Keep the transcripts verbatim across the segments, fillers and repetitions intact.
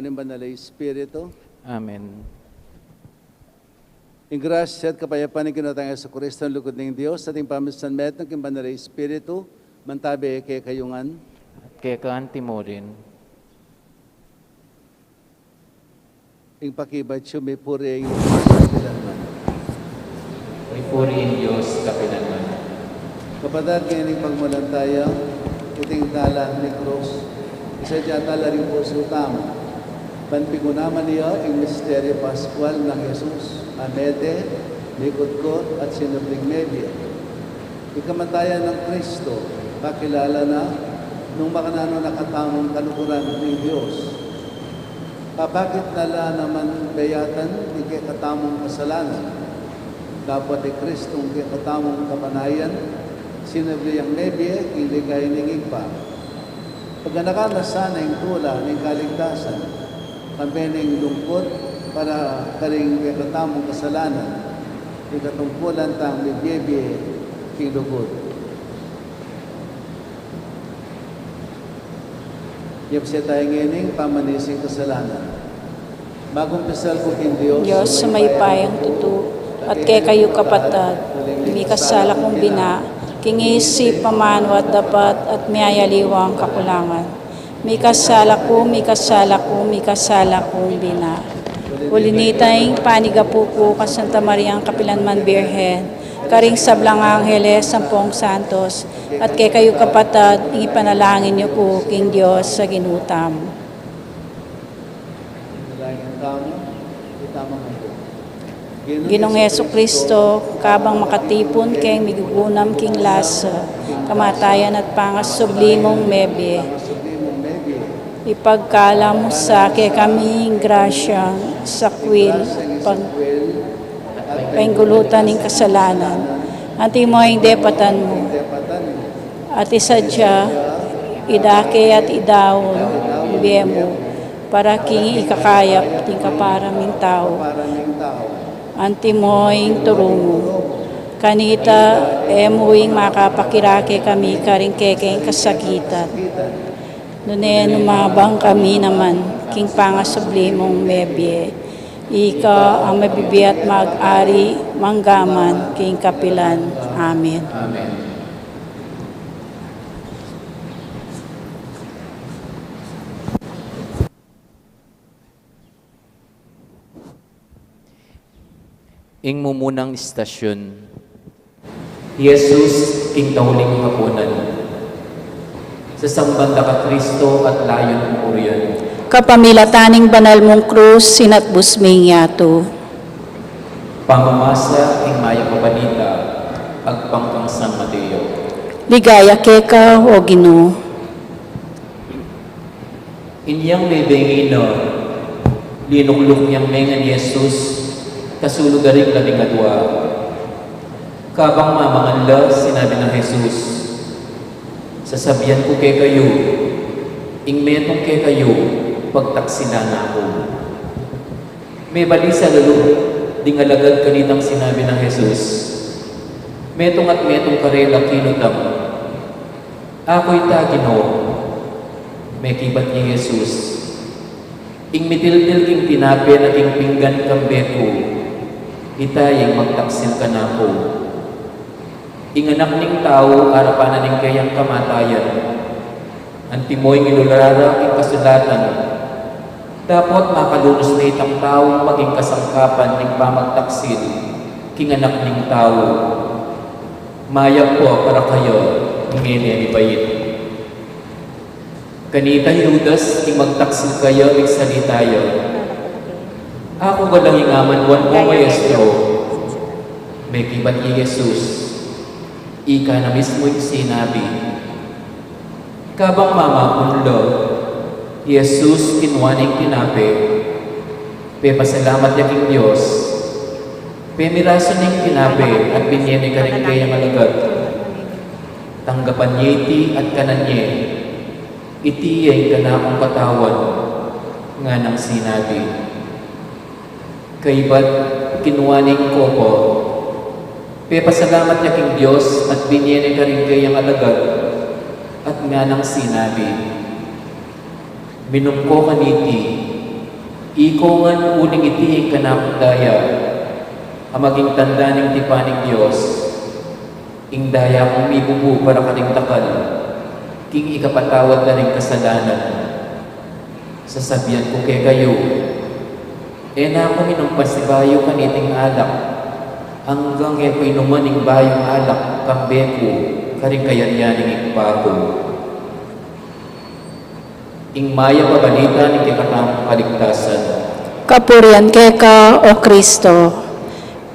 Ning Banal a Espiritu. Amen. Ing grasya at kapayapan ning Ginu tang Jesucristo, ing lugud ning Dios, at ing pamisan metung king Banal a Espiritu, mantabi kekayu ngan. At keka antimurin. Ing pakibat yu, mipuri ing Dios kapilanman. Mipuri ing Dios kapilanman. Kapatad, ngeni pagmulan taya iting dalan ning krus, isadya tala ring pusu tamu ban pigunaman ya ing misteryu paskual nang Jesus a mete, mikutkut, at sinubling mebie. Ing kamatayan nang Kristo, pakilala na nung makananu na katamung kaluguran ning Dios. Papakit na la naman beyatan ing kekatamung kasalanan. Dapot i Kristong kekatamung kapanayan, sinubli yang mebie king ligaya ning Ibpa. Paganakan na sana ing tula ning kaligtasan, kambe ning lungkut para karing kekatamung kasalanan, ing katungkulan tang mibie-bie king lugud. Yapse taya ngening pamanis king kasalanan. Magumpisal ku king Dios, Dios a mayupayang tutu, at kekayu kapatad, mikasala kung bina, king isip, pamanu at dapat, at miyayaliwang kakulangan. Mikasala ku, mikasala ku, mikasala kung bina. Uli nita ing panigapu ku kang Santa Mariang kapilanman Birhen, karing sablang angeles ampong santos, at kekayu kapatad, ing ipanalangin yu ku king Dios a Ginu tamu. Ginung Jesucristo, kabang makatipun keng migugunam king lasa, kamatayan at pangasubli mung mebie, ipagkalub mu sa kekami ing grasya, sakwil, pag-, pengulutan ning kasalanan, antimo ing depatan mu. At isadya, idake at idaun ing bie mu, para king ikakayap ding kapara ming tau. Antimo ing turu mu. Kanita, e mu ing makapakirake kami karing kekeng kasakitan. Nune, numabang kami naman king pangasubli mung mebie. Ika a mabibie at mag-ari manggaman king kapilan. Amen. Amen. Ing mumunang istasyun. Jesus king tauling hapunan. Sasamban da ka Kristo at layun mu urian. Kapamilatan ning banal mung krus, sinatbus ming yatu. Pamamasa king Mayap a Balita agpang kang San Mateo. Ligaya keka, o Ginu. Inyang mebengi na, linukluk neng mengan i Jesus kasulug da ring labingadwa. Kabang mamangan la, sinabi nang Jesus, "Sasabian ku kekayu, ing metung kekayu, pagtaksilan na ku." Mebalisa lulu ding alagad kanitang sinabi nang Jesus, "Metung at metung karela kinutam." "Aku ita, Ginu," mekibat i Jesus. "Ing mitiltil king tinape na king pinggan kambe ku, ita ya ing magtaksil kanaku." Ing Anak ning Tau arapan na ning keyang kamatayan, antimo ing inula ra king kasulatan, dapot makalunus na itang taung maging kasangkapan ning pamagtaksil king Anak ning Tau. Mayap pu para kaya ing ngeni a mibait. Kanita i Judas, ing magtaksil kaya, migsalita ya, "Aku galang ing amanuan mu, Maestro." Mekibat i Jesus, "Ika na mismu ing sinabi." Kabang mamapun la, i Jesus kinua ne ing tinape, pepasalamat ya king Dios, pemirasu ne ing tinape at binie ne karing keyang alagad. "Tanggapan ye iti at kanan ye. Iti ya ing kanakung katawan," nganang sinabi. Kaybat, kinua ne ing kopa, pepasalamat ya king Dios at binie ne karing keyang alagad, at nganang sinabi, "Minum ko kaniti, Ika ngan uling iti ing kanakung daya, a maging tanda ning tipan ning Dios, ing daya mung mibubu para karing dakal, king ikapatawad da ring kasalanan. Sasabian ku kekayu, e na ku minum pasibayu kaniting alak, anggang e ku inuman ing bayung alak kambe ku karing kayarian ning Ibpa ku. Ing mayap a balita ning kekatamung kaligtasan. Kapurian keka, O Kristo.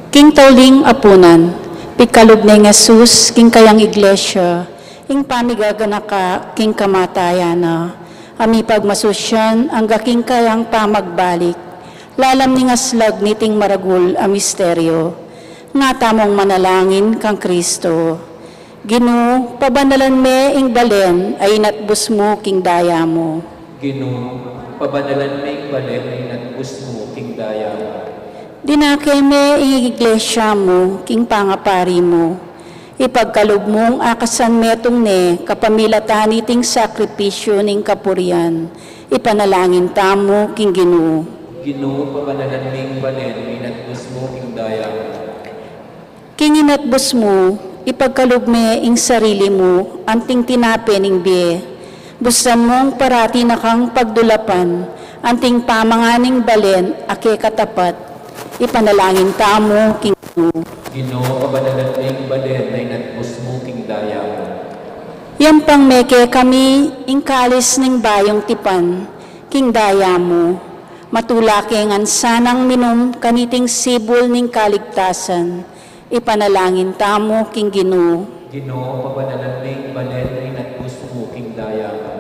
King tauling apunan, pikalub neng Jesus king kayang iglesia, ing pamigaganaka king kamatayan na, a mipagmasusyan angga king kayang pamagbalik, lalam ning aslag niting maragul a misteryo. Nga tamung manalangin kang Kristo. Ginu, pabanalan me ing balen a inatbus mu king daya mu. Ginu, pabanalan me ing balen a inatbus mu king daya mu. Dinake me ing iglesia mu king pangapari mu. Ipagkalub mung akasan metung ne kapamilatan niting sakripisyu ning kapurian. Ipanalangin tamu king Ginu. Ginu, pabanalan me ing balen a inatbus mu king daya mu. King inatbus mu, ipagkalub me ing sarili mu anting tinape ning bie. Bustan mung parati na kang pagdulapan anting pamangan ning balen a kekatapat. Ipanalangin tamu king Ginu. Ginu, pabanalan me ing balen a inatbus mu king daya mu. Yampang me kekami ing kalis ning bayung tipan king daya mu. Matula ke ngan sanang minum kaniting sibul ning kaligtasan. Ipanalangin tamu king Ginu. Ginu, pabanalan me ing balen a inatbus mu king daya mu.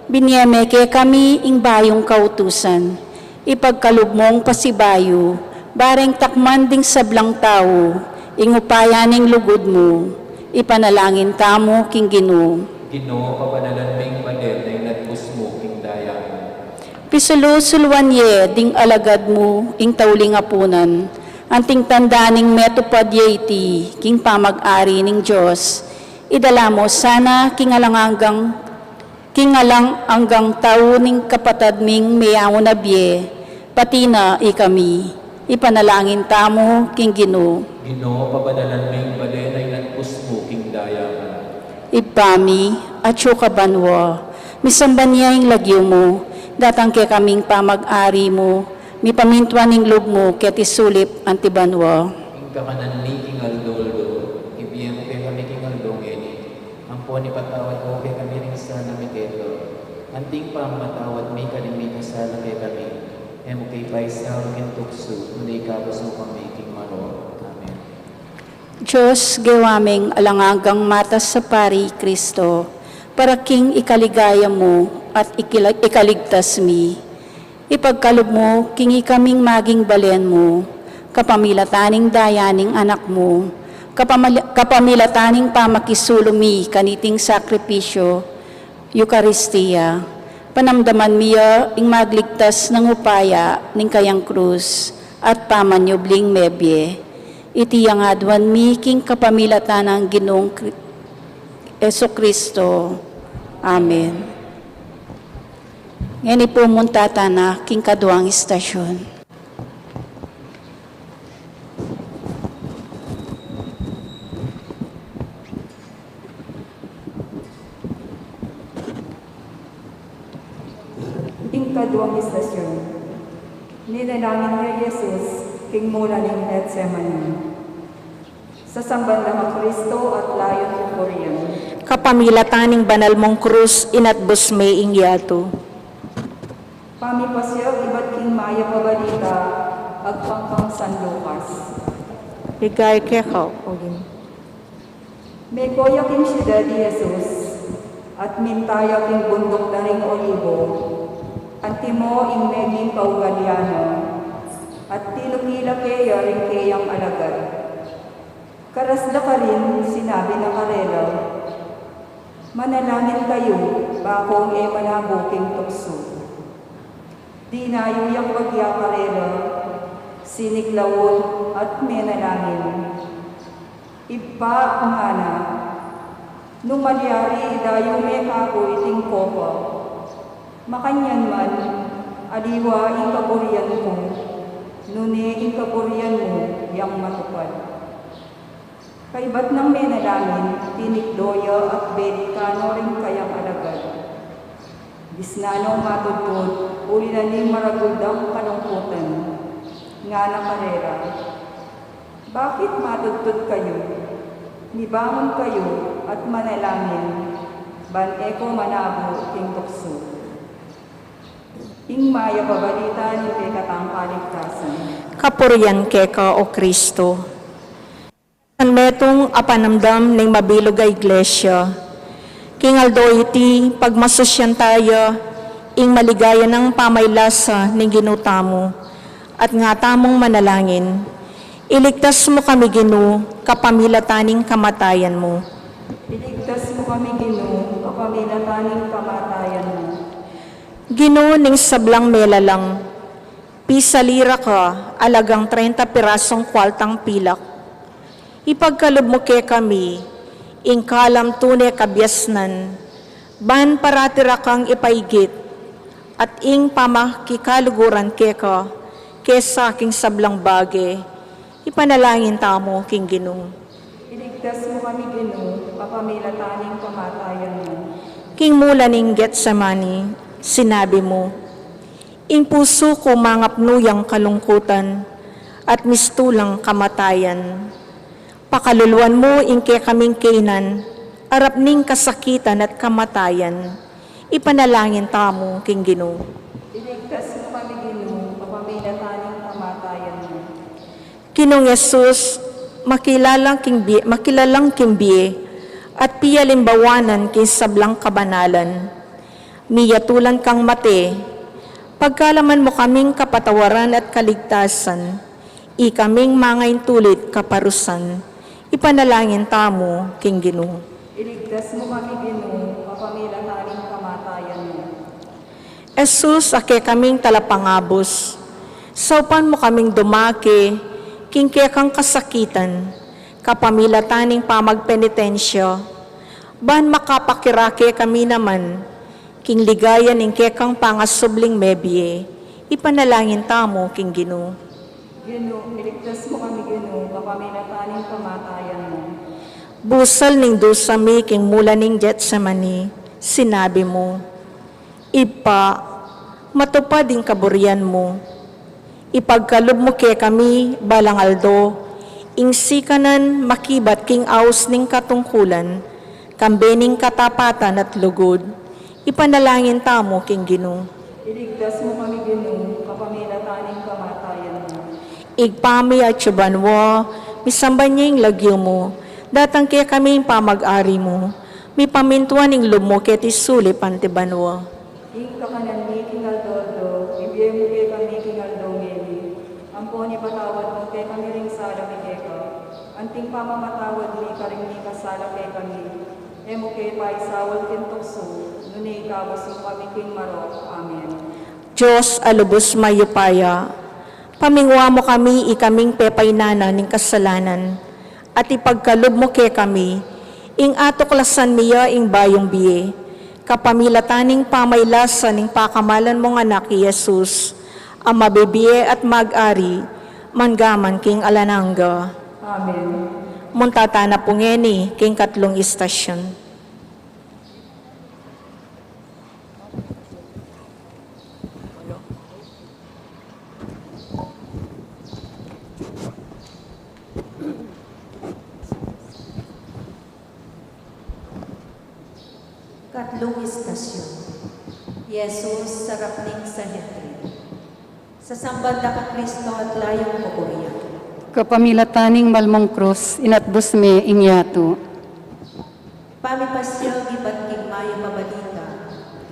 Binie me kekami ing bayung kautusan. Ipagkalub mung pasibayu, bareng takman ding sablang tau ing upaya ning lugud mu. Ipanalangin tamu king Ginu. Ginu, pabanalan me ing balen a inatbus mu king daya mu. Pisulu-suluan ye ding alagad mu ing tauling apunan, anting tanda ning metupad ye iti king pamag-ari ning Dios. Idala mu sana king alang anggang, king alang anggang tau ning kapatad ming meyaun a bie, pati na ikami. Ipanalangin tamu king Ginu. Ginu, pabanalan me ing balen a inatbus mu king daya mu. Ibpa mi, atsu ka banua, misamban ya ing lagyu mu, datang kekami ing pamag-ari mu, mipamintuan ing lub mu keti sulip anti banua. Ing kakanan mi king aldo-aldo, ibie mu kekami king aldo ngeni. Ampon ipatawad mu kekami ring sala mi keka, anting pamamatawad mi karing mikasala kekami. E mu ke paisaul king tuksu, nune ikabus mu kami king marok. Amen. Dios, gewa ming alang anggang matas a pari i Kristo, para king ikaligaya mu at ikila-, ikaligtas mi. Ipagkalub mu king ikaming maging balen mu, kapamilatan ning daya ning Anak mu, kapamali-, kapamilatan ning pamakisulu mi kaniting sakripisyu, Eukaristia. Panamdaman mi ya ing magligtas nang upaya ning kayang krus at pamanyubling mebie. Iti yang aduan mi king kapamilatan nang Ginung Kri-, Jesu Kristo. Amen. Ngeni pu, munta tana king kaduang istasyon. Ing kaduang istasyon. Ninalangin ya i Jesus king mula ning Getsemani. Sasamban da ka Kristo at layun ku purian. Kapamilatan ning banal mung krus, inatbus me ing yatu. Pamipasiag ibat king mayap a balita agpang kang San Lucas. Ligaya keka, O Ginu. Meko ya king siudad i Jesus, at minta ya king bunduk da ring Olibo, antimo ing meging kaugalian na, at tinuki la keya ring keyang alagad. Karas da karin, sinabi na karela, "Manalangin kayu, bakong e manabu king tuksu." Dinayu yang bagya karela, siniklaud at menalangin. "Ibpa," ngana, "nung malyari, idayu me kaku iting kopa. Makanyan man, Aliwa ing kaburian ku, nune ing kaburian mu yang matupad. Kaybat nang menalangin, tinikdo ya at belikan no ring kayang alagad. Disnan nong matudtud, uli na ning maragul dang kalungkutan. Ngana karela, bakit matudtud kayu? Mibangun kayu at manalangin, ban e ko manabu king tuksu. Ing mayap a balita ning kekatang kaligtasan. Kapurian keka, O Kristo. San metung a panamdam ning mabilug a iglesia. King aldo iti, pagmasusyan taya ing maligaya nang pamaylasa ning Ginu tamu, at nga tamung manalangin, iligtas mu kami, Ginu, kapamilatan ning kamatayan mu. Iligtas mu kami, Ginu, kapamilatan ning kamatayan mu. Ginu ning sablang melalang, pisali ra ka alagang trenta pirasung kualtang pilak. Ipagkalub mu kekami ing kalam tune kabiasnan, ban parati ra kang ipaigit, at ing pamakikaluguran keka kesa king sablang bage, ipanalangin tamu king Ginu. Iligtas mu kami, Ginu, kapamilatan ning kamatayan mu. King mula ning Getsemani, sinabi mu, ing pusu ku mangapnu yang kalungkutan at mistulang kamatayan. Pakaluluan mu ing kekaming kainan, arap ning kasakitan at kamatayan. Ipanalangin tamu king Ginu. Iligtas mu kami, Ginu, kapamilatan ning kamatayan mu. Ginung Jesus, makilalang king bie, makilalang king bie, at pialimbawanan king sablang kabanalan. Miyatulan kang mate, pagkalaman mu kaming kapatawaran at kaligtasan, ikaming mangaintulit kaparusan, ipanalangin tamu king Ginu. Iligtas mu kami, Ginu, kapamilatan ning kamatayan mu. Jesus, a kekaming talapangabus, saupan mu kaming dumake king kekang kasakitan, kapamilatan ning pamagpenitensya, ban makapakirake kami naman king ligaya ning kekang pangasubling mebie, ipanalangin tamu king Ginu. Ginu, iligtas mu kami, Ginu, kapamilatan ning kamatayan mu. Busal ning dusa mi king mula ning Getsemani, sinabi mu, Ibpa, matupad ing kaburian mu. Ipagkalub mu kekami balang aldo ing sikanan makibat king aus ning katungkulan, kambe ning katapatan at lugud. Ipanalangin tamu king Ginu. Iligtas mu kami, Ginu, kapamilatan ning kamatayan mu. Ibpa mi atsu ka banua, misamban ya ing lagyu mu, datang kekami ing pamag-ari mu, mipamintuan ing lub mu keti sulip anti banua. Ing kakanan mi king aldo-aldo, ibie mu kekami king aldo ngeni, ampon ipatawad mu kekami ring sala mi keka, anting pamamatawad mi karing mikasala kekami. E mu ke paisaul king tuksu, nune ikabus mu kami king marok. Amen. Dios a lubus mayupaya, pamingwa mu kami ikaming pepainanan ning kasalanan, at ipagkalub mu kekami ing atuklasan mi ya ing bayung bie, kapamilatan ning pamaylasa ning pakamalan mung Anak i Jesus, a mabibie at mag-ari manggaman king alang angga. Amen. Munta tana pu ngeni king katlung istasyon. Katlung istasyon. Jesus sa arap ning Sanhedrin. Sasamban da ka Kristo at layung pupurian. Kapamilatan ning malmung krus, inatbus me ing yatu. Pamipasya ibat king mayap a balita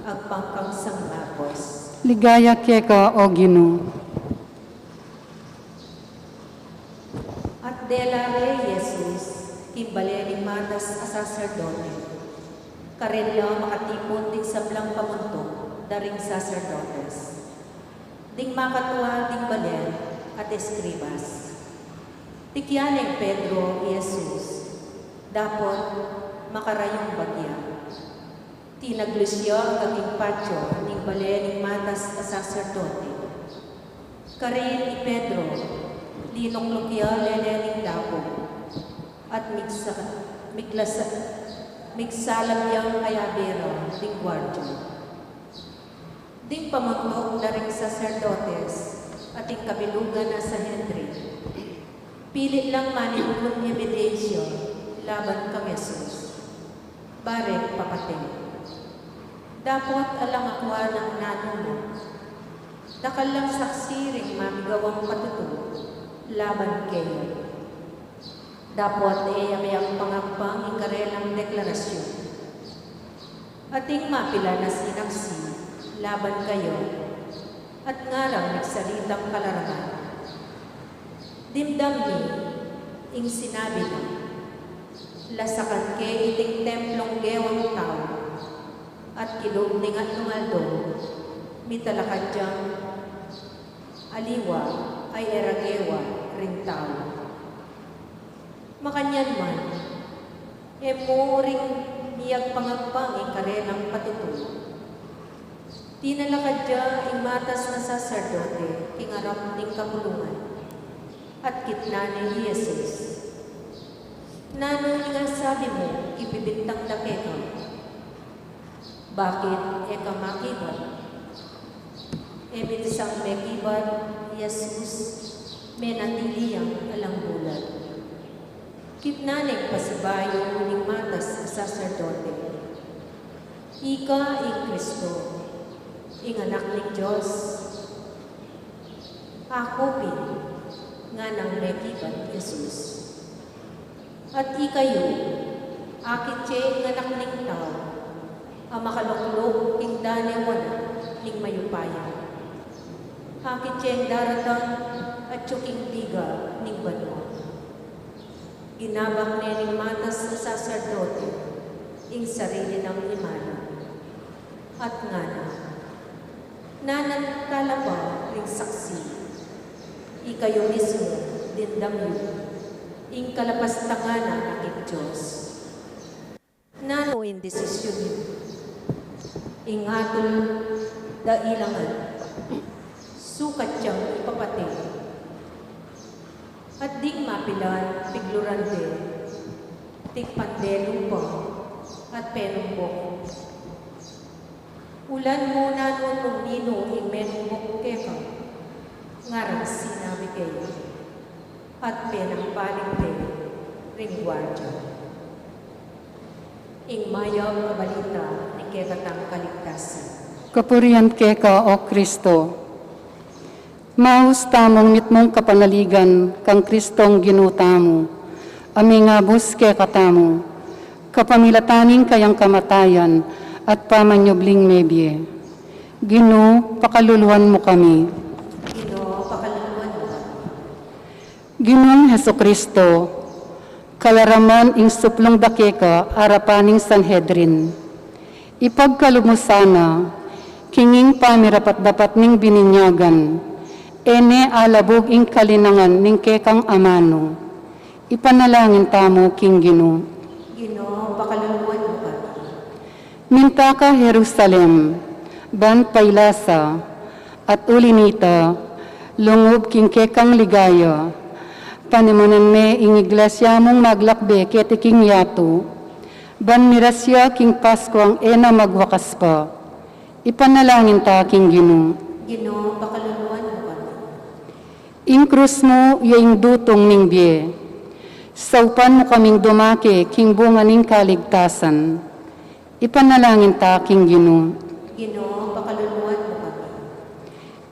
agpang kang San Marcos. Ligaya keka, O Ginu. At dela re i Jesus king bale ning matas a saserdote, karin la makatipun ding sablang pamuntuk da ring saserdotes, ding makatua ding bale at eskribas. Tikyan neng Pedro i Jesus, dapot makarayung bagya. Tinaglus ya angga king patio ning Bale ning matas a saserdote. Karin i Pedro, linukluk ya lele ning dapu, at migsa-, miglasa-, migsalam yang ayabe ra ding guardia. Ding pamuntuk da ring saserdotes at ing kabilugan a Sanhedrin, pilit lang manimbun ebidensya laban kang Jesus, bareng papate. Dapot alang akua nang nanu na, dakal lang saksi ring mamigawang patutu laban keya. Dapot e ya miyagpangagpang ing karelang deklarasyon. Ating mapilan a sinaksi laban kaya, at ngarang migsalitang kalaraman. Dimdam mi ing sinabi na, lasakan ke iting templong gewang tau, at kilub ning atlung aldo, mitalakad yang aliwa a e ra gewa ring tau. Makanyan man, e mu ring miyagpangagpang ing karelang patutu. Tinalakad ya ing matas a saserdote king arap ning kapulungan, at kitnan ne i Jesus. Nanu ing asabi mu, ibibintang da keka? Bakit e ka makibat? E minsang mekibat i Jesus, menatili yang alang bulat. Kitnan neng pasibayu ning matas a saserdote, ika ing Kristo, ing Anak ning Dios. Aku pin, nganang mekibat i Jesus. At ikayu, akit ye ing Anak ning Tau a makalukluk king danewan ning mayupaya? Akit ye ing daratang atyu king biga ning banua? Ginabak ne ning matas a saserdote ing sarili nang imalu, at ngana, nanan tala pa ring saksi. Ikayu mismu, dimdam yu ing kalapastangan na king Dios. Nanu ing desisyun yu? Ing atul da ilangan, sukat yang ipapate. At ding mapilan, pigluran de, tikpan de lupa, at penumbuk. Ulan mu nanu nung ninu ing menumbuk keka? Ngarang sinabi keya, at penampaling de ring guardia. Ing mayap a balita ning kekatang kaligtasan. Kapurian keka, O Kristo. Maus tamung mitmung kapanaligan kang Kristong Ginu tamu, a mingabus kekatamu, kapamilatan ning kayang kamatayan at pamanyubling mebie. Ginu, pakaluluan mu kami. Ginu, pakaluluan mu kami. Ginung Jesucristo, kalaraman ing suplung da keka arapan ning Sanhedrin. Ipagkalub mu sana, king ing pamirapat-dapat ning bininyagan, e ne alabug ing kalinangan ning kekang amanu. Ipanalangin tamu king Ginu. Ginu, pakaluluan mu kami. Minta ka Jerusalem, ban pailasa, at uli nita, lungub king kekang ligaya. Panimunan me ing iglesia mung maglakbe keti king yatu, ban miras ya king Paskuang e na magwakas pa. Ipanalangin ta king Ginu. Ginu, pakaluluan mu kami. Ing krus mu ya ing dutung ning bie. Saupan mu kaming dumake king bunga ning kaligtasan. Ipanalangin ta king Ginu. Ginu, pakaluluan mu kami.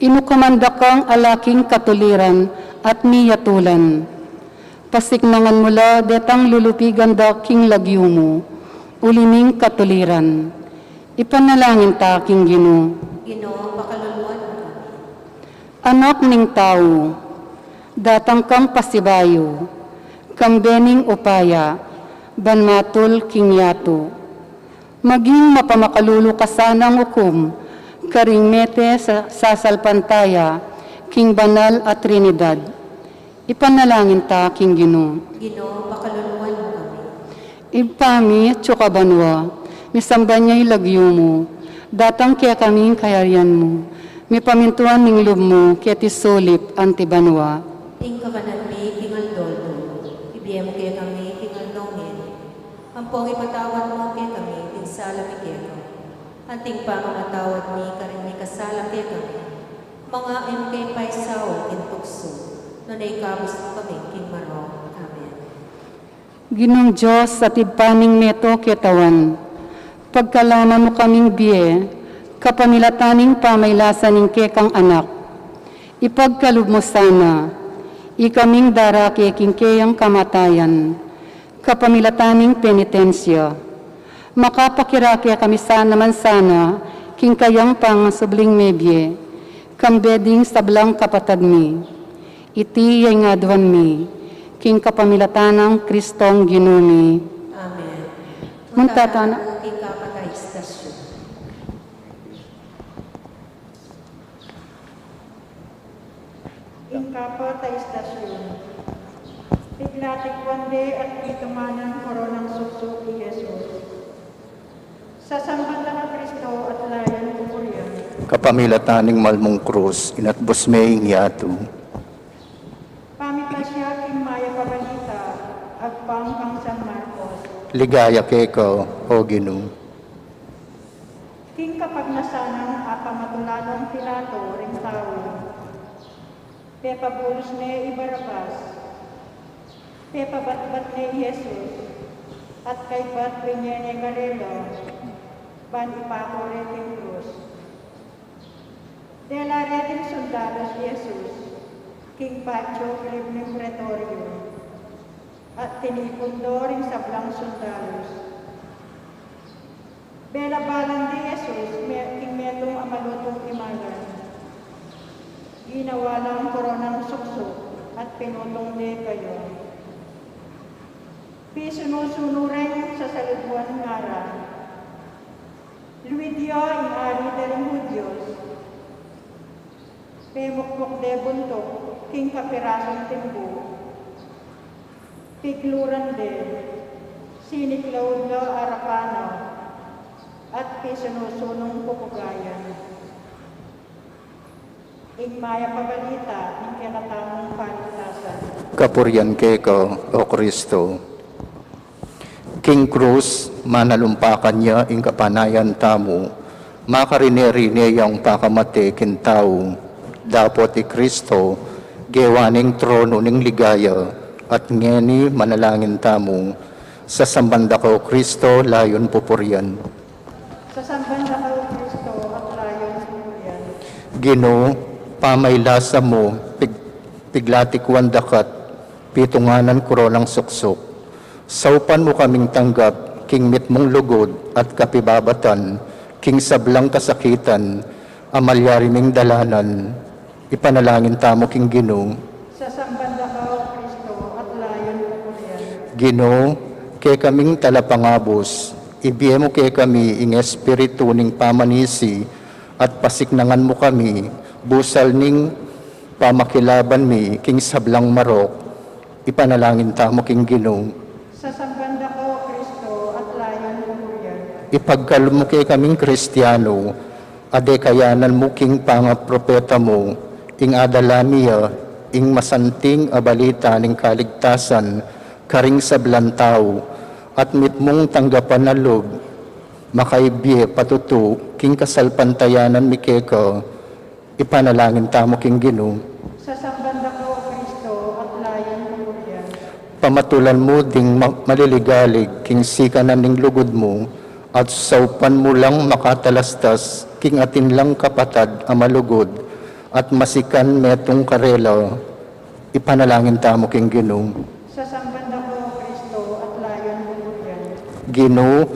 Inukaman da kang ala king katuliran at miyatulan. Pasiknangan mu la detang lulupigan da king lagyu mu, uli ning katuliran. Ipanalangin ta king Ginu. Ginu, pakaluluan mu kami. Anak ning tau, datang kang pasibayu, kambe ning upaya, ban matul king yatu. Maging mapamakalulu ka sanang ukum, karing mete sa sasalpantaya, king banal a Trinidad. Ipanalangin ta king Ginu. Ginu, pakaluluan mu kami. Ibpa mi, atsu ka banua, misamban ya ing lagyu mu, Datang kekami ing kayarian mu, mipamintuan ing lub mu keti sulip anti banua. Ing kakanan mi king aldo-aldo, ibie mu kekami king aldo ngeni. Ampong ipatawad mu kekami ing sala mi keka, anting pamamatawad mi karing mikasala kekami. Manga e mu ke paisaul king tuksu, nune ikabus mu kami king marok. Amen. Ginung Dios, at Ibpa ning meto ketawan, pagkalaman mu kaming bie kapamilatan ning pamaylasa ning kekang Anak. Ipagkalub mu sana ikaming darake king keyang kamatayan kapamilatan ning penitensya. Makapakirake kami sana man sana king kayang pangasubling mebie kambe ding sablang kapatad mi. Iti ya ing aduan mi king kapamilatan nang Kristong Ginu mi. Amen. Munta tana king kapat a istasyon. Ing kapat a istasyon. Piglatikwan de at pitunganan koronang suksuk i Jesus. Sasamban da ka Kristo at layun pupurian. Kapamilatan ning malmung krus, inatbus me ing yatu. Pamipasya king mayap a balita agpang kang San Marcos. Ligaya keka, O Ginu. King kapagnasan nang apamatulalang Pilato ring tau, pepabulus ne i Barabas, pepabatbat ne i Jesus, at kaybat binye ne karela ban ipaku re king krus. Dela re ding sundalus i Jesus king patio kalib ning Pretorio, at tinipun do ring sablang sundalus. Bela balang di Jesus me-, king metung a malutung imalan. Ginawa lang koronang suksuk at pinutung de kaya. Pisunu-sunu reng sasaludwan, ngara, "Luid ya ing Ari da ring Hudios!" Pemukmuk de buntuk king kapirasung timbu. Pigluran de, siniklaud la arapan na, at pisunu-sunung pupugayan. Ing mayap a balita ning kekatamung kaligtasan. Kapurian keka, O Kristo. King krus, manalumpakan ya ing kapanayan tamu, makarine-rine yang pakamate king tau. Dapot i Kristo, gewa ning tronu ning ligaya, at ngeni manalangin tamu. Sasamban da ka, O Kristo, layun pupurian. Sasamban da ka, O Kristo, at layun pupurian. Ginu, pamaylasa mu, pig-, piglatikwan da ka't pitunganan koronang suksuk. Saupan mu kaming tanggap king mitmung lugud at kapibabatan king sablang kasakitan a malyari ming dalanan. Ipanalangin tamu king Ginu. Sasamban da ka, O Kristo, at layun pupurian. Ginu, kekaming talapangabus, ibie mu kekami ing espiritu ning pamanisi, at pasiknangan mu kami busal ning pamakilaban mi king sablang marok. Ipanalangin tamu king Ginu. Sasamban da ka, O Kristo, at layun pupurian. Ipagkalub mu kekaming Kristianu, a dekayanan mu king pangapropeta mu, ing adala mi ya ing masanting a balita ning kaligtasan karing sablang tau, at mitmung tanggapan a lub makaibie patutu king kasalpantayanan mi keka. Ipanalangin tamu king Ginu. Sasamban da ka, O Kristo, at layun pupurian. Pamatulan mu ding ma-, maliligalig king sikanan ning lugud mu, at saupan mu lang makatalastas king atin lang kapatad a malugud at masikan metung karela. Ipanalangin tamu king Ginu. Sasamban da ka, O Kristo, at layun pupurian. Ginu,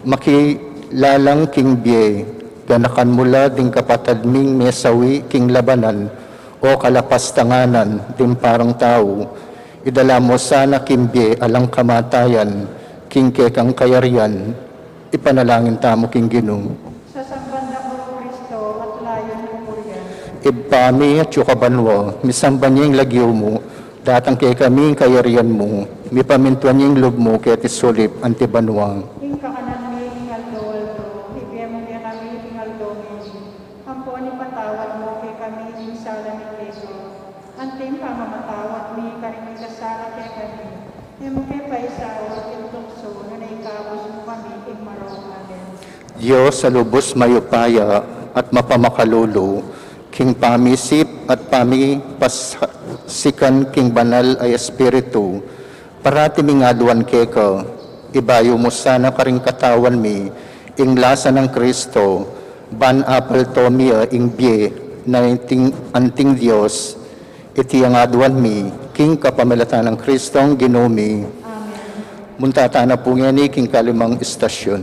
makilalang king bie, ganakan mu la ding kapatad ming mesawi king labanan o kalapastanganan ding parang tau. Idala mu sana king bie alang kamatayan king kekang kayarian. Ipanalangin tamu king Ginu. Sasamban da ka, O Kristo, at layun pupurian. Ibpa mi, atsu ka banua, misamban ya ing lagyu mu, datang kekami ing kayarian mu, mipamintuan ya ing lub mu keti sulip anti banua. Ing kakanan mi king aldo-aldo, ibie mu kekami king Dios a lubus mayupaya at mapamakalulu, king pamisip at pamipasikan king Banal a Espiritu, parati ming aduan keka, ibayu mu sana karing katawan mi ing lasa nang Kristo, ban apalto mi ya ing bie na anting, anting Dios. Iti ing aduan mi king kapamilatan nang Kristong Ginu mi. Amen. Munta tana pu ngeni king kalimang istasyon.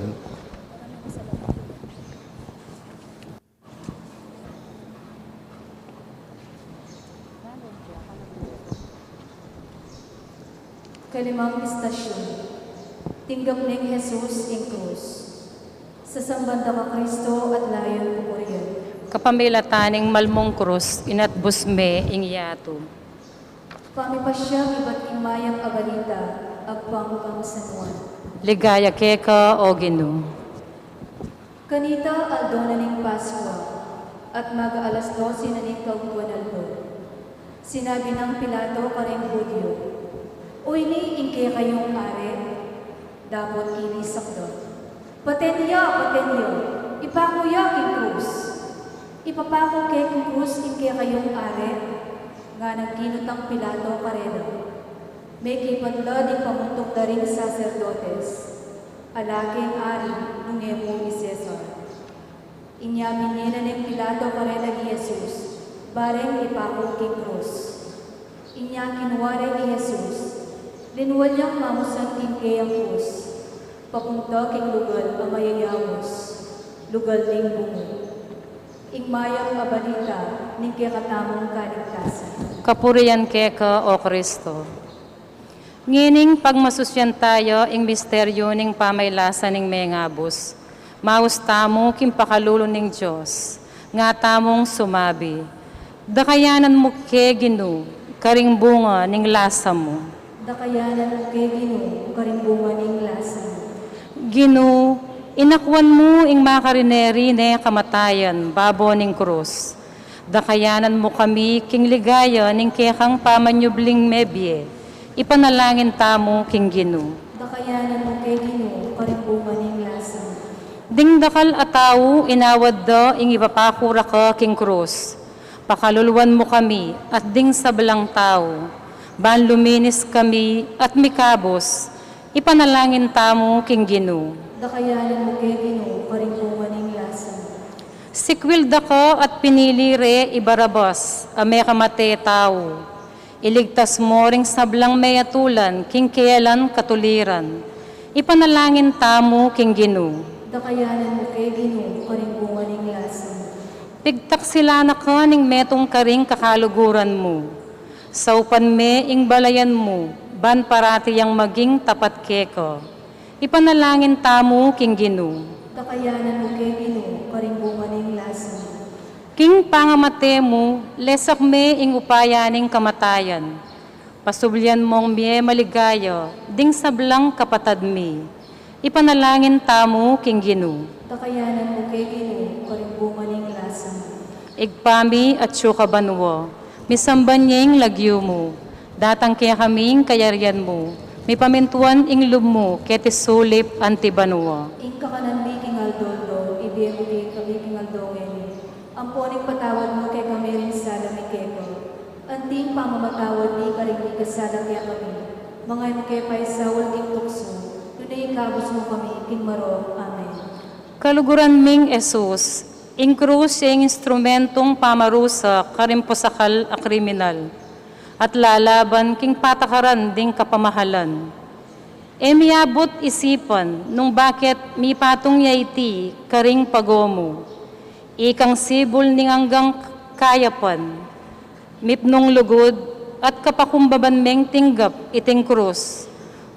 Kalimang istasyon. Tinggap neng Jesus ing krus. Sasamban da ka Kristo at layun pupurian. Kapamilatan ning malmung krus, inatbus me ing yatu. Pamipasya ibat king mayap a balita agpang kang San Juan. Ligaya keka, O Ginu. Kanita aldo na ning Paskua, at mag-aalas dose na ning kaugtuan aldo. Sinabi nang Pilato karing Judio, "O ini ing kekayung ari?" Dapot ini sakda, "Paten ya, paten ya, ipaku ya king krus. Ipapaku ke king krus ing kekayung ari?" Nganang kinutang Pilato karela, "Mekibat la ding pamuntuk da ring saserdotes, ala keng ari nung e mu i Cesar." Inya binye na neng Pilato karela i Jesus, bareng ipaku king krus. Inya kinua re i Jesus, linwal yang mamusan king keyang krus, papunta king lugal a mayayamus, lugal ning bungu. Ing mayap a balita ning kekatamung kaligtasan. Kapurian keka, O Kristo. Ngening pagmasusyan taya ing misteryu ning pamaylasa ning mengabus, maus tamu king pakalulu ning Dios, nga tamung sumabi, "Dakayanan mu ke, Ginu, karing bunga ning lasa mu." Dakayanan mu ke, Ginu, karing bunga ning lasa mu. Ginu, inakuan mu ing makarine-rine kamatayan babo ning krus. Dakayanan mu kami king ligaya ning kekang pamanyubling mebie. Ipanalangin tamu king Ginu. Dakayanan mu ke, Ginu, karing bunga ning lasa mu. Ding dakal a tau inawad da ing ipapaku raka king krus. Pakaluluan mu kami at ding sablang tau, ban luminis kami at mikabus. Ipanalangin tamu king Ginu. Dakayanan mu ke, Ginu, karing bunga ning lasa mu. Sikwil da ka at pinili re i Barabas a mekamate tau. Iligtas mu ring sablang meyatulan king kealan katuliran. Ipanalangin tamu king Ginu. Dakayanan mu ke, Ginu, karing bunga ning lasa mu. Pigtaksilan na ka ning metung karing kakaluguran mu. Saupan me ing balayan mu, ban parati yang maging tapat keka. Ipanalangin tamu king Ginu. Dakayanan mu ke, Ginu, karing bunga ning lasa mu. King pangamate mu, lesak me ing upaya ning kamatayan. Pasublian mung mie maligaya ding sablang kapatad mi. Ipanalangin tamu king Ginu. Dakayanan mu ke, Ginu, karing bunga ning lasa mu. Ibpa mi, atsu ka banua, misamban ya ing lagyu mu. Datang kekami ing kayarian mu. Mipamintuan ing lub mu keti sulip anti banua. Ing kakanan mi king aldo-aldo, ibie mu kekami king aldo ngeni. Ampon ipatawad mu kekami ring sala mi keka, anti ing pamamatawad mi karing mikasala kekami. Manga e mu ke paisaul king tuksu, nune ikabus mu kami king marok. Amen. Kaluguran ming Jesus, ing krus ya ing instrumentung pamarusa karing pusakal a kriminal, at lalaban king patakaran ding kapamahalan. E mi abut isipan nung baket mipatung ya iti karing pago mu. Ikang sibul ning anggang kayapan, mipnung lugud at kapakumbaban meng tinggap iting krus,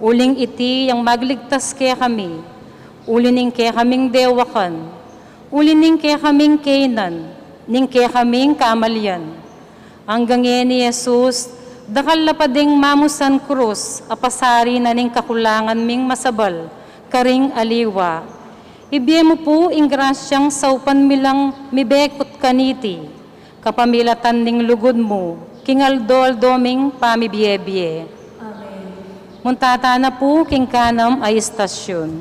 uling iti yang magligtas kekami, uli ning kekaming dewakan, uli ning kekaming kainan, ning kekaming kamalian. Anggang ngeni, Jesus, dakal la pa ding mamusan krus a pasari na ning kakulangan ming masabal karing aliwa. Ibie mu pu ing grasyang saupan mi lang mibekut kaniti, kapamilatan ning lugud mu, king aldo-aldo ming pamibie-bie. Amen. Munta tana pu king kanam a istasyun.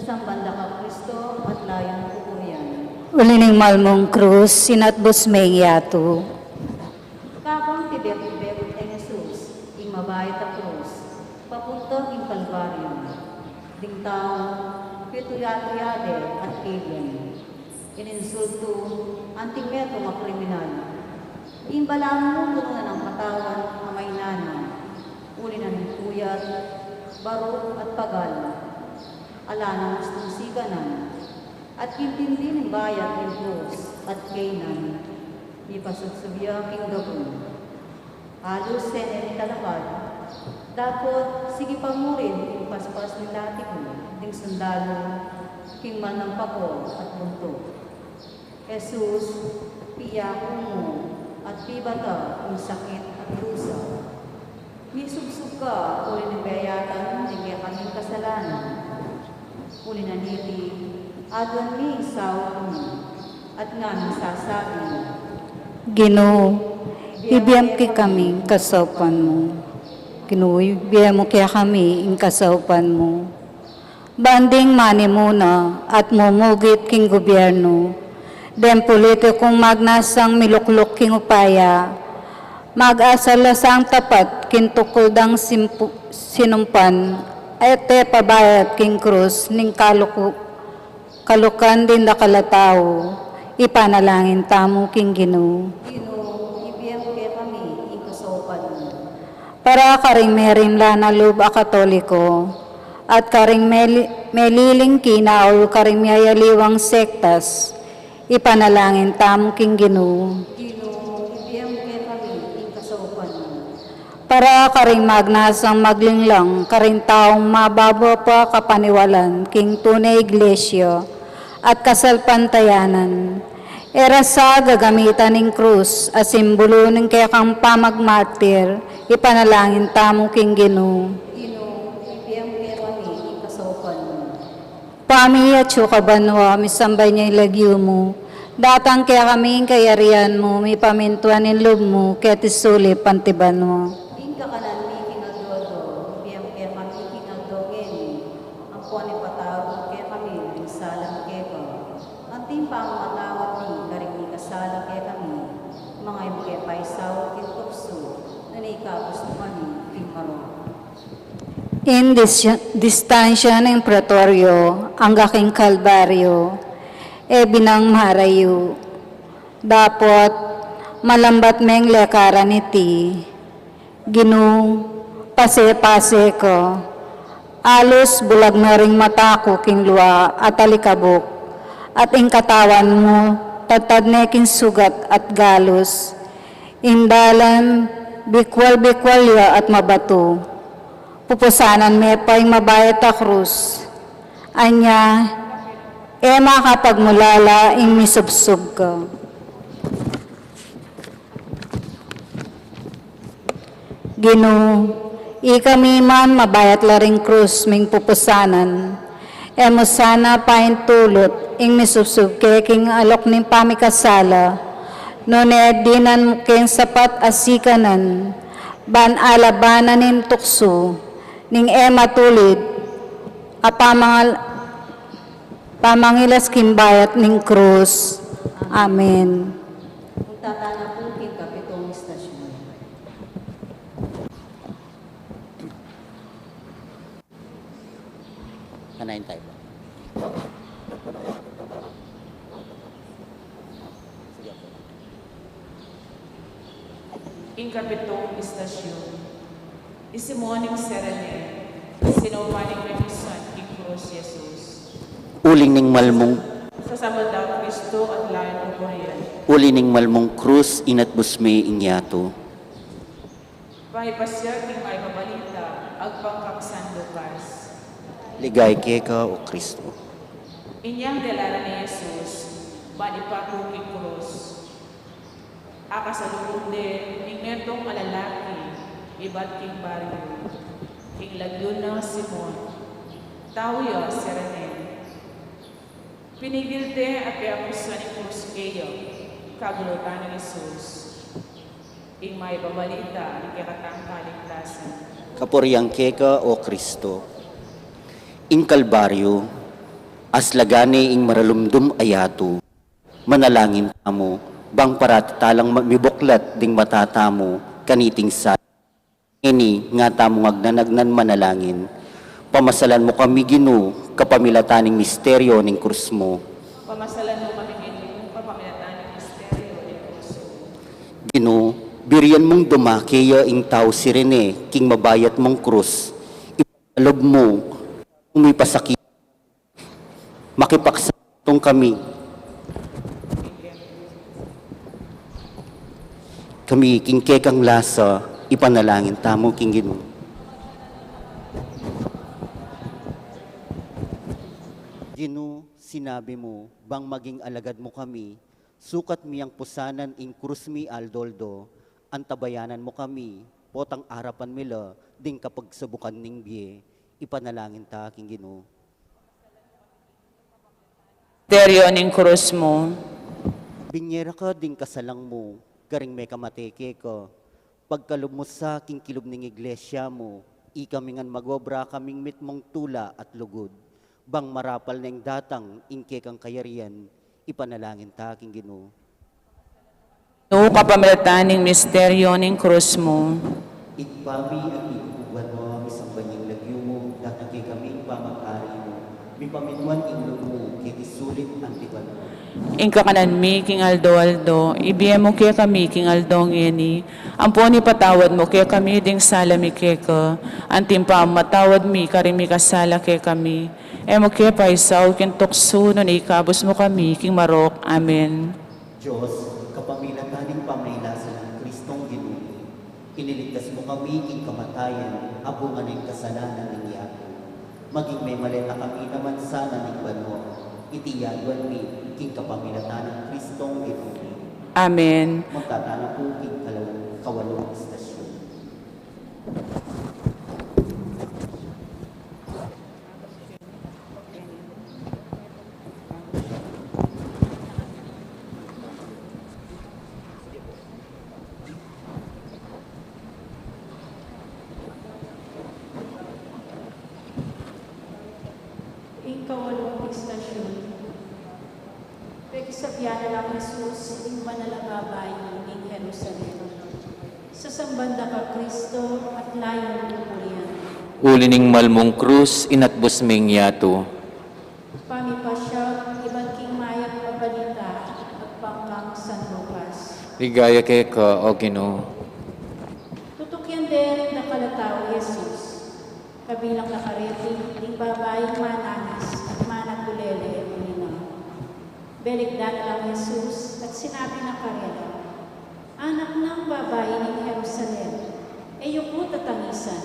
Samban da ka Kristo at layun pupurian. Uli ning malmung krus, inatbus me ing yatu. Kabang tibek-tibek neng Jesus ing mabayat a krus, papunta king Kalbaryo, ding tau, pitu-yatu ya de at pibeng. Ininsultu, anting metung a kriminal. Ing balamu mu, tunu na nang katawan a maina na, uli na ning puyat, baruk at pagal. Ala nang ustung sikanan, at kintindi ning bayat ning krus, at kaynan, mipasubsub ya king gabun. Alus e ne mitalakad, dapot sige pa mu rin ing paspas ning latigo ding sundalu king malnang pako at buntuk. Jesus, piyaku mu at pibata ing sakit at dusa. Misubsub ka uli ning bayatan ding kekaming kasalanan. Uli na niti, aduan mi ing saup mu, at ngaming sasabi, Ginu, ibie mu kekami ing kasaupan mu. Ginu, ibie mu kekami ing kasaupan mu. Ban ding manimuna at mumugit king gubyernu, deng pulitikung magnasang milukluk king upaya, mag-asal la sang tapat king tukul dang simpu-, sinumpan, at e pabayat king krus ning kaluku-, kalukan ding dakal a tau, ipanalangin tamu king Ginu. Ginu, ibie mu kekami ing kasaupan mu. Para karing merimlan a lub a Katoliko, at karing meli-, meliling kinaul karing miyayaliwang sektas, ipanalangin tamu king Ginu. Ginu, ibie mu kekami ing kasaupan mu. Para karing magnasang maglinglang karing taung mababa pa kapaniwalan king tune Iglesia at kasalpantayanan, e ra sa gagamitan ing krus a simbulu ning kekang pamagmartir, ipanalangin tamu king Ginu. Ginu, ibie mu kekami ing kasaupan mu. Ibpa mi atsu ka banua, misamban ya ing lagyu mu. Datang kekami ing kayarian mu, mipamintuan ing lub mu, keti sulip anti banua. Ing kakanan mi king aldo-aldo, ibie mu kekami king aldo ngeni, ampo ipatawad mu kekami ring sala mi keka, anti ing pamamatawad mi karing mikasala kekami, manga e mu ke paisaul king tuksu, nune ikabus mu kami king marok. Ing dis-, distansya ning pretorio angga king Kalbaryo, e binang marayu. Dapot, malambat meng lekaran iti. Ginu, pase-pase ka. Alus bulag na ring mata ku king lua at alikabuk, at ing katawan mu, tadtad ne king sugat at galus. Ing dalan, bikwal-bikwal ya at mabatu. Pupusanan me pa ing mabayat a krus. Anya, e makapagmulala ing misubsub ka. Ginu, ikami man mabayat la ring krus ming pupusanan. E mu sana paintulut ing misubsub ke king alok ning pamikasala, nune dinan mu keng sapat a sikanan, ban alabanan ing tuksu ning e matulid a pamangal-, pamangilas king bayat ning krus. Amen. Punta tana pu king kapitung istasyon. Kanain tayo po. Sige po. Ing kapitung istasyon, i Simon ing Cirene, sinaupan ning memusan king krus Jesus. Uling ning malmung. Sasamban da ka Kristo at layun pupurian. Uling ning malmung krus, inatbus me ing yatu. Paipasya king Mayap a Balita agpang kang San Lucas. Ligaya keka, o Kristo. Inyang delanan ne i Jesus, ban ipaku king krus. Akasalubung de ing metung a lalaki ibat king baryu, ing lagyu na Simon, tau ya Cirene. Pinigil de at peakusan ing krus keya, kaglutan nang Jesus. Ing Mayap a Balita ning kekatang kaligtasan. Kapurian keka, o Kristo. Ing Kalbaryo, Aslagan ne ing maralumdum a yatu. Manalangin tamu, bang parati talang ma-, mibuklat ding mata tamu kaniting sa-, ini nga tamung agnan-agnan manalangin. Pamasalan mu kami, Ginu, kapamilatan ning misteryo ning krus mu. Pamasalan mu kami, Ginu, kapamilatan ning misteryo ning krus mu. Ginu, burian mung dumake ya ing tau sirene king mabayat mung krus. Ipalub mu, umipasakit Makipagsantung kami. Kami, king kekang lasa, ipanalangin tamu king Ginu. Ginu, sinabi mu, bang maging alagad mu kami, sukat mi yang pusanan ing krus mi aldo-aldo, antabayanan mu kami, potang arapan mi la, ding kapagsabukan ning bie, ipanalangin ta king Ginu. Misteryo ning krus mu. Binie ra ka ding kasalang mu, karing mekamate keka. Pagkalub mu sa king kilub ning iglesia mu, ikami ngan magobra kaming mitmung tula at lugud. Bang marapal neng datang ing kekang kayarian, ipanalangin ta king Ginu. Ginu, kapamilatan ning misteryo ning krus mu. Ibpa mi, atiu ka banua, misamban ya ing lagyu mu, datang kekami ing pamanyari mu, mipamintuan ing lub mu, keti sulip anti banua. Ing kakanan mi king aldo-aldo, ibie mu kekami king aldo ngeni, ampon ipatawad mu kekami ding sala mi keka, anti ing pamamatawad mi karing mikasala kekami. E mu ke paisaul king tuksu, nune ikabus mu kami king marok. Amen. Dios, kapamilatan ning pamagkasakit nang Kristong Ginu mi, iniligtas mu kami king kamatayan, abungan ning kasalanan ning yatu. Maging memalen na kami naman sana ning banua, iti yaduan mi king kapamilatan nang Kristong Ginu mi. Amen. Magtatana pu king kalaw-, kawalung istasyon. Ing kawalung istasyon. Pekisabyan na nang Jesus ing manalangin king Jerusalem. Sasamban da ka Kristo at layun purian. Uli ning mal mung krus, inatbus ming yatu. Pamipasya ibat king mayap a balita agpang kang San Lucas. Ligaya keka, o Ginu. Tutukian de ring dakal a tau i Jesus. Kabilang na kareti ding babaing manangis at managulele uli na. Belikdan na lang Jesus at sinabi na karela, Anak nang babai ning Jerusalem, e yu ku tatangisan.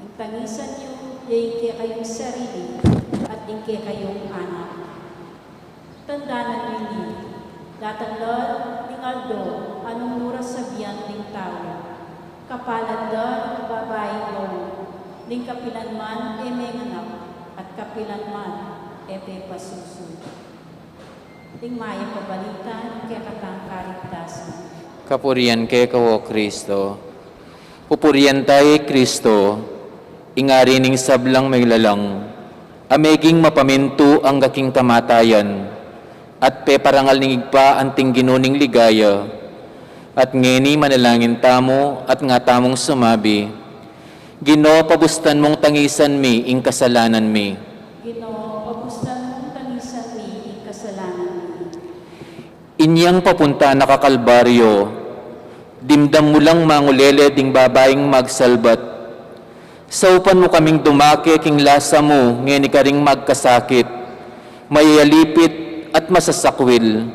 Ing tangisan yu, ya ing kekayung sarili at ing kekayung anak. Tandanan yu ini, datang la ding aldo a nung nu ra sabian ding tau, Kapalad la ring babaing maung, ding kapilan man e menganak, at kapilan man e pepasusu. Ding mayap a balita ning kekatang kaligtasan. Kapurian keka, o Kristo. Pupurian ta ya i Kristo, ing Ari ning sablang maglalang, a meging mapamintu angga king kamatayan, at peparangal ning Ibpa anting Ginu ning ligaya. At ngeni manalangin tamu, at nga tamung sumabi, Ginu, pabustan mung tangisan mi ing kasalanan mi. Ginu, pabustan mung tangisan mi ing kasalanan mi. Inyang papunta na ka Kalbaryo, dimdam mu lang mangulele ding babaing magsalbat. Saupan mu kaming dumake king lasa mu ngeni karing magkasakit, mayayalipit, at masasakwil.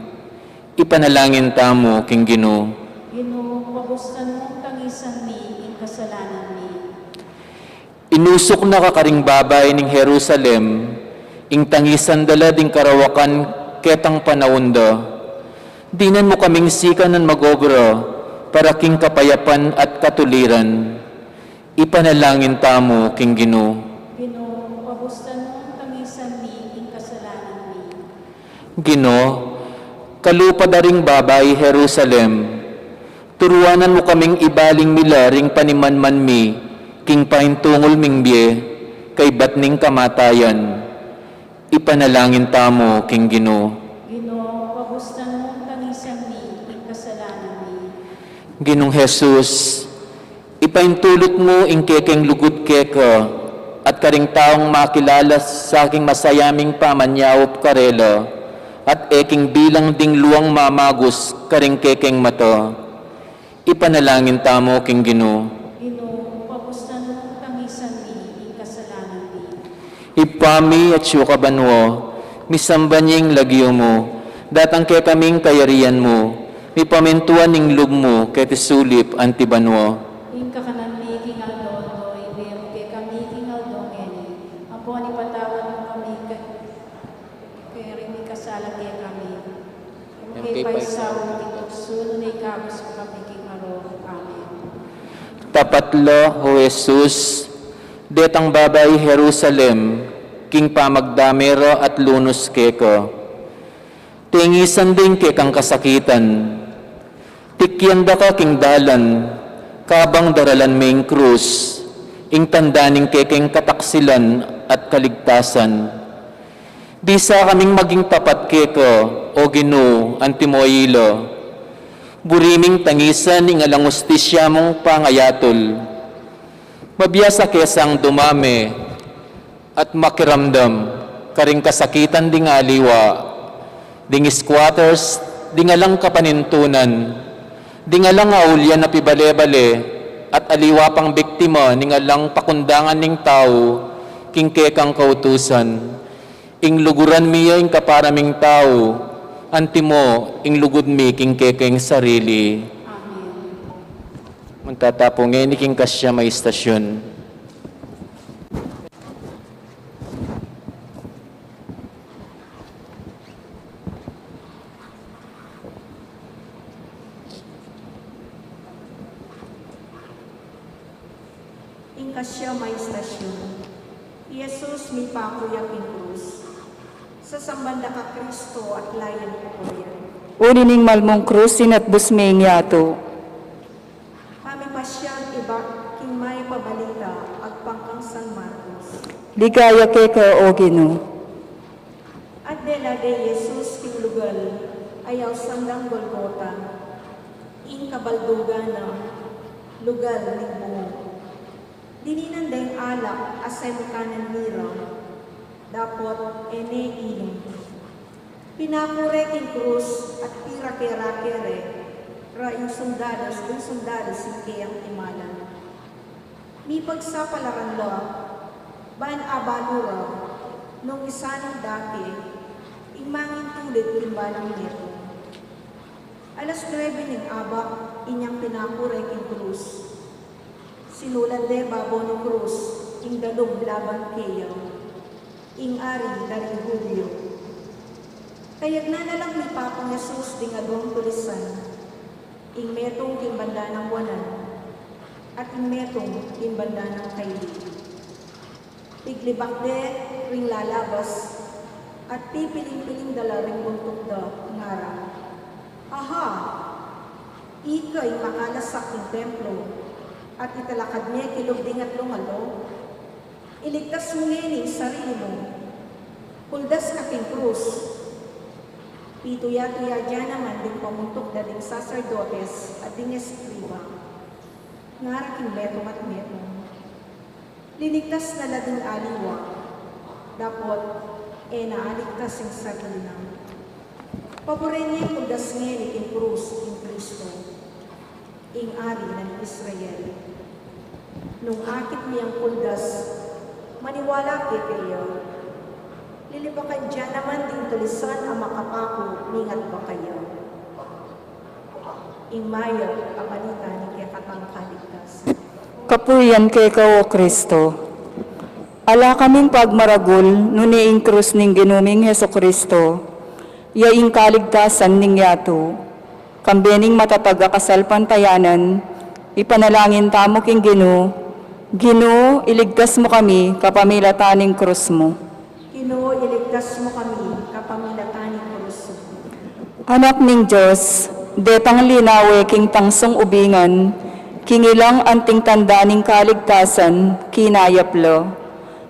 Ipanalangin tamu king Ginu. Ginu, pabustan mung tangisan mi ing kasalanan mi. Inusuk na ka karing babai ning Jerusalem ing tangisan da la ding karawakan ketang panaun da. Dinan mu kaming sikanan magobra para king kapayapan at katuliran. Ipanalangin tamu king Ginu. Ginu, pabustan mung tangisan mi ing kasalanan mi. Ginu, kalupa da ring babai Jerusalem, turuanan mu kaming ibaling mi la ring panimanman mi king paintungul ming bie kaybat ning kamatayan. Ipanalangin tamu king Ginu. Ginu, pabustan mung tangisan mi ing kasalanan mi. Ginung Jesus, ipaintulut mu ing kekeng lugud keka, at karing taung makilala sa king masaya ming pamanyaup karela, at e king bilang ding luang mamagus karing kekeng mata. Ipanalangin tamu king Ginu. Ginu, pabustan mung tangisan mi ing kasalanan mi. Ibpa mi, atsu ka banua, misamban ya ing lagyu mu, datang kekami ing kayarian mu, mipamintuan ing lub mu keti sulip anti banua. Ing kakanan mi king aldo-aldo ibie mu kekami king aldo ngeni, ampon ipatawad mu kami ke-, keri mi kasala kekami. Em ke paisaul king tuksu, nune ikabus mu kami king marok. Amen. Tapat la, O Jesus, detang babai Jerusalem, king pamagdame ra at lunus keka. Tingisan da ing kekang kasakitan. Tikyan da ka king dalan, kabang daralan me ing krus, ing tanda ning kekeng kataksilan at kaligtasan. Bisa kaming maging tapat keka, O Ginu, antimo ila. Buri ming tangisan ing alang ustisya mung pangayatul. Mabiasa ke sang dumame at makiramdam karing kasakitan ding aliwa, ding squatters, ding alang kapanintunan, ding alang aulian a pibale-bale, at aliwa pang biktima ning alang pakundangan ning tau king kekang kautusan. Ing luguran mi ya ing kapara ming tau, antimo ing lugud mi king kekeng sarili. Amen. Magtatapu ngeni king kasyam a istasyun. Ing kasyam a istasyun, i Jesus mipaku ya king krus. Sasamban da ka Kristo at layan ku yan. Uli ning malmung krus, inatbus me ing yatu. Pamipasyag ibat king mayap a balita agpang kang San Marcos. Ligaya keka, O Ginu. At dela de i Jesus king lugal a ausan dang Golgota, ing kabaldugan na lugal ning bungu. Dininan deng alak a semukanan mira, dapot e ne inum. Pinaku re king krus at pirake-rake re ra ing sundadus, ing sundadus king keyang timalan. Mipagsapalaran la ban abalu ra nung isanang dake ing mangintulid king banang metung. Alas nuebe ning abak inyang pinaku re king krus. Sinulat de babo ning krus ing dalung laban keya, "Ing Ari da ring Judio." Kayagnan na lang mipakung Jesus ding aduang tulisan, ing metung king banda nang wanan at ing metung king banda nang kaili. Piglibak de ring lalabas at pipiling-piling da la ring buntuk da, ngara, "Aha! Ika ing makalasak king templo at italakad me kilub ding atlung aldo? Iligtas mu ngeni ing sarili mu. Kuldas ka king krus." Pituya-tuya ya naman ding pamuntuk da ding saserdotes at ding eskriba, ngara king metung at metung, "Linigtas na la ding aliwa, dapot e na aligtas ing sarili na. Paburen ye ing kuldas ngeni king krus king Kristo, ing Ari ning Israel. Nung akit mi yang kuldas, maniwala ke keya. Lilibakan ya naman ding tulisan a makapaku, mingat ba kaya?" Ing mayap a balita ning kekatang kaligtasan. Kapurian keka, O Kristo. Ala kaming pagmaragul nune ing krus ning Ginu ming Jesu Kristo ya ing kaligtasan ning yatu. Kambe ning matatag a kasalpantayanan, ipanalangin tamu king Ginu, "Ginu, iligtas mu kami kapamilatan ning krus mu." Ginu, iligtas mu kami kapamilatan ning krus mu. Anak ning Dios, detang linawe king tangsung ubingan, king ilang anting tanda ning kaligtasan, kinayap la.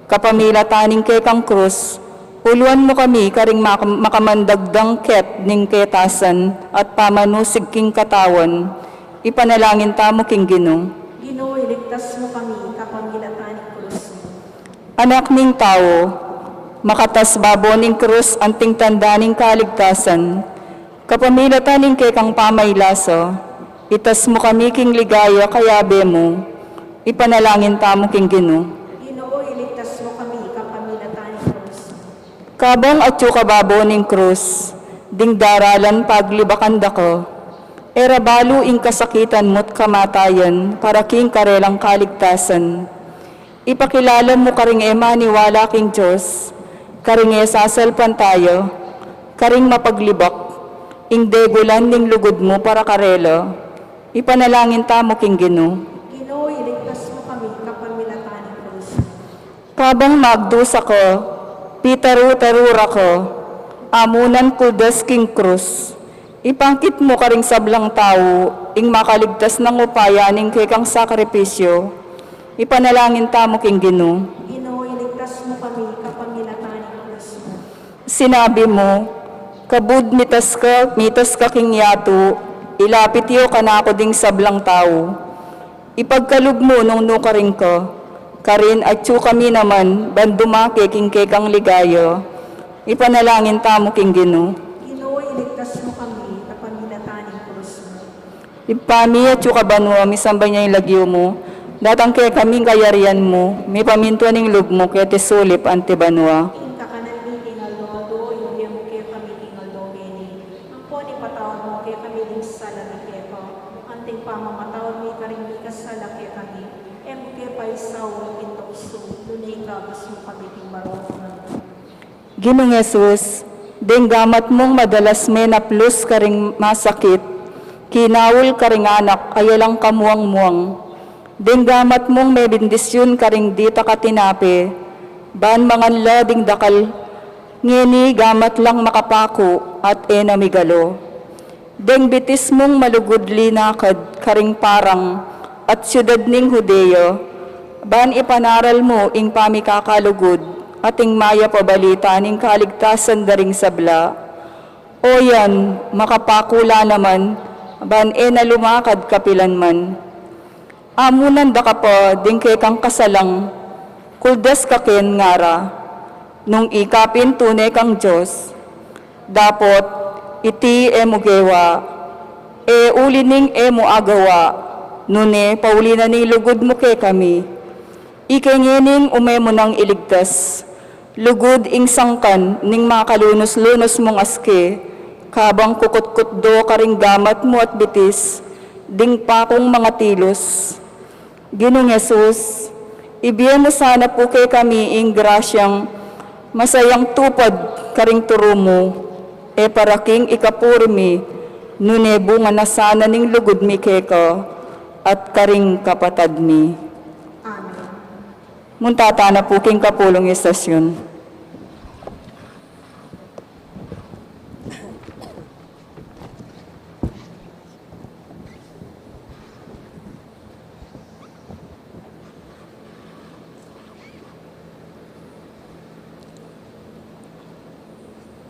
Kapamilatan ning kekang krus, Uluan mu kami karing mak-, makamandagdang kep ning ketasan at pamanusig king katawan. Ipanalangin tamu king Ginu. Ginu, iligtas mu kami kapamilatan ning krus mu. Anak ning tau, makatas babo ning krus anting tanda ning kaligtasan. Kapamilatan ning kekang pamailasa, itas mu kami king ligaya kayabe mu. Ipanalangin tamu king Ginu. Ginu, iligtas mu kami kapamilatan ning krus mu. Kabang atyu ka babo ning krus, ding daralan paglibakan da ka. E ra balu ing kasakitan mu't kamatayan para king karelang kaligtasan. Ipakilala mu karing e maniwala king Dios, karing e sasalpantaya, karing mapaglibak, ing degulan ning lugud mu para karela. Ipanalangin tamu king Ginu. Ginu, iligtas mu kami kapamilatan ning krus mu. Kabang magdusa ka, pitaru-taru ra ka, amunan kuldas king krus. Ipangkit mu karing sablang tau ing makaligtas nang upaya ning kekang sakripisyu. Ipanalangin tamu king Ginu. Ginu, iligtas mu kami kapamilatan ning krus mu. Sinabi mu, kabud mitas ka, mitas ka king yatu, ilapit yu kanaku ding sablang tau. Ipagkalub mu nung nukarin ka, karin atyu kami naman ban dumake king kekang ligaya. Ipanalangin tamu king Ginu. Ginu, iligtas mu kami kapamilatan ning krus mu. Ibpa mi, atyu ka banua, misamban ya ing lagyu mu. Datang kekami ing kayarian mu, mipamintuan ing lub mu keti sulip anti banua. Ing kakanan mi king aldo-aldo, ibie mu kekami king aldo ngeni. Ampon ipatawad mu kekami ding sala mi keka, anti ing pamamatawad mi karing mikasala kekami. E mu ke paisaul king tuksu, nune ikabus mu kami king marok. Ginung Jesus, deng gamat mung madalas menaplus karing masakit, kinaul karing anak a alang kamuang-muang. Deng gamat mung mebendisyun karing ditak a tinape, ban mangan la ding dakal, ngeni gamat lang makapaku at e na migalo. Deng bitis mung malugud linakad karing parang at syudad ning Judea, ban ipanaral mu ing pamikakalugud at ing mayap a balita ning kaligtasan da ring sabla. O yan, makapaku la naman, ban e na lumakad kapilan man. Amunan da ka pa ding kekang kasalang, kuldas ka ken ngara, nung ika pin tune kang Dios. Dapot iti e mu gewa, e uli ning e mu agawa, nune pauli na ning lugud mu kekami. Ike ngening ume mu nang iligtas, lugud ing sangkan ning makalunus-lunus mung aske, kabang kukutkutdo karing gamat mu at bitis ding pakung mangatilus. Ginung Jesus, ibie mu sana pu kekami ing grasyang masayang tupad karing turu mu, e para king ikapuri mi, nune bunga na sana ning lugud mi keka at karing kapatad mi. Amen. Munta tana pu king kapulung istasyun.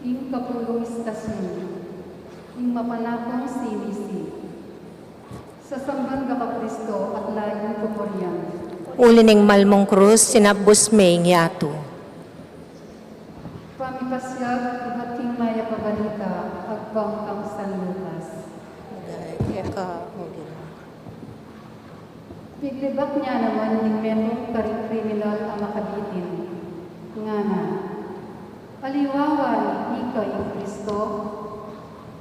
Ing kapulung istasyun, ing mapanakung sinisi. Sasamban da ka Kristo at layun pupurian. Uli ning malmung krus, sinabus me ing yatu. Pamipasiag ibat king mayap a balita agpang kang San Lucas. Ika, O Ginu. Piglibak ne naman ning menung kari-, kriminal a makabitin. Ngana, aliwa wari ika ing Kristo,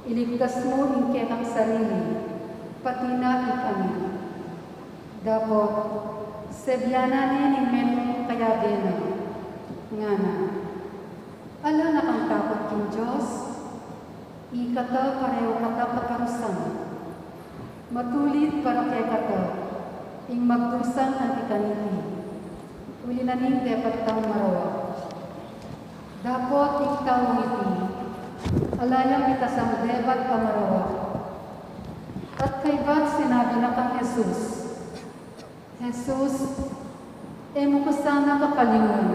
iligtas mu ing kekang sarili, pati na ikami. Dapot, sebianan ne ning menung kayabe na. Ngana, ala na kang takut king Dios, ikata pareho kata kaparusan. Matulid para kekata ing magdusan anti kaniti, uli na ning depat tang marawak. Dapot ing taung iti, ala yang mitasang depat a marawak. At kaybat sinabi na kang Jesus, Jesus, e mu ku sana kakalingan.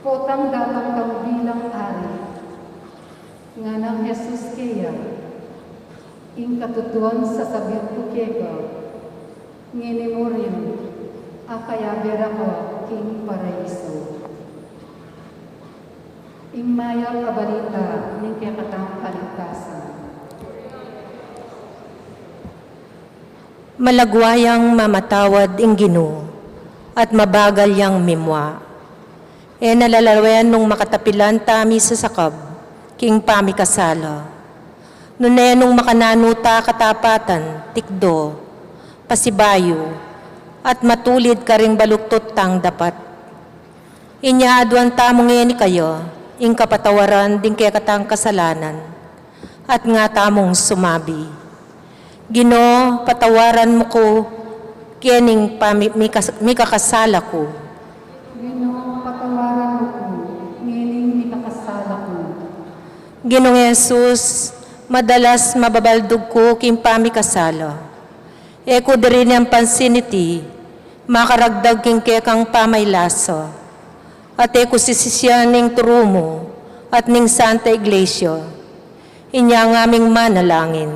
Potang datang ka bilang ari. Nganang Jesus keya, ing katutuan sasabian ku keka, ngeni mu rin, akayabe ra ka king paraiso. Ing mayap a balita ning kekatang kaligtasan. Malagwa yang mamatawad ing Ginu, at mabagal yang mimua. E na lalawen nung makatapilan tami sasakab king pamikasala. Nune nung makananu ta katapatan, tikdo, pasibayu, at matulid karing baluktot tang dapat. Inya aduan tamu ngeni kaya ing kapatawaran ding kekatang kasalanan, at nga tamung sumabi, Ginu, patawaran mu ku kening pami-, mikas-, mikakasala ku. Ginu, patawaran mu ku ngening mikakasala ku. Ginung Jesus, madalas mababaldug ku king pamikasala. E ku diri niyan pansin iti, makaragdag king kekang pamaylasa. At e ku sisisian ing turu mu, at ning Santa Iglesia. Inya ngaming manalangin.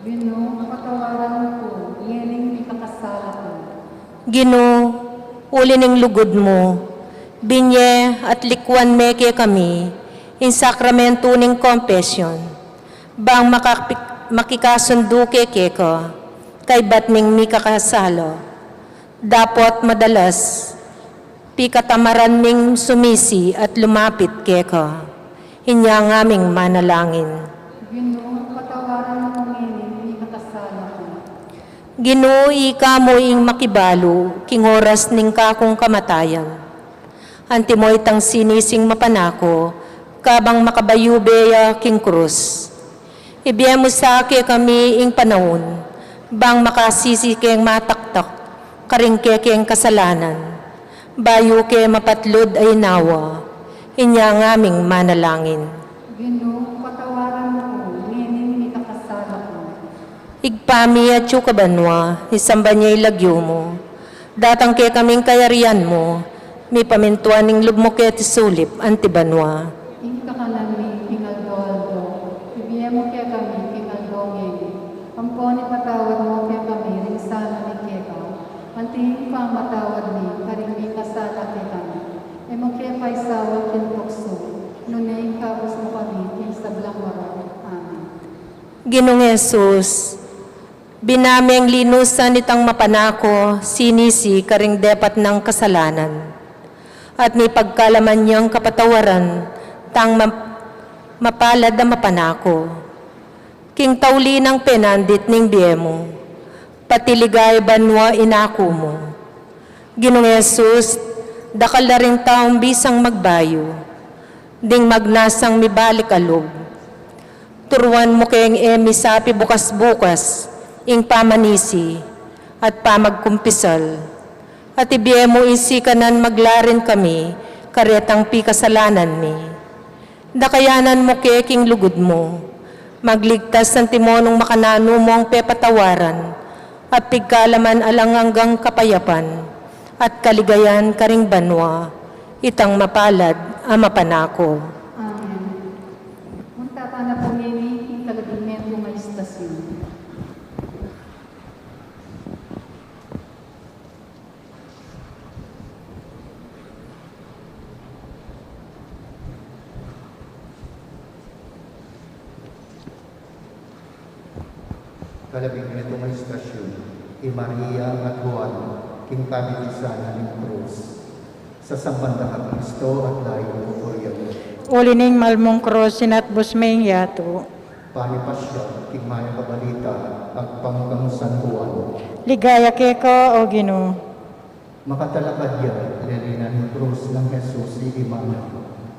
Ginu, patawaran mu ku ngening mikakasala ku. Ginu, uli ning lugud mu, binye at likuan me kekami ing sakramentu ning confession, bang makapik-, makikasundu ke keka kaybat ming mikakasala. Dapot madalas pikatamaran ming sumisi at lumapit keka. Inya ngaming manalangin. Ginu, patawaran mu ku ngening mikakasala ku. Ginu, ika mu ing makibalu king oras ning kakung kamatayan. Antimo itang sinising mapanako, kabang makabayube ya king krus. Ibie mu sa kekami ing panaun, bang makasisi keng mataktak karing kekeng kasalanan, bayu ke mapatlud a inawa. Inya ngaming manalangin. Ginu, patawaran mu ku ngening mikakasala ku. Ibpa mi, atsu ka banua, misamban ya ing lagyu mu. Datang kekami ing kayarian mu, mipamintuan ing lub mu keti sulip anti banua. Ing kakanan mi king aldo-aldo, ibie mu kekami king aldo ngeni. Ampon ipatawad mu kekami ring sala mi keka, anti ing pamatawad mi karing mikasala kekami. E mu ke paisaul king tuksu, nune ikabus mu kami king sablang marok. Amen. Ginung Jesus, bina meng linusan itang mapanako sinisi karing depat nang kasalanan, at mipagkalaman yang kapatawaran tang ma-, mapalad a mapanako. King tauli nang penandit ning bie mu, pati ligaya banua inaku mu. Ginung Jesus, dakal la ring taung bisang magbayu, ding magnasang mibalik a lub. Turuan mu keng e misapi bukas-bukas ing pamanisi at pamagkumpisal, at ibie mu ing sikanan maglarin kami karetang pikasalanan mi. Dakayanan mu ke king lugud mu. Magligtas antimo nung makananu mung pepatawaran, at pigkalaman alang anggang kapayapan at kaligayan karing banua, itang mapalad a mapanako. Amen. Munta tana pu ngeni king kalabing metung a istasyun. Kalabing metung a istasyun, i Maria at Juan, king kabitisan ning krus. Sasamban da ka Kristo at layu mu purian. Uli ning malmung krus, sinatbus me ing yatu. Panipasya king mayap a balita agpang kang San Juan. Ligaya keka, O Ginu. Makatalakad ya, lele na ning krus nang Jesus i ima na,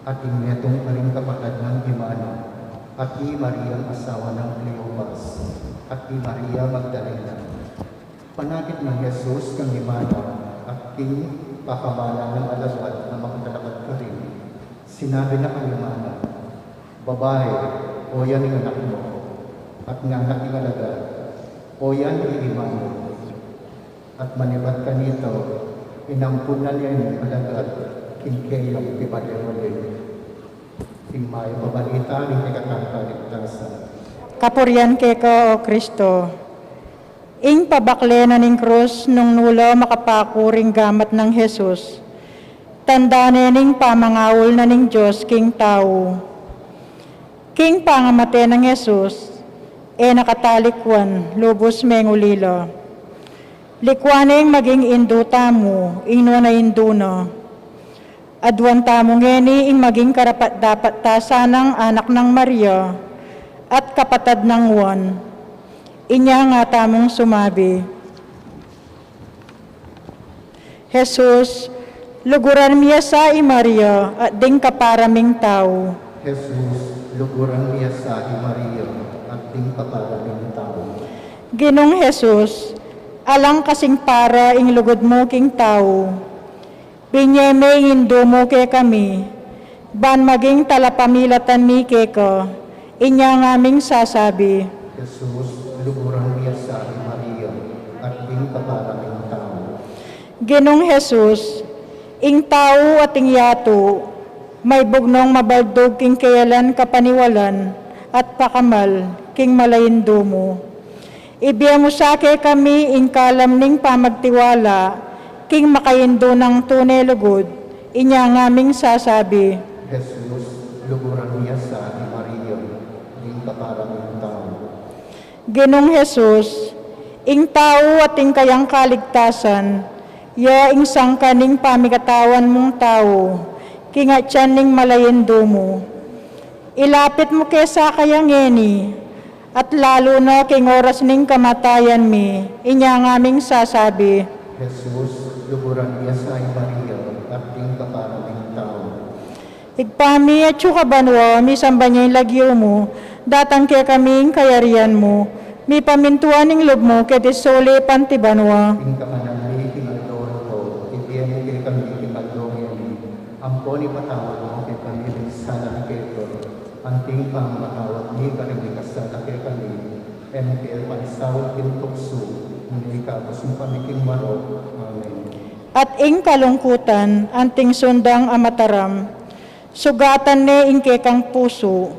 at ing metung karing kapatad nang ima na, at i Maria asawa nang Cleopas, at i Maria Magdalena. Panakit nang Jesus kang ima na at king pakamalan nang alagad a makatalakad karin, sinabi na kang ima na, Babai, oyan ing anak mu. At nganak ing alagad, Oyan ing ima mu. At manibat kanita, inampun na ning alagad Ing keyang pibale-bale, ing mayap a balita ning kekang kaligtasan. Kapurian keka, O Kristo. Ing pabakle na ning krus nung nu la makapaku ring gamat nang Jesus, tanda ne ning pamangaul na ning Dios king tau. King pangamate nang Jesus, e na kata likwan, lubus meng ulila. Likwan neng maging indu tamu, ing nuan a indu na. Aduan tamu ngeni ing maging karapat-dapat ta sanang anak nang Maria at kapatad nang Juan. Inya nga tamung sumabi, Jesus, luguran mi ya sa i Maria at ding kapara ming tau. Jesus, luguran mi ya sa i Maria at ding kapara ming tau. Ginung Jesus, alang kasing para ing lugud mu king tau. Binye me ing indu mu kekami, ban maging talapamilatan mi keka, inya ngaming sasabi. Jesus, luguran mi ya sa i Maria, at ding kapara ming tau. Ginung Jesus, ing tau at ing yatu, maybug nong mabaldug king keyalan kapaniwalan, at pakamal, king mala indu mu. Ibie mu sa kekami ing kalam ning pamagtiwala king makaindu nang tune lugud, inya ngaming sasabi. Jesus, luguran mi ya sa i Maria, ding kapara ming tau. Ginung Jesus, ing tau at ing kayang kaligtasan, ya ing sangkan ning pamikatawan mung tau, king atian ning mala indu mu. Ilapit mu ke sa kaya ngeni, at lalu na king oras ning kamatayan mi, inya ngaming sasabi. Jesus, luguran mi ya sa i Maria, at ding kapara ming tau. Ibpa mi, atsu ka banua, misamban ya ing lagyu mu, datang kekami ing kayarian mu, mipamintuan ing lub mu, keti sulip anti banua. Ing kakanan mi king aldo-aldo, ibie mu kekami king aldo ngeni. Ampon ipatawad mu kekami ring sala mi keka, anti ing pamamatawad mi karing mikasala kekami. E mu ke paisaul king tuksu, nune ikabus mu kami king marok. Amen. At ing kalungkutan, anting sundang a mataram, sugatan ne ing kekang pusu.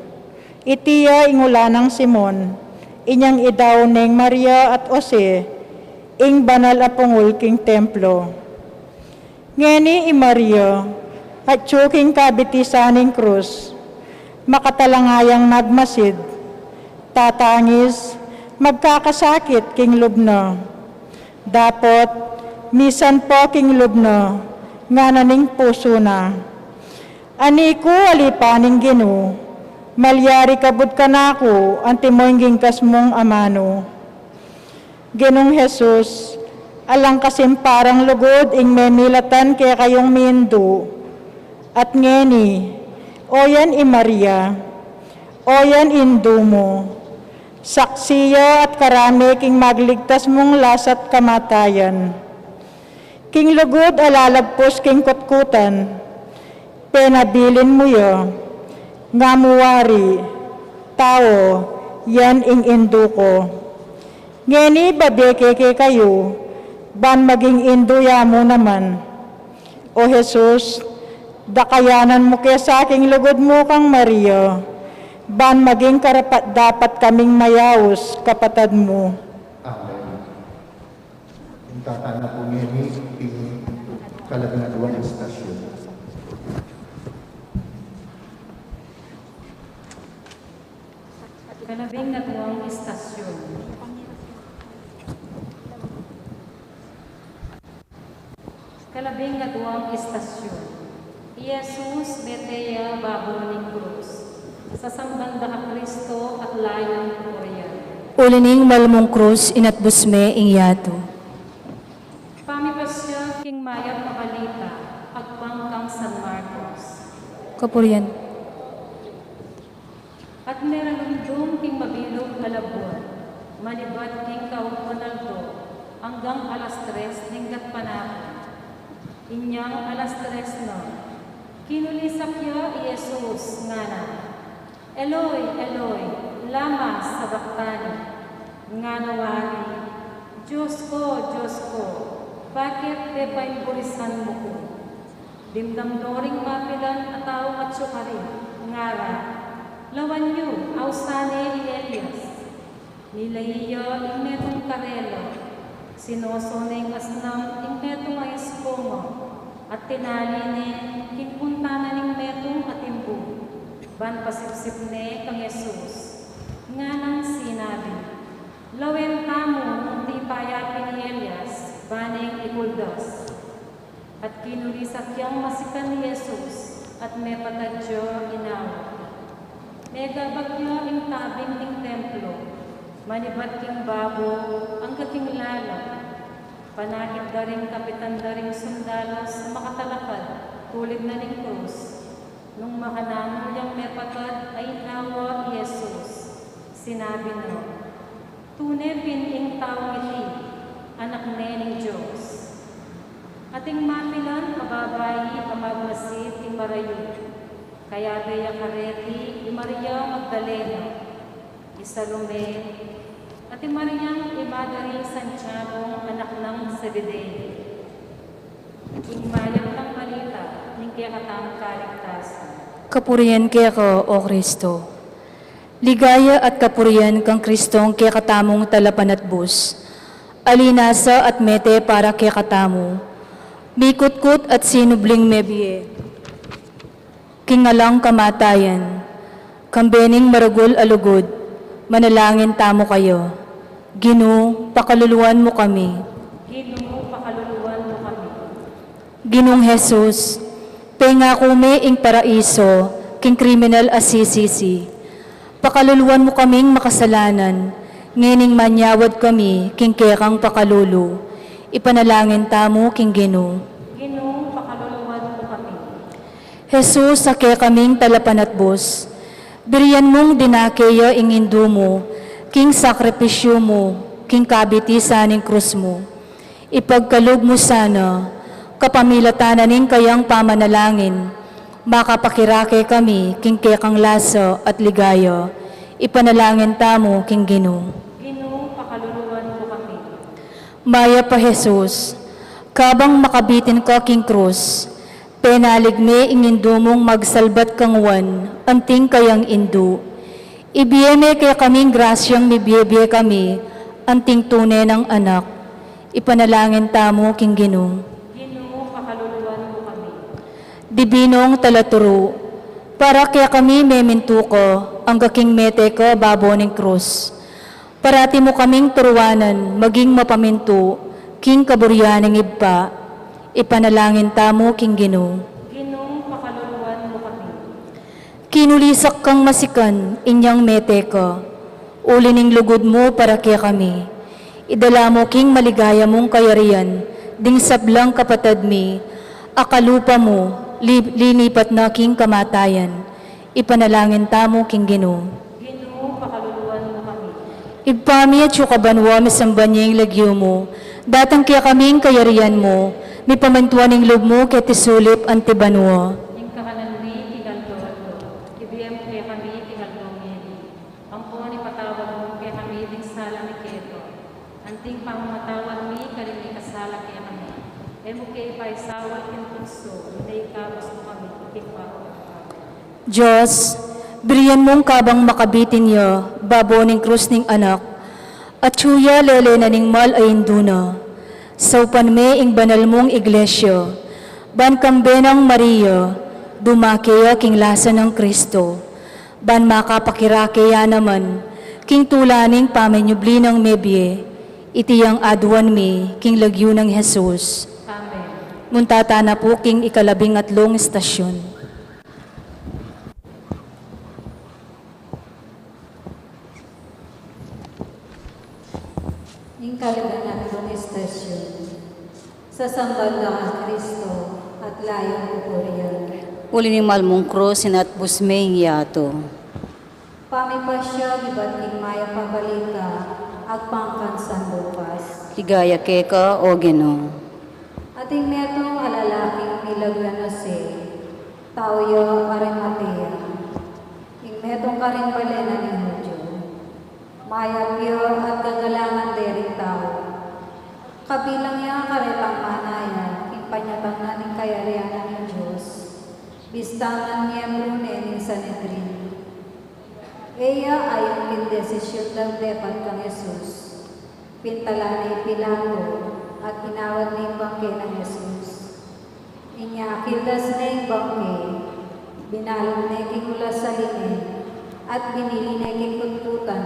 Iti ya ing ula nang Simon, inyang idau neng Maria at Jose, ing banal a pungul king templo. Ngeni i Maria, atsu king kabitisan ning krus, makatalanga yang magmasid, tatangis, magkakasakit king lub na. Dapot, misan po king lub na, ngana ning pusu na. Ani ku, alipan ning Ginu, malyari kabud kanaku, antimo ing gingkas mung amanu. Ginung Jesus, alang kasimparang lugud ing memilatan kekayung mindu. At ngeni, o yan i Maria, o yan indu mu, saksi ya at karame king magligtas mung lasa't kamatayan. King lugud a lalagpus king kutkutan, penabilin mu ya, nga mu wari, tau, yan ing indu ku. Ngeni babie ke kekayu, ban maging indu ya mu naman. O Jesus, dakayanan mu ke sa king lugud mu kang Maria, ban maging karapat-dapat kaming mayaus kapatad mu. Amen. Ing tata na pu ngeni ing kalabing aduang istasyon. Kalabing aduang istasyon. Kalabing aduang istasyon. I Jesus mete ya babo ning krus. Sasamban da ka Kristo at layun purian. Uli ning mal mung krus, inatbus me ing yatu. Pamipasya king mayap a balita agpang kang San Marcos. Kapurian. At meralumdum king mabilug a labuad, manibat king kauban aldo, anggang alas tres ning gatpanapun. Inyang alas tres na, kinulisak ya i Jesus, ngana, "Eloi, Eloi, lama sabachthani?" Ngana wari, "Dios ku, Dios ku, bakit pepaimbulisan mu ku?" Dimdam no ring mapilan a tau atyu karin, ngara, lawan yu, ausan ne i Elias. Nilai ya ing metung karela, sinoso neng asnam ing metung a esponga, at tinali ne king punta na ning metung a timbu, ban pasipsip ne kang Jesus. Nganang sinabi, lawen tamu nung tipa ya pin i Elias, ba neng ikuldas. At kinulisak yang masikan i Jesus, at mepatad ya inawa. Megabak ya ing tabing ning templo, manibat king babo angga king lalam. Panakit da ring kapitan da ring sundalus a makatalakad tulid na ning krus. Nung makananu yang mepatad a inawa i Jesus, sinabi na, tune pin ing taung iti, Anak ne ning Dios. Ating mapilan a babai a magmasid king marayu, kayabe ya kareti i Maria Magdalena, i Salome, at i Mariang ima da ring Santiago anak nang Zebedeo. Ing mayap a balita ning kekatamung kaligtasan. Kapurian keka, O Kristo. Ligaya at kapurian kang Kristong kekatamung talapanatbus, a linasa at mete para kekatamu, mikutkut at sinubling mebie king alang kamatayan. Kambe ning maragul a lugud, manalangin tamu kaya. Ginu, pakaluluan mu kami. Ginu, pakaluluan mu kami. Ginung Jesus, pengaku me ing paraiso king kriminal a sisisi. Pakaluluan mu kaming makasalanan, ngening manyawad kami king kekang pakalulu. Ipanalangin tamu king Ginu. Ginu, pakaluluan mu kami. Jesus, a kekaming talapanatbus, birian mung dinake ya ing Indu mu king sakripisyu mu king kabitisan ning krus mu. Ipagkalub mu sana, kapamilatan na ning kayang pamanalangin, makapakirake kami king kekang lasa at ligaya. Ipanalangin tamu king Ginu. Ginu, pakaluluan mu kami. Mayap a Jesus, kabang makabitin ka king krus, penalig me ing Indu mung magsalbat kang Juan, anting kayang indu. Ibie me kekaming grasyang mibiebie kami anting tune nang anak. Ipanalangin tamu king Ginu. Ginu, pakaluluan mu kami. Dibinong talaturu, para kekami memintu ka angga king mete ka babo ning krus. Parati mu kaming turuanan maging mapamintu king kaburian ning Ibpa. Ipanalangin tamu king Ginu. Ginu, pakaluluan mu kami. Kinulisak kang masikan inyang mete ka, uli ning lugud mu para kekami. Idala mu king maligaya mung kayarian ding sablang kapatad mi a kalupa mu li-, linipat na king kamatayan. Ipanalangin tamu king Ginu. Ginu, pakaluluan mu kami. Ibpa mi, atsu ka banua, misamban ya ing lagyu mu. Datang kekami ing kayarian mu. Mipamintuan ing lub mu keti sulip anti banua. Ing kakanan mi king aldo-aldo ibie mu kekami king aldo ngeni. Ampon ipatawad mu kekami ding sala mi keka, anting pamamatawad mi karing mikasala kekami. E mu ke ipaisaul king tuksu, nune ikabus mu kami king parok. Amen. Dios, birian mung kabang makabitin ya babo ning krus ning Anak, atsu ya lele na ning mal a Indu na. Saupan me ing banal mung Iglesia, ban kambe nang Maria, dumake ya king lasa nang Kristo, ban makapakirake ya naman king tula ning pamanyubli nang mebie. Iti yang aduan mi king lagyu nang Jesus. Amen. Munta tana pu king ikalabing atlung istasyon. Ing kalabing atlung istasyon. Sasamban da ka Kristo, at layun pupurian. Uli ning mal mung krus, inatbus me ing yatu. Pamipasya ibat king mayap a balita agpang kang San Lucas. Ligaya keka, O Ginu. Ating metung a lalaking milagu nang Jose, tau ya Arimatea. Ing metung karing bale na ning Judio. Mayap ya at gagalangan de ring tau. Kabilang ya karetang manaya king panyatang na ning kayarian na ning Dios. Bista man miembru ne ning Sanedrin. E ya ayun king desisyun dang depat kang Jesus, pintala ne i Pilato at inawad ne ing bangke nang Jesus. Inya akildas ne ing bangke, binalut ne king ulas a linen, at binili ne king kutkutan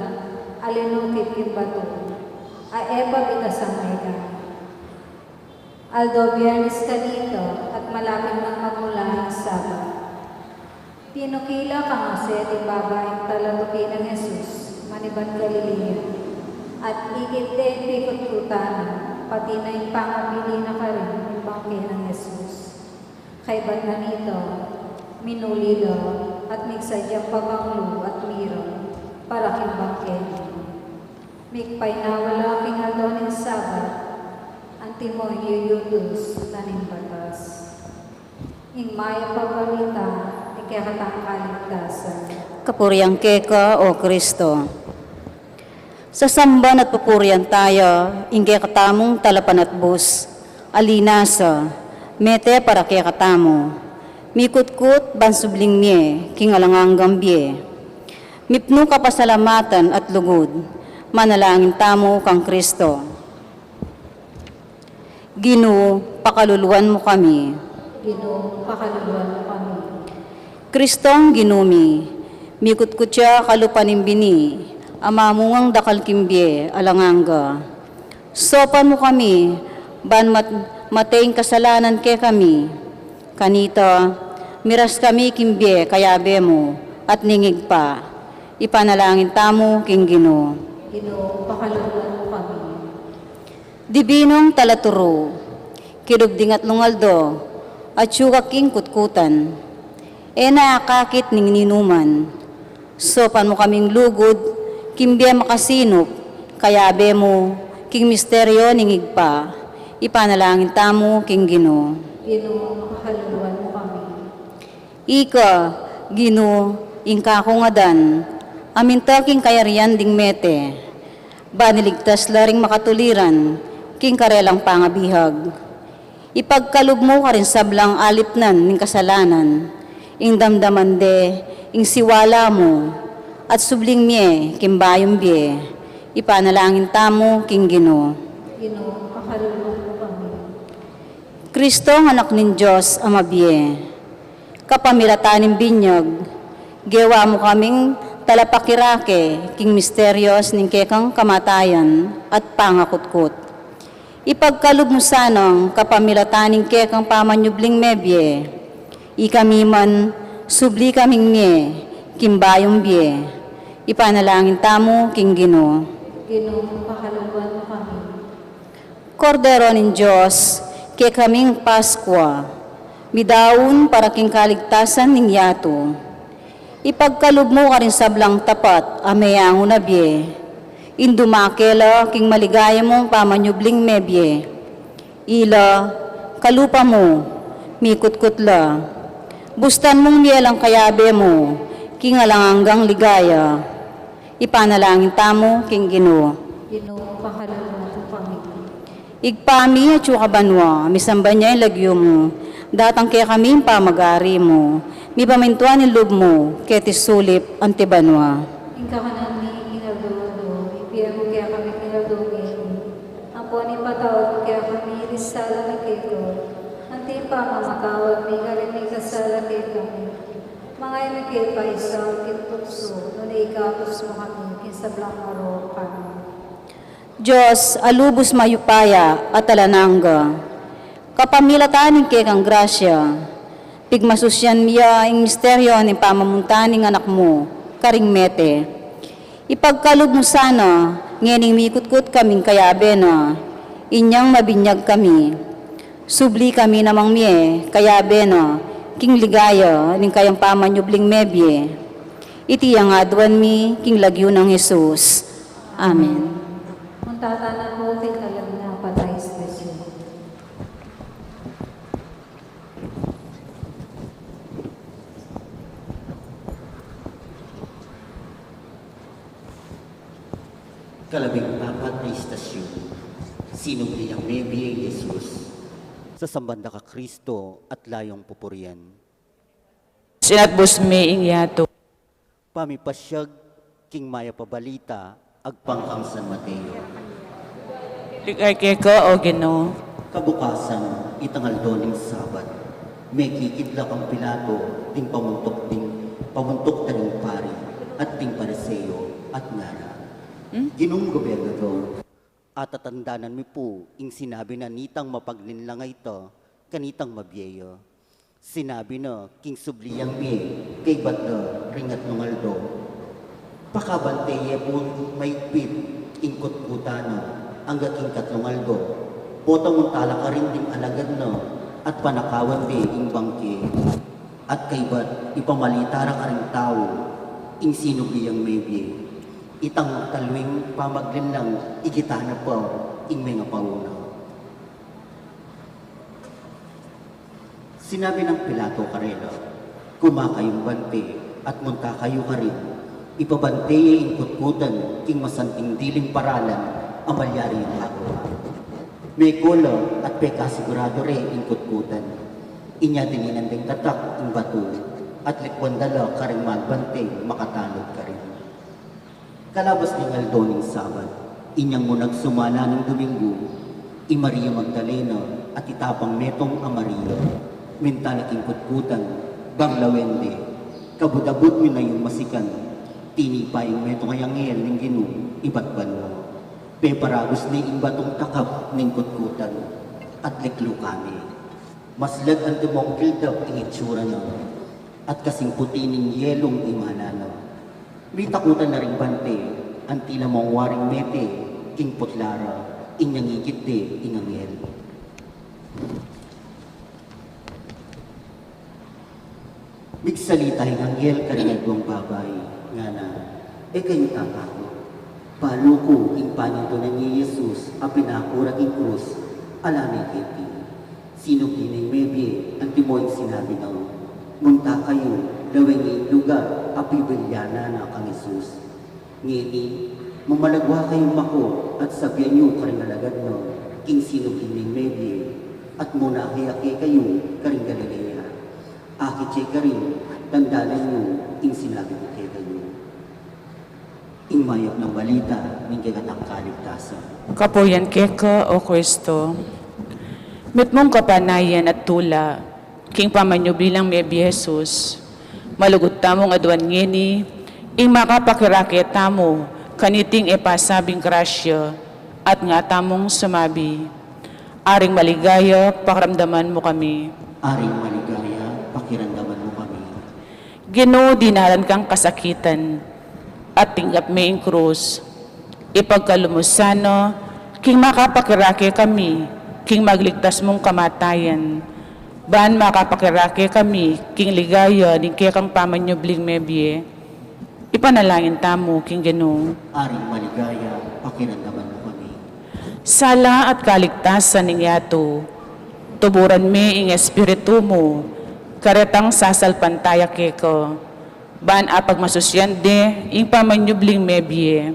a linukit king batu, a e pa bitasang megamit. Aldo Biernes kanita at malapit nang magmula ing Sabat. Tinukila kang Jose ding babaing talatuki nang Jesus manibat Galilea, at ikit de ing pikutkutan na, pati na ing pangabili na karin ing bangke nang Jesus. Kaybat na nita, minuli la at migsadyang pabanglu at mira para king bangke na. Migpainawa la king aldo ning Sabat, antimo ing yuyutus na ning batas. Ing mayap a balita ning kekatang kaligtasan. Kapurian keka, O Kristo. Sasamban at pupurian taya ing kekatamung talapanatbus a linasa, mete para kekatamu, mikutkut ban subling mie king alang anggang bie. Mipnu kapasalamatan at lugud, manalangin tamu kang Kristo. Ginu, pakaluluan mu kami. Ginu, pakaluluan mu kami. Kristong Ginu mi, mikutkut ya kalupa ning bini a mamungang dakal king bie alang angga. Saupan mu kami ban mat-, mate ing kasalanan kekami. Kanita, miras kami king bie kayabe mu at ning Ibpa. Ipanalangin tamu king Ginu. Ginu, pakaluluan mu kami. Dibinung talaturu, kilub ding atlung aldo, atyu ka king kutkutan. E na akakit ning ninuman. Saupan mu kaming lugud king bie makasinup kayabe mu king misteryo ning Ibpa. Ipanalangin tamu king Ginu. Ginu, pakaluluan mu kami. Ika, Ginu, ing kakungadan, a minta king kayarian ding mete, ban iligtas la ring makatuliran king karelang pangabihag. Ipagkalub mu karing sablang alipnan ning kasalanan ing damdaman de ing siwala mu, at subling mie king bayung bie. Ipanalangin tamu king Ginu. Ginu, pakaluluan mu kami. Kristong Anak ning Dios a mabie, kapamilatan ning binyag, gewa mu kaming talapakirake king misteryos ning kekang kamatayan at pangakutkut. Ipagkalub mu sanang kapamilatan ning kekang pamanyubling mebie, ikami man subli kaming mie king bayung bie. Ipanalangin tamu king Ginu. Ginu, pakaluluan mu kami. Kordero ning Dios, kekaming Paskua, midaun para king kaligtasan ning yatu. Ipagkalub mu karing sablang tapat a meangu na bie, ing dumake la king maligaya mung pamanyubling mebie. Ila, kalupa mu, mikutkut la. Bustan mung mie lang kayabe mu king alang anggang ligaya. Ipanalangin tamu king Ginu. Ginu, pakaluluan mu kami. Ibpa mi, atsu ka banua, misamban ya ing lagyu mu, datang kekami ing pamagari mu, mipamintuan ing lub mu keti sulip anti banua. Ing kakanan mi king aldo-aldo ibie mu kekami king aldo ngeni, ampon ipatawad mu kekami ring sala mi keka, anti ing pamamatawad mi karing mikasala kekami. Manga e mu ke paisaul king tuksu, nune ikabus mu kami king sablang marok. Amen. Dios a lubus mayupaya at alang angga, kapamilatan ning kekang grasya, pigmasusyan mi ya ing misteryo ning pamamunta ning Anak mu karing mete. Ipagkalub mu sana ngening mikutkut kaming kayabe na, inyang mabinyag kami. Subli kami namang mie kayabe na king ligaya ning kayang pamanyubling mebie. Iti ing aduan mi king lagyu nang Jesus. Amen. Munta tana pu king kalab na patay station. Kalabing apat a istasyon, sinubli yang mebie i Jesus. Sasamban da ka Kristo at layong pupurian. Tinatbus mi ing yatu. Pamipasiag king mayap a balita agpang kang San Mateo. Ligaya keka, O Ginu. Kabukasan, itang aldo ning Sabat, mekikit la kang Pilato ding pamuntuk, ding pamuntuk da ring pari at ding Pariseo, at ngana, Hmm? Ginung Gobernador, atatandanan mi pu ing sinabi na nitang mapaglinlang a ita kanitang mabie ya. Sinabi na king subli yang mie kaybat da ring atlung aldo. Pakabante ye pu maigpit ing kutkutan na angga king katlung aldo, potang munta la karin ding alagad na at panakawan de ing bangke. At kaybat ipamalita ra karing tau ing sinubli yang mebie. Itang talwing pamaglinlang igitan na pa ing mengapauna. Sinabi nang Pilato karela, "Kuma kayung bante at munta kayu karin, ipabante ye ing kutkutan king masanting diling paralan a malyari yang agawa." Meko la at pekasigurado re ing kutkutan. Inya dininan deng tatak ing batu at likwan da la karing magbanteng makatanud karin. Kalabas ning aldo ning Sabat, inyang munag sumala ning Domingo, i Maria Magdalena at ita pang metung a Maria, minta la king kutkutan, bang lawen de, kabud-abud mi na yung masikan, tinipa ing metung a anghel ning Ginu ibat banua. Peparagus ne ing batung takap ning kutkutan, at liklukan ne. Maslag antimong kildap ing itsura na, at kasing puti ning yelung imana na. Mitakutan na ring bante, anti la mong waring mete king putla ra, inyang ikit de ing anghel. Migsalita ing anghel karing aduang babai, ngana, "E kayu tatakut. Balu ku ing panintunan ye Jesus a pinaku ra king krus, ala ne keti. Sinubli neng mebie, antimo ing sinabi na. Munta kayu, lawen ye ing lugar a pibilyanan na kang Jesus. Ngeni, mamalagwa kayung mako at sabian yu karing alagad na king sinubli neng mebie, at muna ke ya kekayu karing Galilea. Akit ye karin, tandanan yu ing sinabi ku kekayu." Ing mayap nang balita ning kekatang kaligtasan. Kapuyan keka, O Kristo. Mitmung kapanayan at tula king pamanyubli nang mebie Jesus, malugud tamung aduan ngeni ing makapakirake tamu kaniting e pasabing grasya, at nga tamung sumabi, "Aring maligaya, pakiramdaman mu kami." Aring maligaya, pakiramdaman mu kami. Ginu, dinalan kang kasakitan, at tinggap me ing krus. Ipagkalub mu sana king makapakirake kami king magligtas mung kamatayan, ban makapakirake kami king ligaya ning kekang pamanyubling mebie. Ipanalangin tamu king Ginu. Aring maligaya, pakiramdaman mu kami. Sala at kaligtasan ning yatu, tuburan me ing Espiritu mu karetang sasalpantaya keka, ban apagmasusian de ing pamanyubling mebie.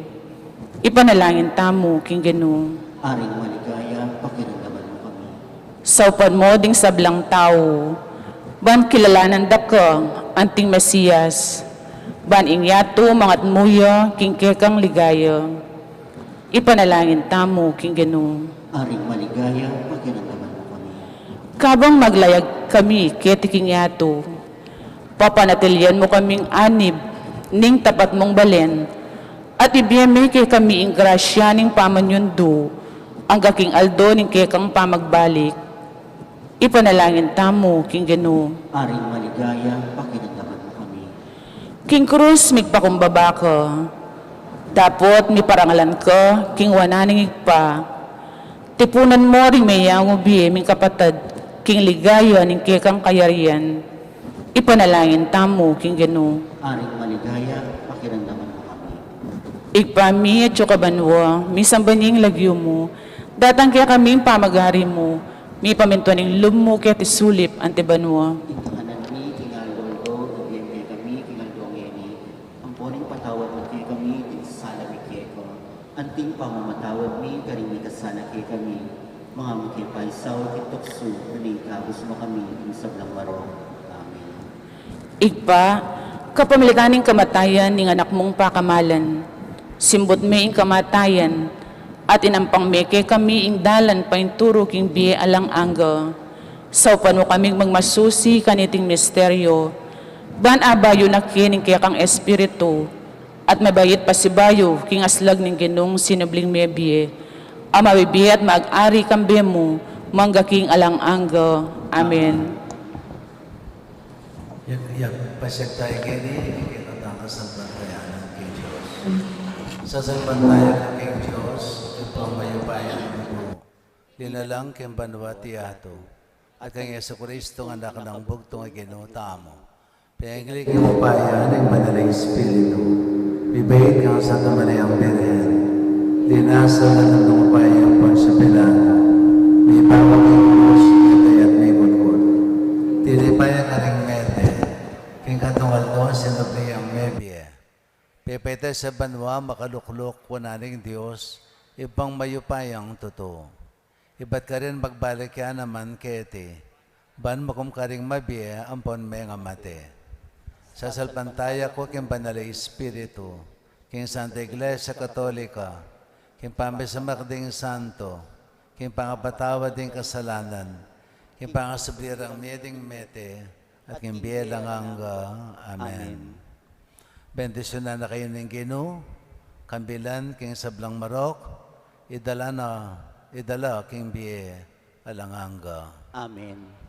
Ipanalangin tamu king Ginu. Aring maligaya, pakiramdaman mu kami. Saupan mu ding sablang tau, ban kilalanan da ka anting Mesias, ban ing yatu mangatmu ya king kekang ligaya. Ipanalangin tamu king Ginu. Aring maligaya, pakiramdaman mu kami. Kabang maglayag kami keti king yatu, papanatilian mu kaming anib ning tapat mung balen, at ibie me kekami ing grasya ning pamanyundu angga king aldo ning kekang pamagbalik. Ipanalangin tamu king Ginu. Aring maligaya, pakiramdaman mu kami. King krus migpakumbaba ka, dapot miparangalan ka king wanan ning Ibpa. Tipunan mu ring meyangu bie ming kapatad king ligaya ning kekang kayarian. Ipanalangin tamu king Ginu. Aring maligaya, pakiramdaman mu kami. Ibpa mi, atsu ka banua, misamban ya ing lagyu mu, datang kekami ing pamagari mu, mipamintuan ing lub mu keti sulip anti banua. Ing kakanan mi king aldo-aldo ibie mu kekami king aldo ngeni, ampon ipatawad mu kekami ding sala mi keka, anti ing pamamatawad mi karing mikasala kekami. Manga mu ke paisaul king tuksu, nune ikabus mu kami king sablang marok. Amen. Ibpa, kapamilatan ning kamatayan ning Anak mung pakamalan, simbut me ing kamatayan, at inampang me kekami ing dalan paintulu king bie alang angga. Saupan mu kaming magmasusi kaniting misteryo, ban abayu na ke ning kekang Espiritu, at mabait pasibayu king aslag ning Ginung sinubling mebie, a mabibie at mag-ari kambe mu, mangga king alang angga. Amen. Yak, yak, pasyag tayu keni, ing kekatang kasalpantayanan king Dios. Sasalpantaya ku king Dios, Ibpang mayupayang tutu, linalang king banua at yatu, at kang Jesucristo a Anak nang bugtung a Ginu tamu. Pengli king upaya ning Banal a Espiritu, mibait kang Santa Mariang Birhen, linasa na ning upaya nang Poncio Pilato, mipaku king krus, mete at mikutkut. Tinipa ya karing mete, king katlung aldo sinubli yang mebie. Pepaitas ya banua, makalukluk wanan ning Dios, Ibpang mayupayang tutu. Ibat karin magbalik ya naman keti, ban makum karing mabie ampon mengamate. Sasalpantaya ku king Banal a Espiritu, king Santa Iglesia Katolika, king pamisamak ding santo, king pangapatawad ding kasalanan, king pangasubli rang mie ding mete, at king bie alang angga. Amen. Amen. Bendisyunan na kayu ning Ginu, kambilan king sablang marok, idala na, idala king bie alang angga. Amen.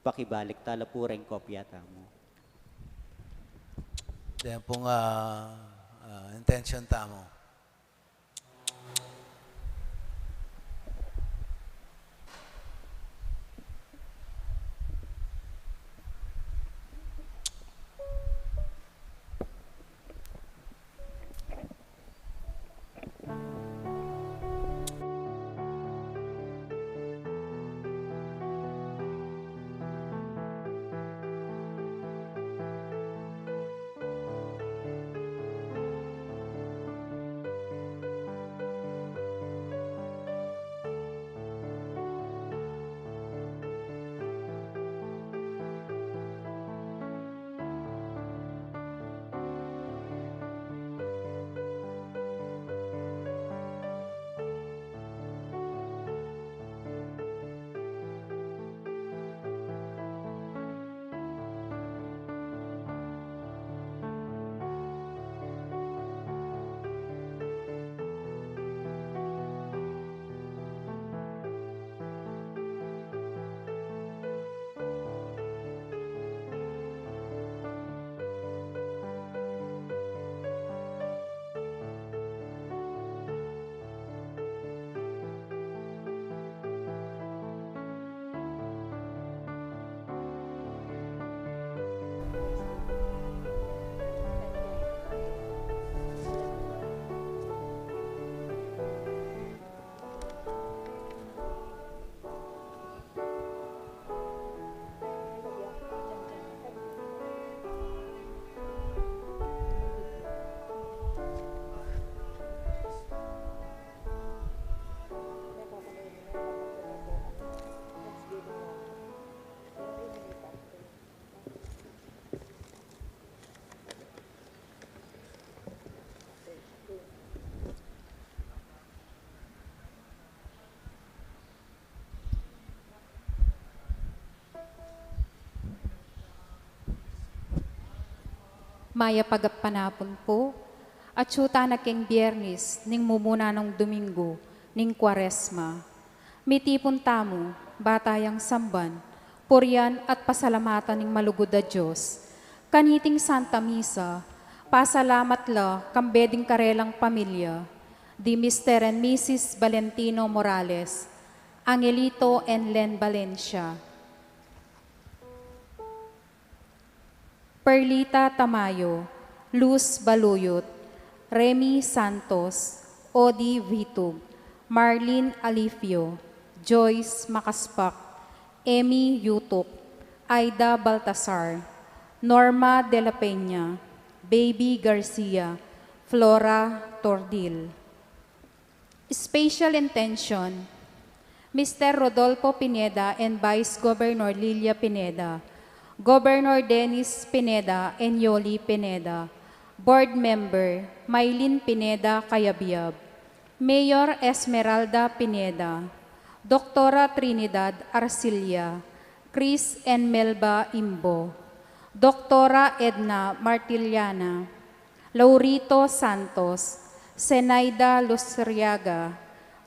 Pakibalik tala pu reng kopya tamu. Yan pung, ah, ah, intention tamu. Mayap a panapun pu, atyu tana keng Biernis ning mumuna nang Duminggu ning Kuaresma. Mitipun tamu, ba tayang samban, purian at pasalamatan ing malugud a Dios. Kaniting Santa Misa, pasalamat la kambe ding karelang pamilya, di Mister and Missus Valentino Morales, Angelito and Len Valencia, Perlita Tamayo, Luz Baluyot, Remy Santos, Odi Vitug, Marlene Alifio, Joyce Macaspac, Emmy Yutuk, Aida Baltasar, Norma de la Peña, Baby Garcia, Flora Tordil. Special intention, Mister Rodolfo Pineda and Vice Governor Lilia Pineda, Governor Dennis Pineda and Yoli Pineda, Board Member Mylene Pineda Cayabyab, Mayor Esmeralda Pineda, Doktora Trinidad Arcilla, Chris and Melba Imbo, Doktora Edna Martiliana, Laurito Santos, Zenaida Luzriaga,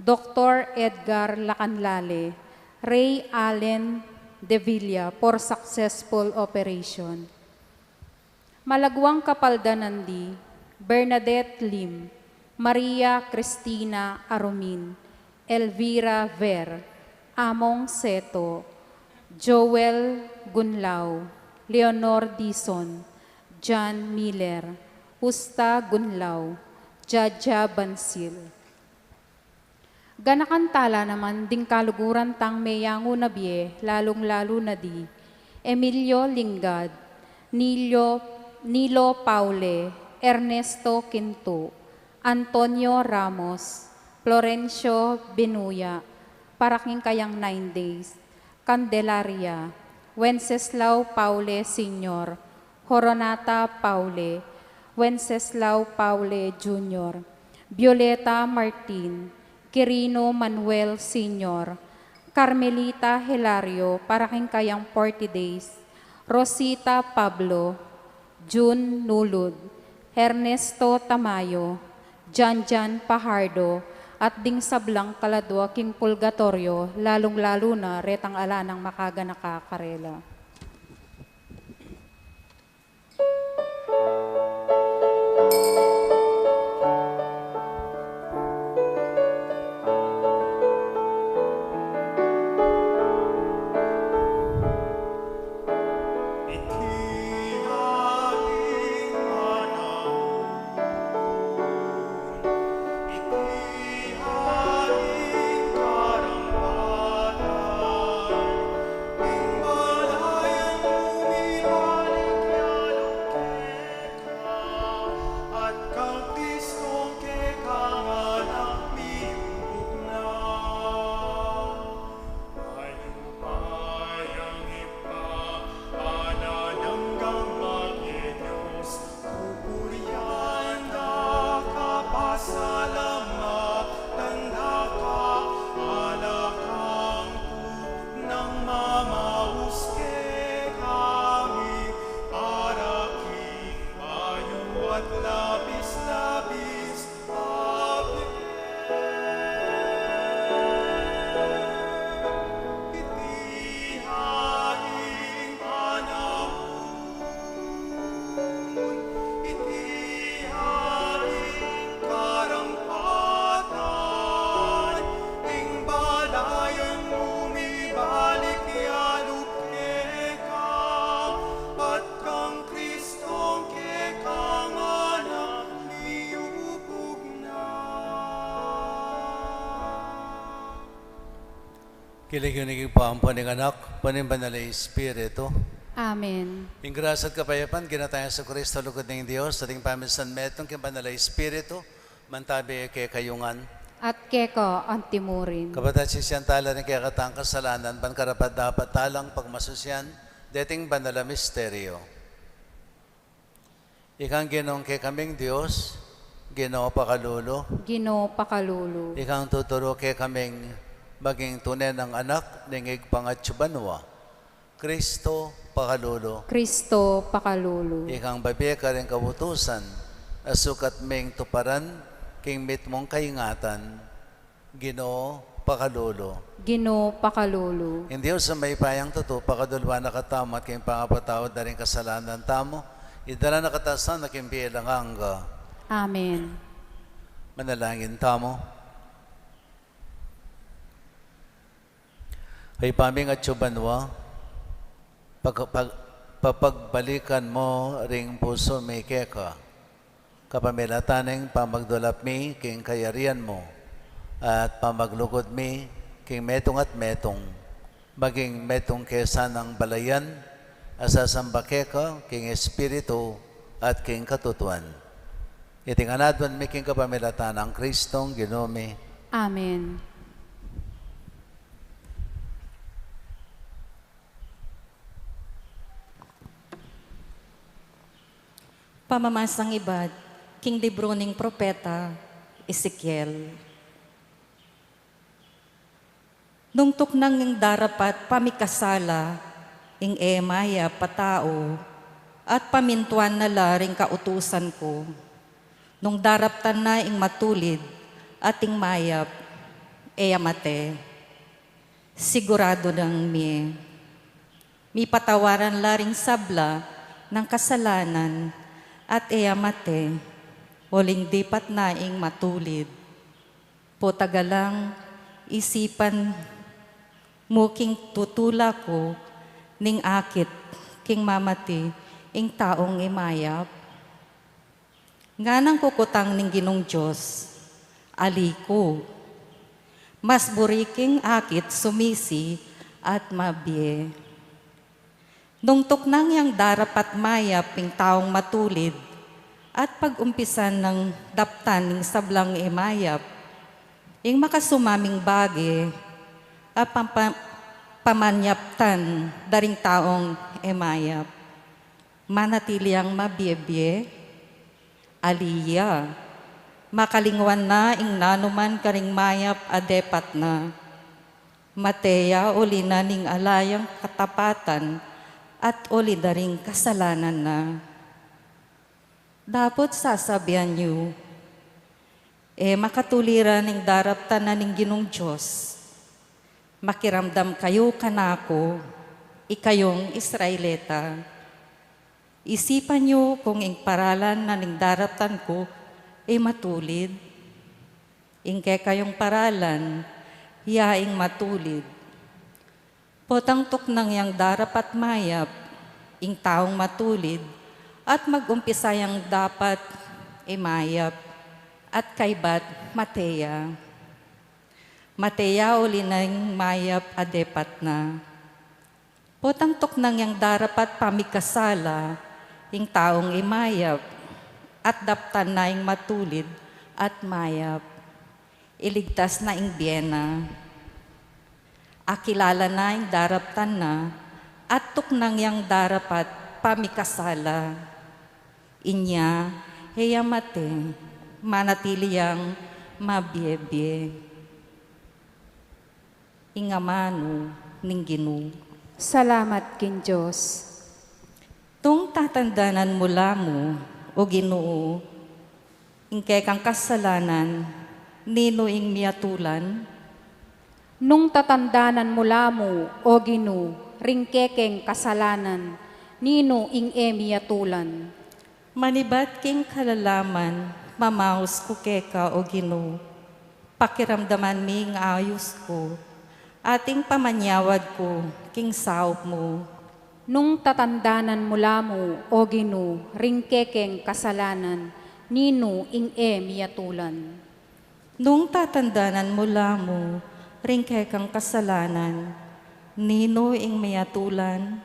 Doktor Edgar Lacanlale, Ray Allen Devilla for successful operation. Malaguang kapaldanan di Bernadette Lim, Maria Cristina Arumin, Elvira Ver, Among Seto, Joel Gunlao, Leonor Dizon, John Miller, Justa Gunlao, Jaja Bansil. Ganakan tala naman ding kaluguran tang meyangu na bie, lalung-lalu na di Emilio Lingad, Nilo, Nilo Paule, Ernesto Quinto, Antonio Ramos, Florencio Benuya, para king kayang nine days, Candelaria, Wenceslao Paule Senior, Horonata Paule, Wenceslao Paule Junior, Violeta Martin, Quirino Manuel Senior, Carmelita Hilario, para king kayang forty days, Rosita Pablo, June Nulud, Ernesto Tamayo, Janjan Pajardo, at ding sablang kaladua king purgatoryo, lalung-lalu na retang ala nang makaganaka karela. At kang Kristong kekang anak miyubug na. Mayupayang Ibpa, alang anggang Dios, pupurian da ka, pasalamatan da ka, ala kang tutunan mamaus kekami, para king bayu at labis-labis a bie. Iti ing panaun, iti ing karampatan, ing balayan mu mibalik yalup keka, at kang Kristong kekang anak miyubug na. King lagyu ning Ibpa, ampo ning Anak, ampo ning Banal a Espiritu. Amen. Ing grasya at kapayapan ning Ginung Ginu Jesukristo, lugud ning Dios, at ing pamisan metung king Banal a Espiritu, mantabi kekayu ngan. At keka antimurin. Kapatad, sisian tala ring kekatang kasalanan, ban karapat-dapat talang pagmasusian deting banal a misteryo. Ikang Ginung kekaming Dios, Ginu pakalulu. Ginu pakalulu. Ikang tuturu kekaming maging tune nang anak ning Ibpang atsu banua, Kristo pakalulu. Kristo pakalulu. Ikang babie karing kautusan a sukat ming tuparan king mitmung kaingatan, Ginu pakalulu. Ginu pakalulu. Ing Dios a mayupayang tutu pakaluluan na katamu at king pangapatawad da ring kasalanan tamu, idala na katamu sana king bie alang angga. Amen. Manalangin tamu. Ibpa ming atsu banua, pag-, pag-, papagbalikan mu ring pusu mi keka, kapamilatan ning pamagdulap mi king kayarian mu, at pamaglugud mi king metung at metung, maging metung ke sanang balayan a sasamba keka king espiritu at king katutuan. Iti ngan aduan mi king kapamilatan nang Kristong Ginu mi. Amen. Pamamasang ibat king libru ning propeta Ezekiel. Nung tuknang ing darapat pamikasala ing e mayap a tau, at pamintuan na la ring kautusan ku, nung daraptan na ing matulid at ing mayap, e ya mate. Siguradu nang mie, mipatawaran la ring sabla nang kasalanan at e ya mate, uling dipat na ing matulid. Potang alang isipan mu king tutula ku ning akit king mamate ing taung e mayap? Nganang kukutang ning Ginung Dios, ali ku, mas buri king akit sumisi at mabie. Nung tuknang yang darapat mayap ing taung matulid, at pag-umpisan nang daptan ing sablang e mayap, ing makasumaming bage a pampa-, pamanyaptan da ring taung e mayap, manatili yang mabie-bie? Ali ya, makalingwan na ing nanuman karing mayap a depat na. Mate ya uli na ning ala yang katapatan at uli da ring kasalanan na. Dapot sasabian yu, e makatuliran ing daraptan na ning Ginung Dios. Makiramdam kayu kanaku, ikayung Israelita. Isipan yu kung ing paralan na ning daraptan ku e matulid. Ing kekayung paralan, ya ing matulid. Potang tuknang yang darapat mayap ing taung matulid, at mag-umpisa yang dapat e mayap, at kaybat mate ya. Mate ya uli na ing mayap a depat na. Potang tuknang yang darapat pamikasala ing taung e mayap, at daptan na ing matulid at mayap. Iligtas na ing bie na. Akilala na ing daraptan na, at tuknang yang darapat pamikasala. Inya, e ya mate, manatili yang mabie-bie. Ing amanu ning Ginu. Salamat king Dios. Nung tatandanan mu la mu, O Ginu, ing kekang kasalanan, ninu ing miyatulan? Nung tatandanan mu la mu, O Ginu, ring kekeng kasalanan, ninu ing e miyatulan? Manibat king kalalaman, mamaus ku keka, O Ginu. Pakiramdaman mi ing ayus ku, at ing pamanyawad ku king saup mu. Nung tatandanan mu la mu, O Ginu, ring kekeng kasalanan, ninu ing e miyatulan? Nung tatandanan mu la mu ring kekang kasalanan, ninu ing miyatulan?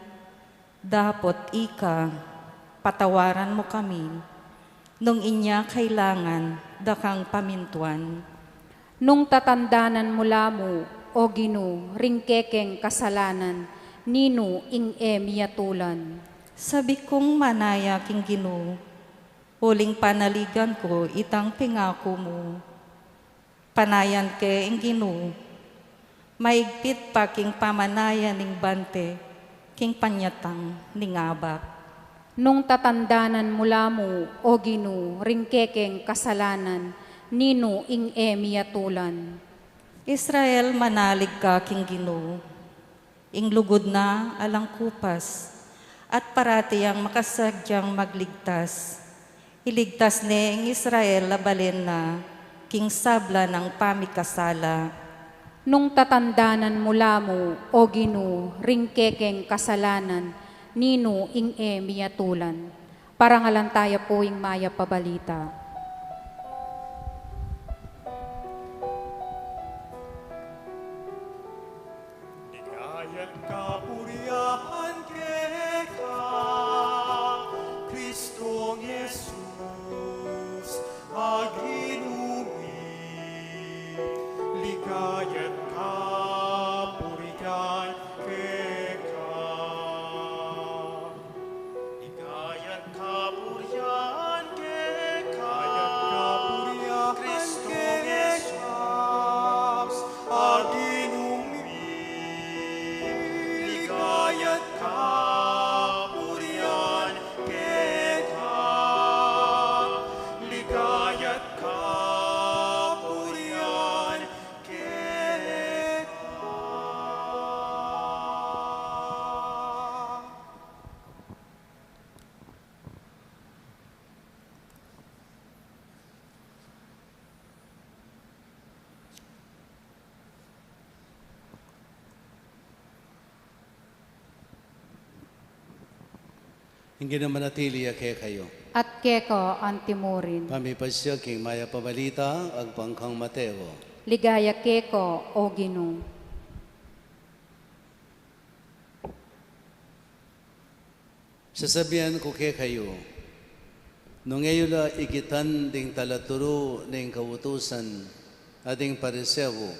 Dapot ika, patawaran mu kami, nung inya kailangan da kang pamintuan. Nung tatandanan mu la mu, O Ginu, ring kekeng kasalanan, ninu ing e miyatulan? Sabik kung manaya king Ginu, uling panaligan ku itang pingaku mu. Panayan ke ing Ginu, maigpit pa king pamanayan ning bante king panyatang ning abak. Nung tatandanan mu la mu, O Ginu, ring kekeng kasalanan, ninu ing e miyatulan? Israel, manalig ka king Ginu. Ing lugud na alang kupas, at parati yang makasadyang magligtas. Iligtas ne ing Israel a balen na king sabla nang pamikasala. Nung tatandanan mu la mu, O Ginu, ring kekeng kasalanan, ninu ing e miyatulan? Parangalan taya pu ing mayap a balita. Ligayan kapurian keka, Kristong Jesus a Ginu mi. Ligayan kapurian keka. Ligayan kapurian Ing Ginu manatili ya kekayu. At keka antimurin. Pamipasiag king mayap a balita agpang kang Mateo. Ligaya keka, O Ginu. Sasabian ku kekayu, nung e yu la igitan ding talaturu ning kautusan at ding Pariseo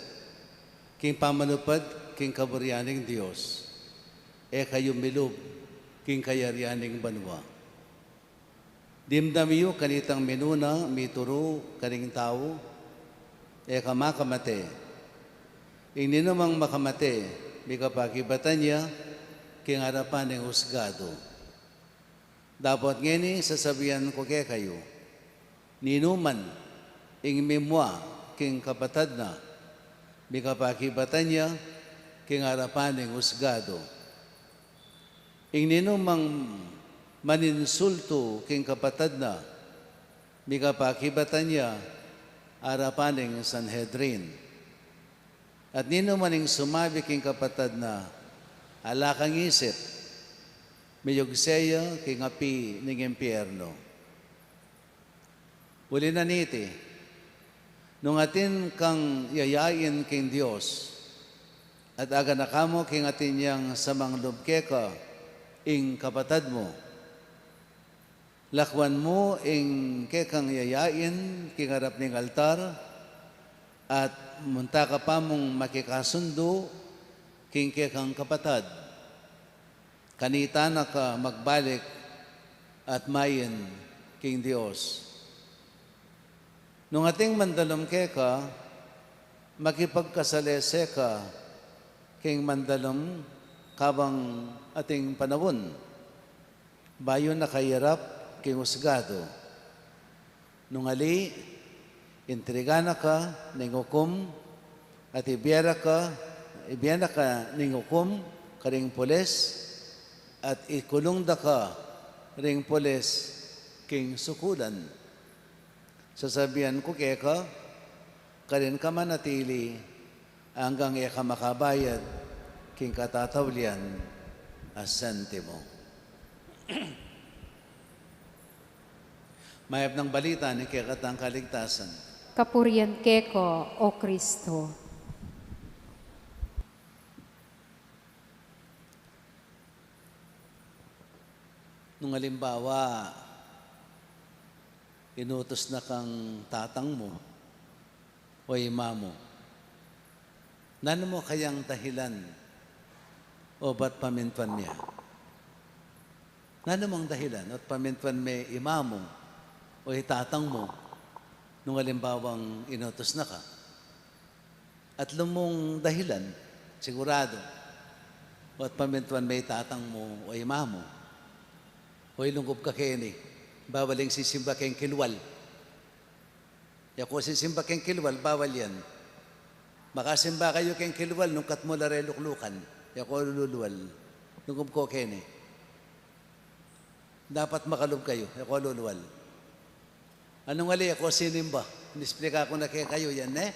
king pamanupad king kaburian ning Dios, e kayu milub king kayarian ning banua. Dimdam yu kanitang minuna mituru karing tau, e ka makamate. Ing ninumang makamate, mikapakibatan ya king arapan ning husgadu. Dapot ngeni sasabian ku kekayu, ninuman ing mimua king kapatad na, mikapakibatan ya king arapan ning husgadu. Ing ninumang maninsultu king kapatad na, mikapakibatan ya arapan ning Sanhedrin. At ninuman ing sumabi king kapatad na, ala kang isip, miyugse ya king api ning impiernu. Uli na niti, nung atin kang yayain king Dios, at aganaka mu king atin yang samanglub keka ing kapatad mu, lakuan mu ing kekang yayain king arap ning altar, at munta ka pa mung makikasundu king kekang kapatad. Kanita na ka magbalik at main king Dios. Nung ating mandalum keka, makipagkasalese ka king mandalum kabang ating panaun, bayu na ka irap king husgadu. Nung ali, intriga na ka ning ukum, at ibie na ka, ibie na ka ning ukum karing pulis, at ikulung da ka ring pulis king sukulan. Sasabian ku keka, karin ka manatili anggang e ka makabayad king katataulian a sentimo. Mayap nang balita ning kekatang kaligtasan. Kapurian keka, O Kristo. Nung alimbawa, inutus na kang tatang mu o ima mu, nanu mu kayang dahilan o ba't pamintuan me ya? Nanu mung dahilan o pamintuan me i ima mu o i tatang mu nung alimbawang inutus na ka? Atlung dahilan, sigurado. O at pamintuan me i tatang mu o ima mu, o ilungub ka keni, bawal yang sisimba keng kilwal. Ya ko sisimba keng kilwal, bawal yan. Makasimba kayu keng kilwal nung katmu la reng luklukan. Ya ko lulwal. Lungub ko keni. Dapat makalub kayu, e ko lulwal. Nung ali, e ko sinimba. Inisplika ku na kekayu yan, ne?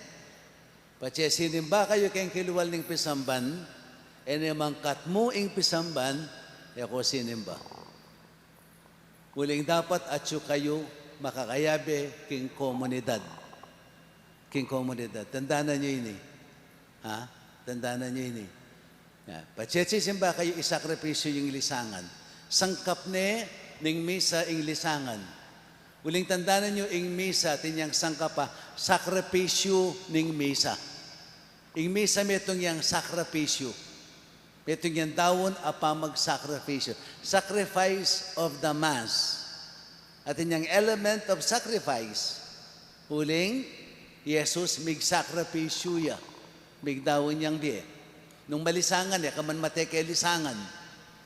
Patse sinimba kayu keng kilwal ning pisamban, e ne mang katmu ing pisamban, e ko sinimba. Uling dapat atyu kayu makakayabe king komunidad. King komunidad. Tandanan yu ini. Ha? Tandanan yu ini. Ya, patse sisimba kayu, isakripisyu yu ing lisangan. Sangkap ne ning misa ing lisangan. Uling tandanan yu ing misa, atin yang sangkap a sakripisyu ning misa. Ing misa metung yang sakripisyu. Metung yang daun a pamagsakripisyu. Sacrifice of the Mass. Atin yang element of sacrifice. Uling, i Jesus migsakripisyu ya, migdaun yang bie. Nung malisangan, e ka man mate keng lisangan.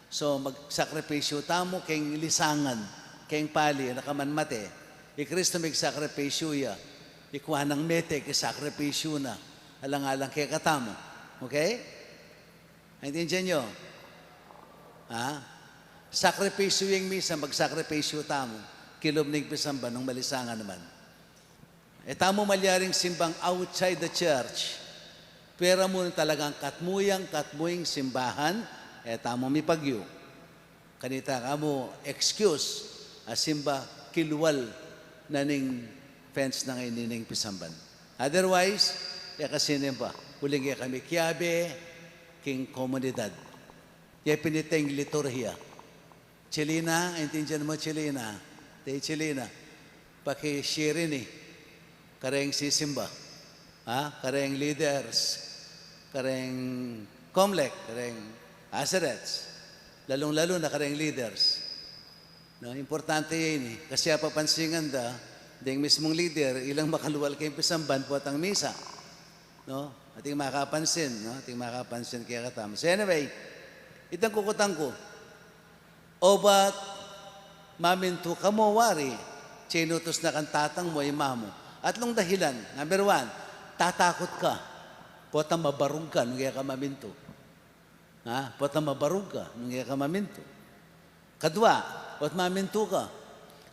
So, magsakripisyu tamu keng lisangan, keng pali, e na ka man mate. I Kristo migsakripisyu ya, ikua nang mete king sakripisyu na, alang-alang kekatamu. Okay? Naintindihan yu? Ha? Sakripisyu ing misa, magsakripisyu tamu. Kilub ning pisamban nung malisangan naman. E tamu malyaring simbang outside the church. Pwera mu talagang katmu yang, katmu ing simbahan, e tamu mipagyu. Kanita ka mu excuse, a simba kilwal na ning fence na ngeni ning pisamban. Otherwise, e ka sinimba, uling e ka mikiabe king komunidad. Ya pin itang liturhiya. Chilina, aintindian mu, Chilina? Te Chilina, paki-share ini kareng sisimba, ha? Kareng leaders, kareng Comelec, kareng Azerets, lalung-lalu na kareng leaders. No, importante ya ini, kasi apapansin da, ding mismung leader, ilang makalwal keng pisamban potang misa. No? Ating makapansin, no? Ating makapansin kekatamu. So anyway, itang kukutan ku, obat mamintu ka mu wari, inutus na kang tatang mu, ima mu. Atlung dahilan. Number one, tatakut ka. Potang mabarug ka nung e ka mamintu. Ha? Potang mabarug ka nung e ka mamintu. Kadua, obat mamintu ka,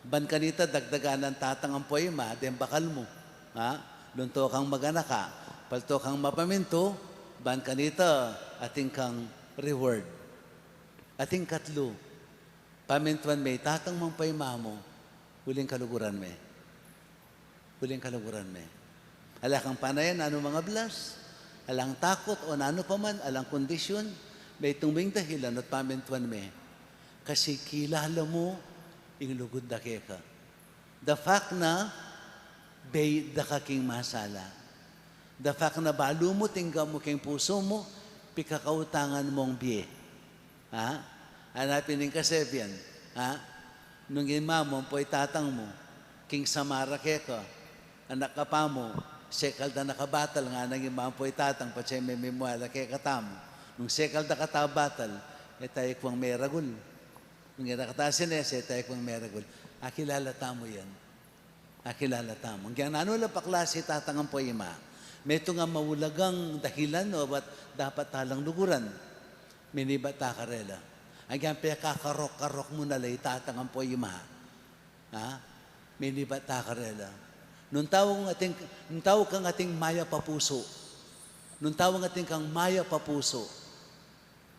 ban kanita dagdagan nang tatang ampo ima deng bakal mu. Ha? Lunto kang maganaka, palto kang mapamintu, ban kanita atin kang reward. Atin katlu, pamintuan me i tatang mu ampo ima mu, uling kaluguran me. Uling kaluguran me. Ala kang panayan, nanu mang ablas, alang takut o nanu pa man, alang kondisyon, metung ming dahilan obat pamintuan me. Kasi kilala mu ing lugud da keka. The fact na bait da ka king masala. The fact na balu mu, tinggap mu king pusu mu, pikakautangan mung bie. Ha? Ana pin ing kasebian, ha? Nung ima mu ampo i tatang mu, king samara keka, anak ka pa mu, sekal da na ka batal, ngana nang ima mu ampo i tatang, patse me mimwala kekatamu. Nung sekal da ka ta batal, e ta ikwang meragul. Nung e da ka ta sinese, e ta ikwang meragul. Akilala tamu yan. Akilala tamu. Agyang nanu la pa klasi tatang ampo ima, metung a maulagang dahilan obat dapat ta lang luguran, minibat ta karela. Agyang pekakarok-karok mu na la i tatang ampo ima, ha? Minibat ta karela. Nung tau kang atin, nung tau kang atin mayap a pusu, nung tau kang atin kang mayap a pusu,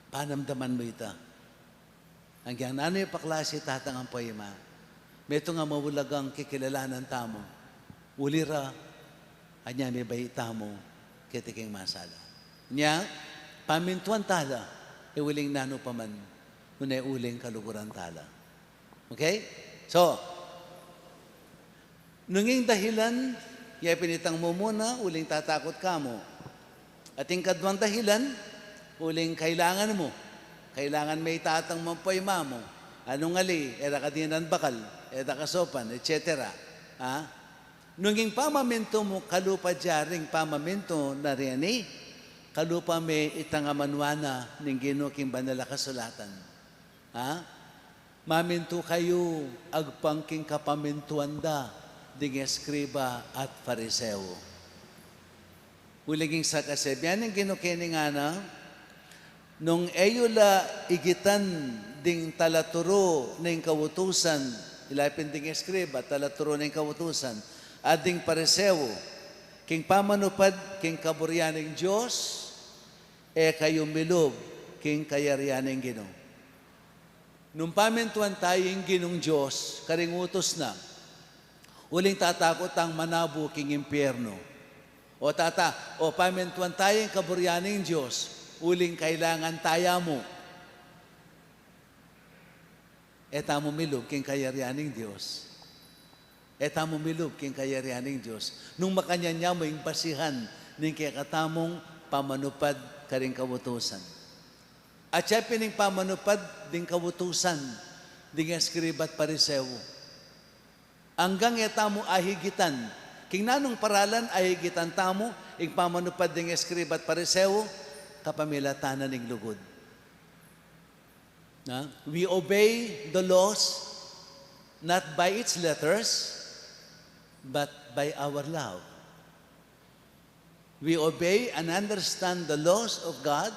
panamdaman mu ita. Agyang nanu ya pa klasi tatang ampo ima, metung a maulagang kikilalanan tamu, uli ra, anya mibait tamu keti king masala. Nya, pamintuan ta la, e uling nanu pa man, nune uling kaluguran ta la. Okay? So, nung ing dahilan, ya pin itang mumuna, uling tatakut ka mu. Atin kaduang dahilan, uling kailangan mu. Kailangan me i tatang mu ampo ima mu. Nung ali, e da ka dinan bakal, e da ka saupan, et cetera. Ha? Nung ing pamamintu mu kalupa da ring pamamintu na reni, kalupa me itang amanuan na ning Ginu king Banal a Kasulatan. Ha? Mamintu kayu agpang king kapamintuan da ding eskriba at Pariseo. Uling ing sa kasebian ning Ginu keni ngana, nung e yu la igitan ding talaturu ning kautusan, ila pin ding eskriba, talaturu ning kautusan, at ding Pariseo, king pamanupad king kaburian ning Dios, e kayu milub king kayarian ning Ginu. Nung pamintuan ta ing Ginung Dios karing utus na, uling tatakut tang manabu king impyernu. O tata, o pamintuan ta ing kaburian ning Dios, uling kailangan ta ya mu. E tamu milub king kayarian ning Dios. E tamu milub king kayarian ning Dios nung makanyan ya mu ing basihan ning kekatamung pamanupad karing kautusan. At ya pin ing pamanupad ding kautusan ding eskriba at Pariseo. Anggang e tamu ahigitan. King nanung paralan ahigitan tamu ing pamanupad ding eskriba at Pariseo? Kapamilatan na ning lugud. Na? We obey the laws not by its letters, but by our love. We obey and understand the laws of God,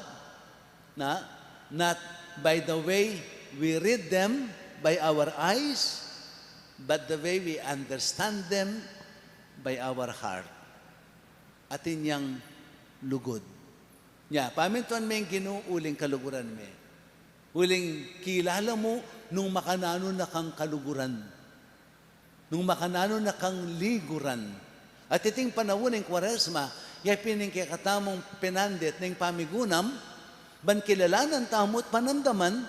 na, not by the way we read them by our eyes, but the way we understand them by our heart. Atin yang lugud. Nya, pamintuan me ing Ginu uling kaluguran me. Uling kilala mu nung makananu na kang kaluguran, nung makananu na kang liguran. At iting panaun ning Kuaresma, ya pin ing kekatamung penandit ning pamigunam, ban kilalanan tamu at panamdaman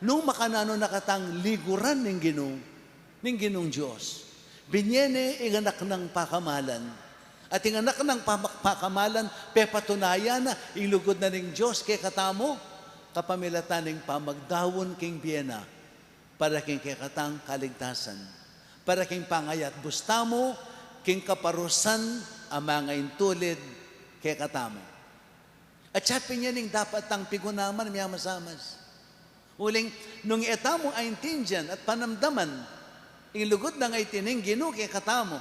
nung makananu na katang liguran ning Ginu, ning Ginung Dios. Binye ne ing anak nang pakamalan. At ing anak nang pama-, pakamalan, pepatunayan na ing lugud na ning Dios kekatamu, kapamilatan ning pamagdaun king bie na, para king kekatang kaligtasan, para king pangayatbus tamu king kaparusan a mangaintulid kekatamu. At ya pin ing dapat tang pigunaman, miyamasamas. Uling, nung e tamu aintindian at panamdaman ing lugud na ngeni ning Ginu kekatamu,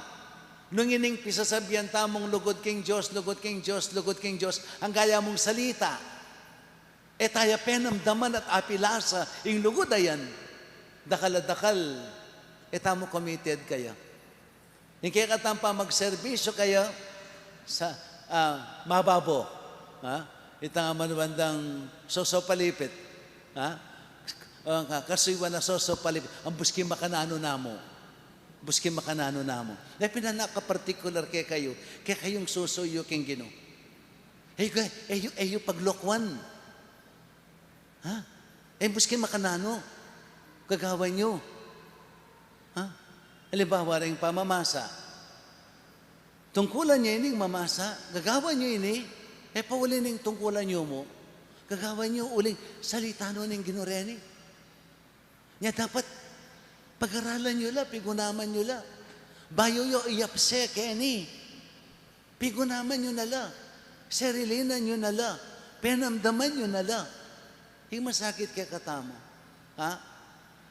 nung ining pisasabian tamung lugud king Dios, lugud king Dios, lugud king Dios, anggaya mung salita, e taya penamdaman at apilasa ing lugud a yan, dakal a dakal, e tamu committed kaya. Ing kekatang pamagserbisyu kaya sa, ah, mababo, ha? Itang aman bandang sosopalipit, ha? Ang ka-, kasuyuan na sosopalipit, ang busking makananu namu. Busking makananu namu. E pin na nakapartikular kekayu, kekayung susuyu king Ginu. E yu, e yu, e yu paglokwan. Ha? E busking makananu gagawan yu. Ha? Alimbawa, ring pamamasa. Tungkulan yu ining mamasa, gagawan yu ini, e pauli ning tungkulan yu mu. Gagawan yu uling salita na ning Ginu reni. Nya dapat pagaralan yu la, pigunaman yu la. Bayu yu iyapse keni. Pigunaman yu na la, serilinan yu na la, penamdaman yu na la. Ing masakit kekatamu, ha?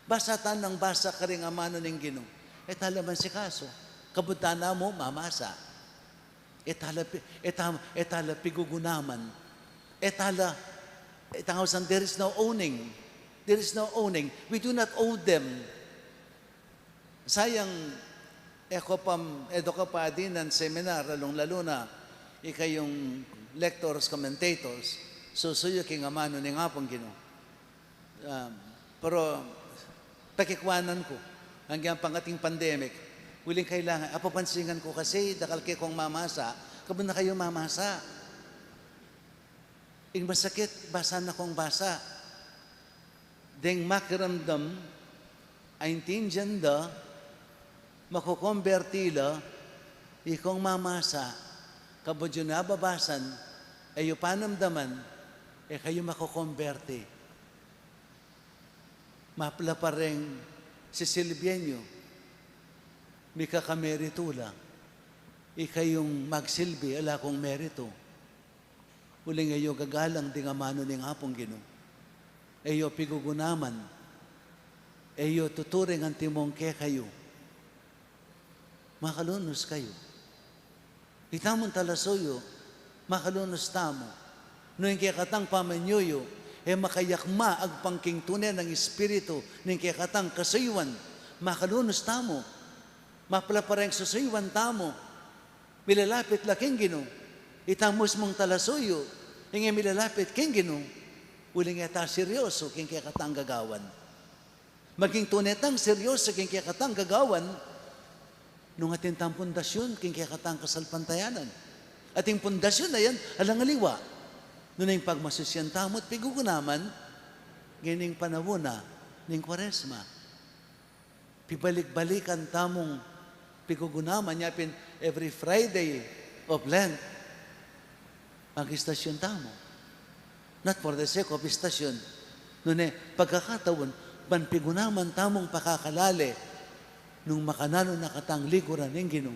Basa tana nang basa karing amanu ning Ginu. E tala mansikasu. Kabud tana mu mamasa. E tala pi-, e ta-, e tala pigugunaman. E tala, e tala, there is no owning. There is no owning. We do not owe them. Sayang, e ko pa, e do ka pa dinan seminar, lalung-lalu na ikayung lectors, commentators, susuyu king amanu ning Apung Ginu. Um, pero pakikwanan ku, anggang pangating pandemic, uling kailangan, apapansinan ku kasi, dakal kekong mamasa, kabud na kayu mamasa. Ing masakit, basa na kong basa. Deng makiramdam, aintindian da, makokomberti la, ikong mamasa, kabud yu na babasan, e yu panamdaman, e kayu makokomberti. Mapla pa reng sisilbian yu, mika kameritu la, ikayung magsilbi, ala kong meritu. Uling e yu gagalang ding amanu ning Apung Ginu. E yu pigugunaman. E yu tuturing antimong kekayu. Makalunus kayu. Itamu ing talasuyu, makalunus tamu. Nung ing kekatang pamanyuyu, e makayakma agpang king tune nang Espiritu, ning kekatang kasuyuan, makalunus tamu. Mapla pa reng susuyuan tamu. Milalapit la king Ginu. Ita mismung talasuyu, ing e milalapit king Ginu, uling e ta seryoso king kekatang gagawan. Maging tune tang seryoso king kekatang gagawan, nung atin tang pundasyun king kekatang kasalpantayanan. At ing pundasyun a yan, alang aliwa. Nune ing pagmasusian tamu at pigugunaman, ngening panaun na ning Kuaresma. Pibalik-balikan tamung pigugunaman, nya pin every Friday of Lent, mag-istasyun tamu. Not for the sake of istasyun. Nune, pagkakataun, ban pigunaman tamung pakakalale, nung makananu na katang liguran ning Ginu.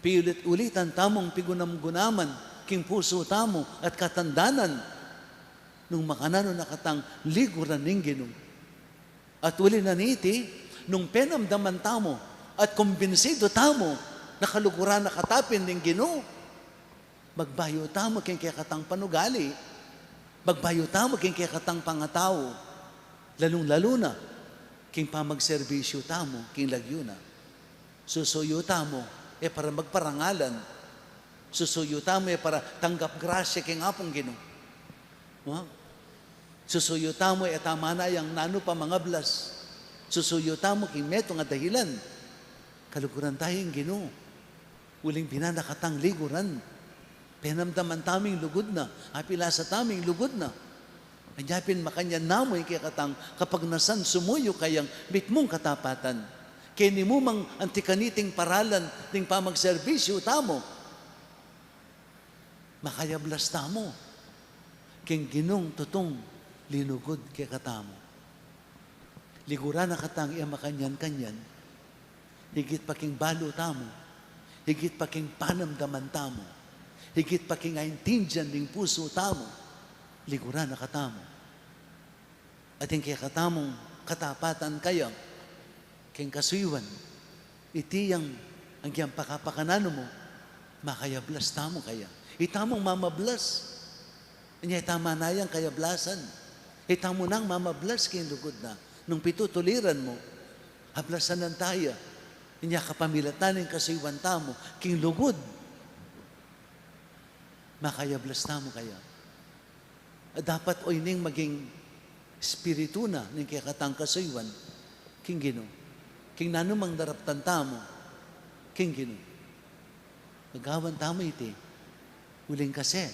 Piulit-ulitan tamung pigunam-gunaman, king pusu tamu at katandanan, nung makananu na katang liguran ning Ginu. At uli na niti, nung penamdaman tamu at kumbinsidu tamu na kaluguran na kata pin ning Ginu, magbayu tamu king kekatang panugali, magbayu tamu king kekatang pangatau, lalung-lalu na king pamagserbisyu tamu king lagyu na. Susuyu tamu, e para magparangalan. Susuyu tamu, e para tanggap grasya king Apung Ginu. Wa? Susuyu tamu, e tama na yang nanu pa mangablas. Susuyu tamu king metung a dahilan. Kaluguran taya ing Ginu. Uling binan na katang liguran. Penamdaman tamu ing lugud na, apilasa tamu ing lugud na. Anya pin makanyan na mu ing kekatang kapagnasan sumuyu kayang mitmung katapatan. Keni mu mang anti kaniting paralan ning pamagserbisyu tamu. Makayablas tamu king Ginung tutung linugud kekatamu. Liguran na katang e makanyan-kanyan, higit pa king balu tamu, higit pa king panamdaman tamu, higit pa king aintindian ning pusu tamu, liguran na katamu. At ing kekatamung katapatan kaya king kasuyuan, iti yang, agyang pakapakananu mu, makayablas tamu kaya. Itamung mamablas. Nya itama na yang kayablasan. Itamu nang mamablas king lugud na. Nung pitutuliran mu, ablasan na taya. Nya kapamilatan ning kasuyuan tamu king lugud, makayablas tamu kaya. Dapat oyni ing maging espiritu na ning kekatang kasuyuan king Ginu. King nanumang daraptan tamu king Ginu, gagawan tamu iti. Uling kasi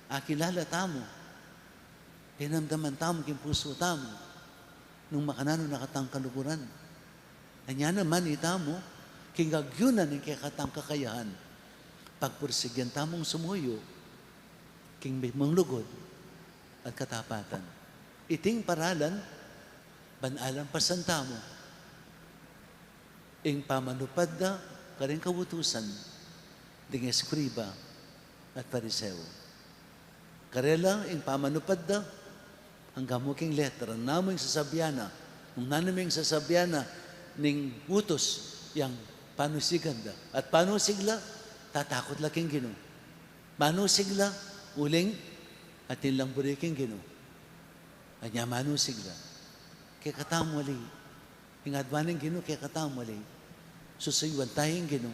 akilala tamu, penamdaman tamu king pusu tamu nung makananu na katang kaluguran. Anya naman itamu, king agyu na ning kekatang kakayahan, pagpursigyan tamung sumuyu king mitmung lugud at katapatan. Iting paralan, ban alampasan tamu ing pamanupad da karing kautusan ding eskriba at Pariseo. Karela ing pamanupad da, anggang mu king letra, namu ing sasabian na, nung nanu ing sasabian na ning utus, yang panusigan da. At panusig la, tatakut la king Ginu. Manusig la, uling atin lang buri king Ginu. Anya manusig la. Kekatamu ali, ing adwan ning Ginu kekatamu ali, susuyuan taya ing Ginu,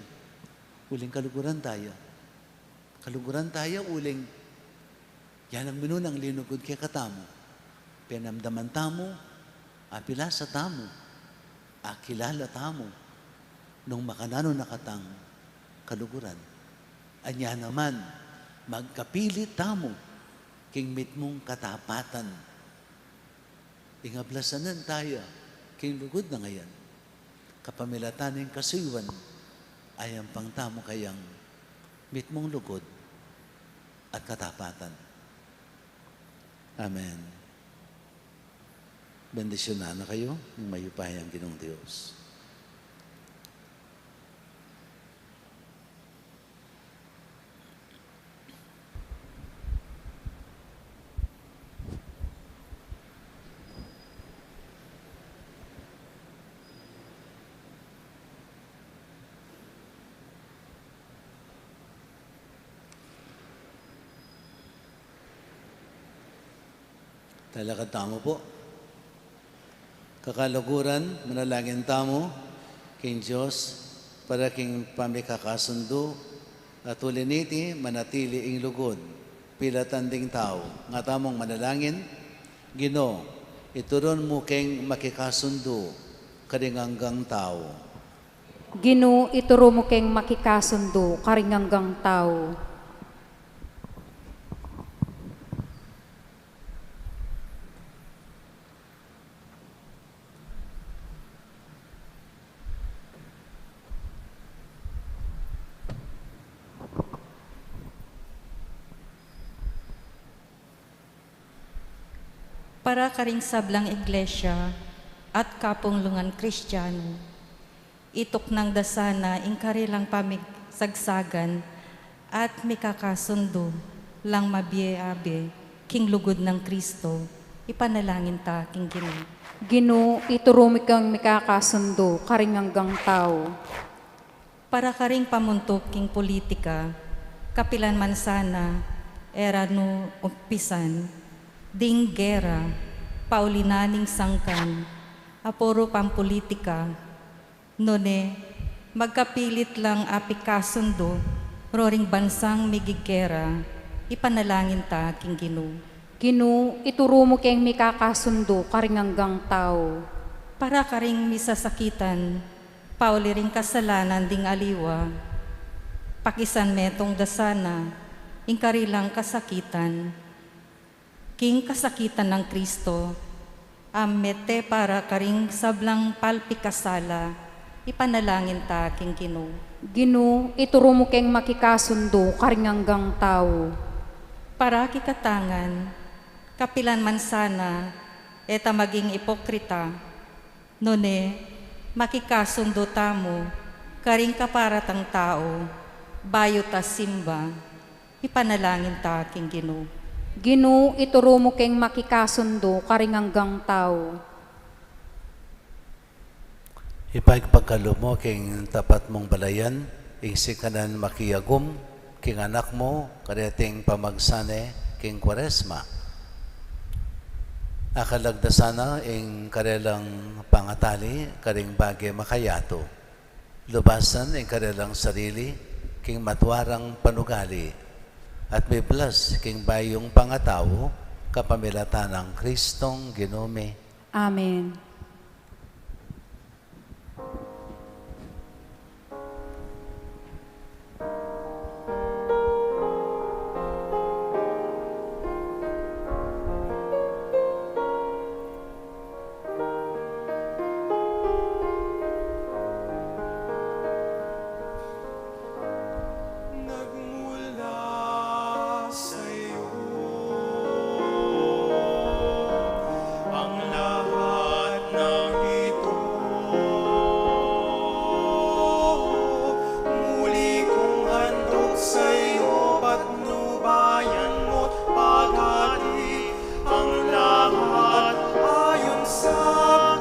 uling kaluguran taya. Kaluguran taya uling ya nang minunang linugud kekatamu. Penamdaman tamu, apilasa tamu, akilala tamu nung makananu na katang kaluguran. Anya naman, magkapilit tamu king mitmung katapatan. Ing ablasan na taya king lugud na ngayan, kapamilatan ning kasuyuan, ayampang tamu kayang mitmung lugud at katapatan. Amen. Bendisyunan na kayu ning mayupayang Ginung Dios. Talakad tamu pu. Kakaluguran, manalangin tamu king Dios para king pamikakasundu at uli niti manatili ing lugud pilatan ding tau. Nga tamung manalangin. Ginu, iturun mu keng makikasundu karing anggang tau. Ginu, ituru mu keng makikasundu karing anggang tau. Para karing sablang iglesia at kapunglungan Kristiano, ituknang da sana ing karilang pamigsagsagan at mikakasundu lang mabie-abie king lugud nang Kristo. Ipanalangin ta king Ginu. Ginu, ituru mu keng mikakasundu karing anggang tau. Para karing pamuntuk king pulitika, kapilan man sana e ra nu umpisan ding gera, pauli na ning sangkan, apuru pampulitika, nune magkapilit lang apikasundu roring bansang migigera. Ipanalangin ta king Ginu. Ginu, ituru mu keng mikakasundu karing anggang tau. Para karing misasakitan, pauli ring kasalanan ding aliwa. Pakisan metung da sana ing karilang kasakitan king kasakitan nang Kristo, a mete para karing sablang palpikasala. Ipanalangin ta king Ginu. Ginu, ituru mu keng makikasundu karing anggang tau. Para kikatangan, kapilan man sana, e ta maging ipokrita, nune makikasundu tamu karing kapara tang tau, bayu ta simba. Ipanalangin ta king Ginu. Ginu, ituru mu keng makikasundu karing anggang tau. Ipagpakalub mu king tapat mung balayan ing sikanan makiagum king Anak mu kareting pamagsane king Kuaresma. Akalagda sana ing karelang pangatali karing bage makayatu. Lubasan ing karelang sarili king matuarang panugali at miblas king bayung pangatau kapamilatan nang Kristong Ginu mi. Amen. Nagmula sa'yo ang lahat ng ito. Muli kong handog sa'yo, patnubayan mo't paghati ang lahat ayon sa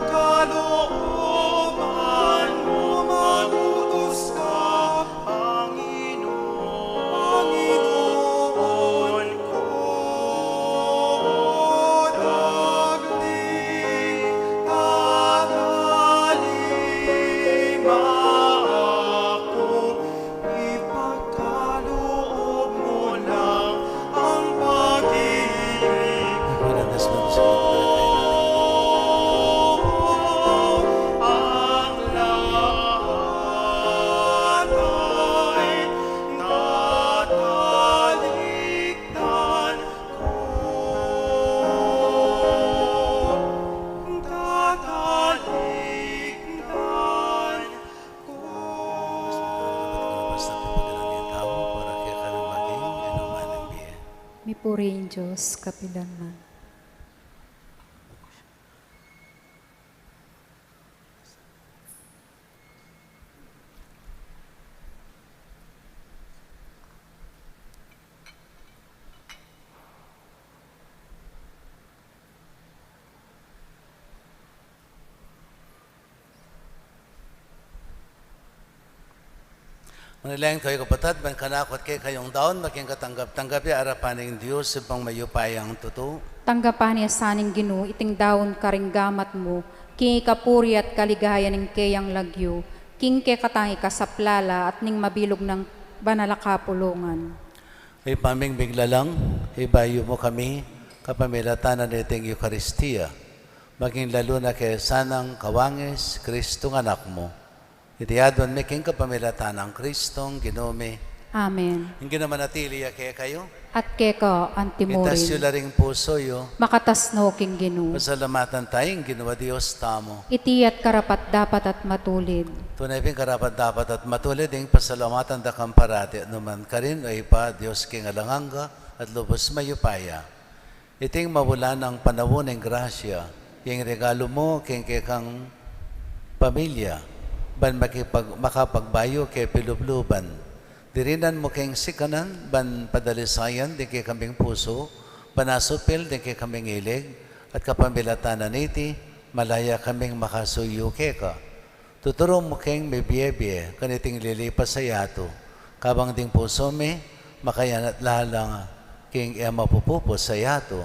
kalooban mo. Magutos ka, Panginoon, Panginoon ko, dagli tatalima akong ipagkaloob mo lang ang pag-ibig. Ang lahat ay tatalikdan ko. Tatalikdan Mipuri ing Dios kapilanman. Manalangin kayu, kapatad, ban kanaku at kekayung daun maging katanggap-tanggap ya arapan ning Dios, Ibpang mayupayang tutu. Tanggapan na sa ning Ginu iting daun karing gamat mu, king ikapuri at kaligayan ning keyang lagyu, king kekatang ikasaplala at ning mabilug nang banal a kapulungan. Ibpa ming miglalang, ibayu mu kami kapamilatan na niting Eukaristia, maging lalu na kaya sanang kawangis Kristong Anak mu. Iti aduan mi king kapamilatan nang Kristong Ginu mi. Amen. Ing Ginu manatili ya kekayu. At keka antimurin. Itas yu la ring pusu yu. Makatas no king Ginu. Pasalamatan taya ing Ginu a Dios tamu. Iti at karapat-dapat at matulid. Tune pin karapat-dapat at matulid ing pasalamatan da kang parati at nukarin man, O Ibpa, Dios king alang angga at lubus mayupaya. Iting mabulanang panaun ning grasya, ing regalu mu king kekang pamilya, ban makipag-, makapagbayu ke pilubluban. Dirinan mu keng sikanan, ban padalisayan ding kekaming pusu, ban asupil ding kekaming ilig, at kapamilatan na niti, malaya kaming makasuyu keka. Tuturu mu keng mibie-bie kaniting lilipas a yatu, kabang ding pusu mi makayanat la lang king e mapupupus a yatu.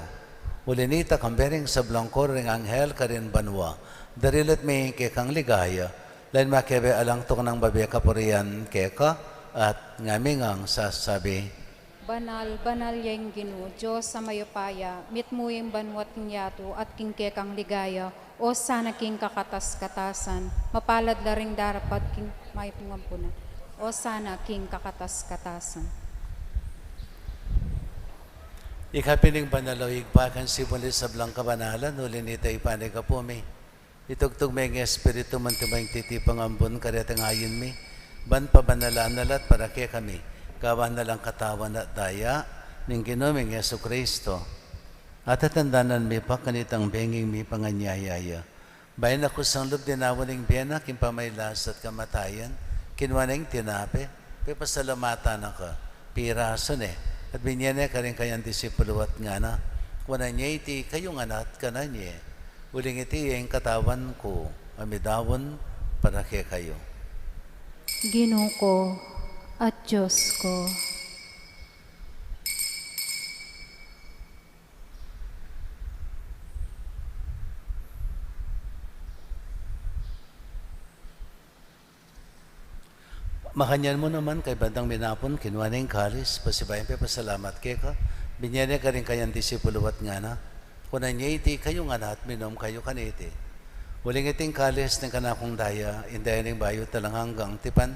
Uli nita, kambe ring sablang koro ring anghel karin banua, darilat mi ing kekang ligaya, lain makebe alang tuknang babie kapurian keka, at ngami ngang sasabi. Banal, banal ya ing Ginu, Dios a mayupaya, mitmu ing banua't ing yatu, at king kekang ligaya, Osana king kakatas-katasan, mapalad la ring darapat king mayupung ampunan. Osana king kakatas-katasan. Ika pin ing banal, o Ibpa, king sibul ning sablang kabanalan, uli na nita ipanyawad mi. Itugtug me ing Espiritu mu anti mo ing titipang ambun kareting ain mi, ban pabanalan na la at para kekami, gawan na lang katawan at daya ning Ginu ming Jesucristo. At tatandanan mi pa kanitang benging mipanganyaya ya, bayu na kusang lub dinaun ing bie na king pamagkasakit at kamatayan, kinua ne ing tinape, pepasalamatan na ka, pirasu ne, at binie ne karing kayang disipulu at ngana: Kunan ye iti kayu ngan at kanan ye, uling iti ing katawan ku a midaun para kekayu. Ginu ku at Dios ku. Makanyan mu naman, kaybat nang minapun, kinua ne ing kalis, pasibayu yang pepasalamat keka, binie ne karing kayang disipulu at ngana: Kunan ye iti kayu ngan at minum kayu kaniti, uling iti ing kalis ning kanakung daya, ing daya ning bayu at alang anggang tipan,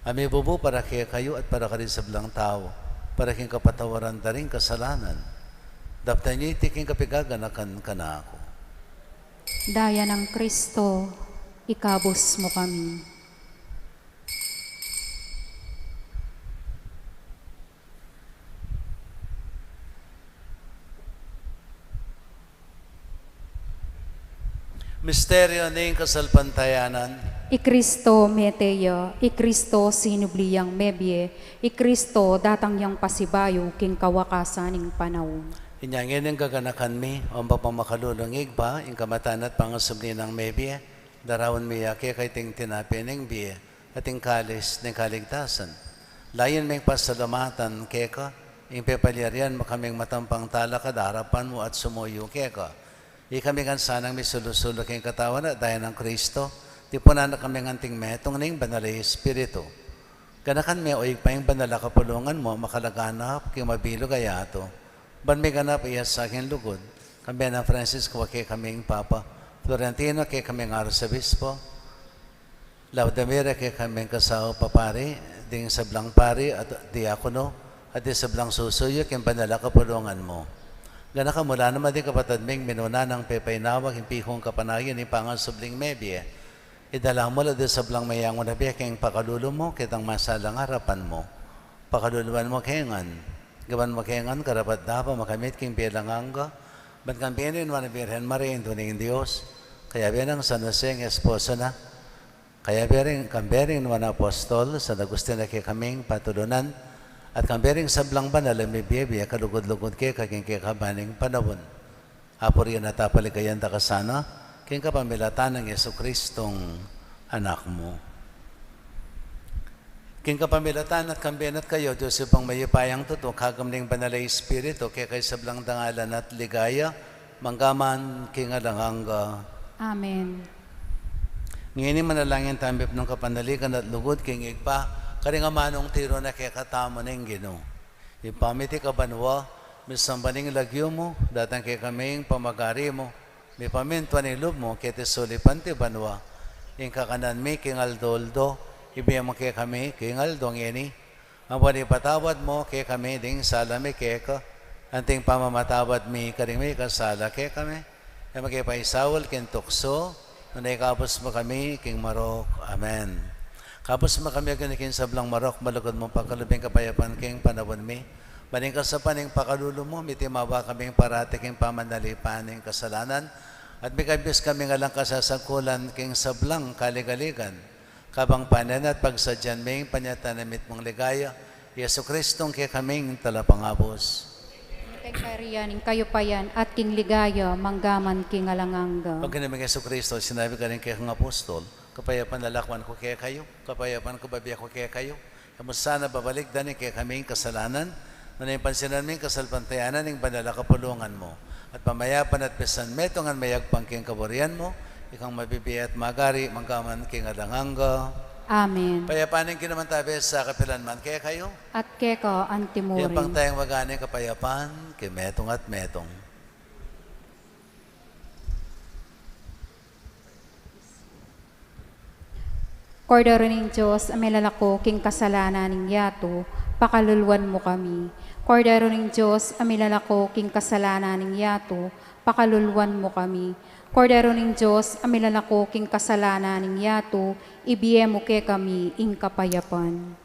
a mibubu para kekayu at para karing sablang tau, para king kapatawaran da ring kasalanan. Daptan ye iti king kapaganakan kanaku. Daya nang Kristo, ikabus mu kami. Misteryu ning kasalpantayanan. I Kristo mete ya, i Kristo sinubli yang mebie, i Kristo datang yang pasibayu king kawakasan ning panaun. Inya ngeni gaganakan mi, o Ibpa, makalulu ning Ibpa, ing kamatayan at pangasubli nang mebie, daraun mi ya keka iting tinape ning bie, at ing kalis ning kaligtasan. Layun ming pasalamatan keka ing pepalyarian mu kaming matampang talakad king arapan mu at sumuyu keka. Ikami ngan sanang misulu-sulu king katawan at daya nang Kristo, tipunan na kaming anting metung ning Banal a Espiritu. Ganakan me, o Ibpa, ing banal a kapulungan mu, makalaganap king mabilug a yatu, ban miganap iya sa king lugud, kambe nang Francisco a kekaming Papa, Florentino a kekaming Arsobispo, Laudamira a kekaming kasawa papari, ding sablang pari at diakono, at ding sablang susuyu king banal a kapulungan mu. Ganakan mu la naman ding kapatad ming minuna nang pepainawa king pikung kapanayan ning pangasubling mebie. Idala mu la ding sablang meyangu na bie king pakalulu mu, ketang masalang arapan mu. Pakaluluan mu ke ngan. Gawan mu ke ngan karapat-dapat makamit king bie alang angga, ban kambe ning nuan a Birhen Maria, Indu ning Dios, kayabe nang San Jose, ing esposo na, kayabe ring, kambe ring nuan a apostol, San Agustin a kekaming patulunan, at kambe ring sablang banal a mibie-bie kalugud-lugud keka king kekaban ning panaun. Apurian at apaligayan da ka sana, king kapamilatan nang Jesucristong Anak mu. King kapamilatan na at kambe na at kaya, Dios Ibpang mayupayang tutu, kagum ning Banal a Espiritu, keka ing sablang dangalan at ligaya, mangga man king alang angga. Amen. Ngeni manalangin tamu, mipnung kapanaligan at lugud king Ibpa, karing amanung tiru na kekatamu ning Ginu. Ibpa mi, atiu ka banua, misamban ing lagyu mu, datang kekami ing pamagari mu, mipamintuan ing lub mu keti sulip anti banua. Ing kakanan mi king aldo-aldo, ibie mu kekami king aldo ngeni. Ampon ipatawad mu kekami ding sala mi keka, anti ing pamamatawad mi karing mikasala kekami. E mu ke paisaul king tuksu, nune ikabus mu kami king marok. Amen. Kabus mu kami, O Ginu, king sablang marok, malugud mung pakalub ing kapayapan king panaun mi. Ban king saup ning pakalulu mu, mitimawa kaming parati king pamanalipan ning kasalanan, at mikabus kaming alang kasasangkulan king sablang kaligaligan. Kabang panenayan at pagsadyan mi ing panyatang na mitmung ligaya, Jesucristong kekaming Talapangabus. King kayarian, king kayupayan, at king ligaya, mangga man king alang angga. Pag Ginu ming Jesucristo, sinabi karing kekang apostol, kapayapan lalakwan ku kekayu, kapayapan ku bibie ku kekayu. E mu sana babalikdan ing kekaming kasalanan, nune pansinan mu ing kasalpantayanan ning banal a kapulungan mu. At pamayapan at pisan metung ngan mayagpang king kaburian mu, ikang mabibie at magari, mangga man king alang angga. Amen. Kapayapan ning Ginu manatili sa kapilan man kekayu. At keka antimurin. Ipang taya ing maganang kapayapan king metung at metung. Kordero ning Dios, a milalako king kasalanan ning yatu, pakaluluan mu kami. Kordero ning Dios, a milalako king kasalanan ning yatu, pakaluluan mu kami. Kordero ning Dios, a milalako king kasalanan ning yatu, ibie mu kekami ing kapayapan.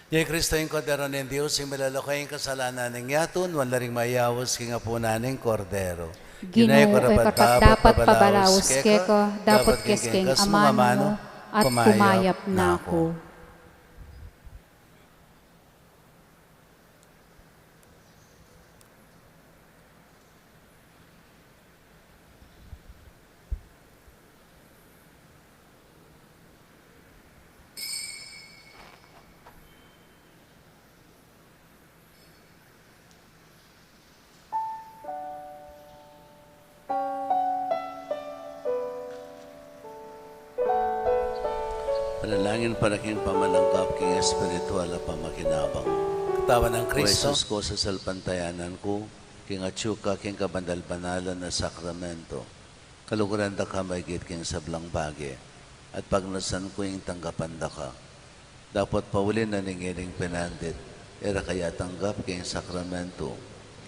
Jesu Kristo ing Kordero ning Dios, ing milalako king kasalanan ning yatu, nuan la ring mayaus king apunan ning Kordero. Ginu, e ku karapat-dapat pabalaus keka, dapot keng amanu mu at kumayap na ku. Panalangin para king pamalanggap king espiritual a pamakinabang. Katawan nang Kristo. O Jesus ku, sasalpantayanan ku king atyu ka king kabanal-banalan a sakramento. Kaluguran da ka maigit king sablang bage, at pagnasan ku ing tanggapan da ka. Dapot pauli na ning ining penandit, e ra ka ya tanggap king sakramento,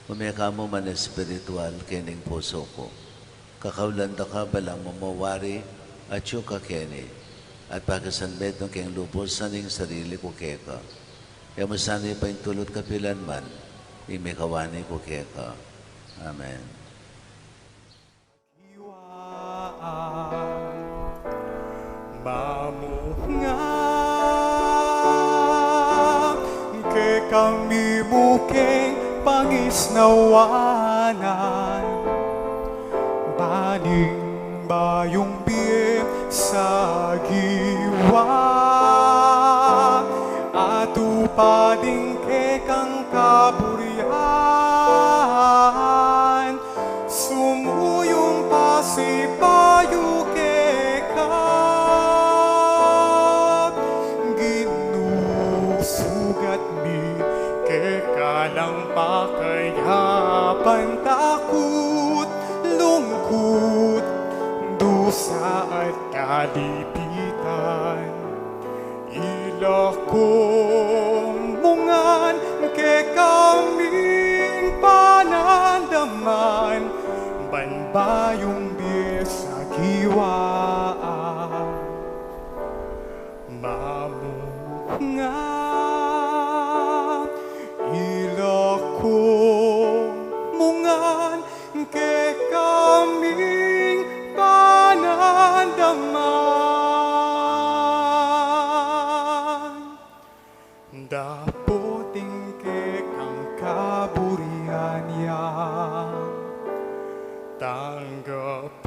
ume ka mu man espiritual kening pusu ku. Kakaulan da ka balang mamawari atyu ka keni, at pakisanmetung keng lubus ing sarili ku keka. E mu sana ipaintulut kapilan man ing mikawani ku keka. Amen. Kiwaan, mamunga, kekami mu keng pangisnawanan, baning bayung bie sa giwa, atupad ing kekang kaburian. Sumuyung pasibayu keka, Ginu, sugat mi keka lang pakayapan, takut, lungkut, dusa at kalipitan. Ilako mu ngan kekaming panandaman, ban bayung bie sa giwaan. Mamunga, ilako mu ngan kekaming panandaman, dapot ing kekang kaburian ya tanggapan.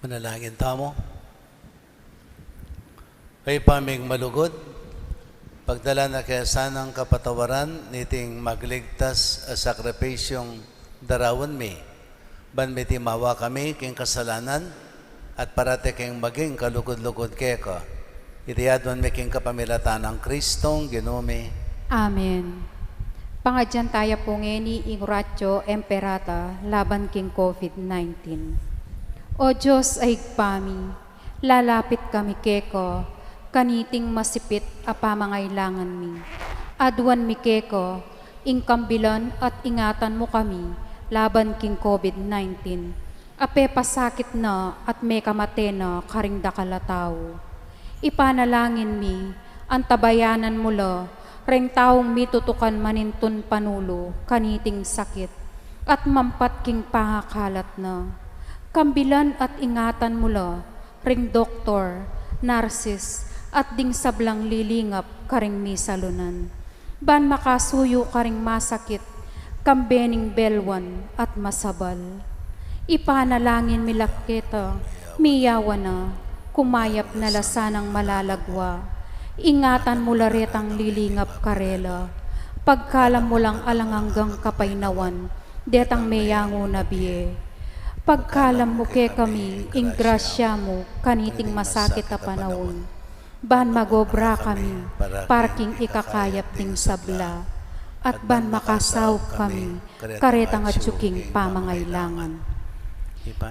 Manalangin tamu. Ibpa ming malugud, pagdalan na ke sanang kapatawaran niting magligtas a sakripisyung daraun mi, ban mitimawa kami king kasalanan at parati keng maging kalugud-lugud keka. Iti aduan mi king kapamilatan nang Kristong Ginu mi. Amen. Pangadyan taya pu ngeni ing Oratio Imperata laban king COVID nineteen. O Dios a Ibpa mi, lalapit kami keka kaniting masipit a pamangailangan mi. Aduan mi keka ing kambilan at ingatan mu kami laban king COVID nineteen a pepasakit na at mekamate na karing dakal a tau. Ipanalangin mi, antabayanan mu la reng taung mitutukan manintun panulu kaniting sakit at mampat king pangakalat na. Kambilan at ingatan mu la ring doktor, narsis, at ding sablang lilingap karing misalunan, ban makasuyu karing masakit, kambe ning belwan at masabal. Ipanalangin mi la keta, miyawan na, kumayap na la sanang malagwa. Ingatan mu la retang lilingap karela. Pagkalam mu lang alang anggang kapaynawan detang meyangu na bie. Pagkalam mu kekami ing grasya mu kaniting masakit a panaun, ban magobra kami para king ikakayap ding sabla, at ban makasaup kami karetang atyu king pamangailangan.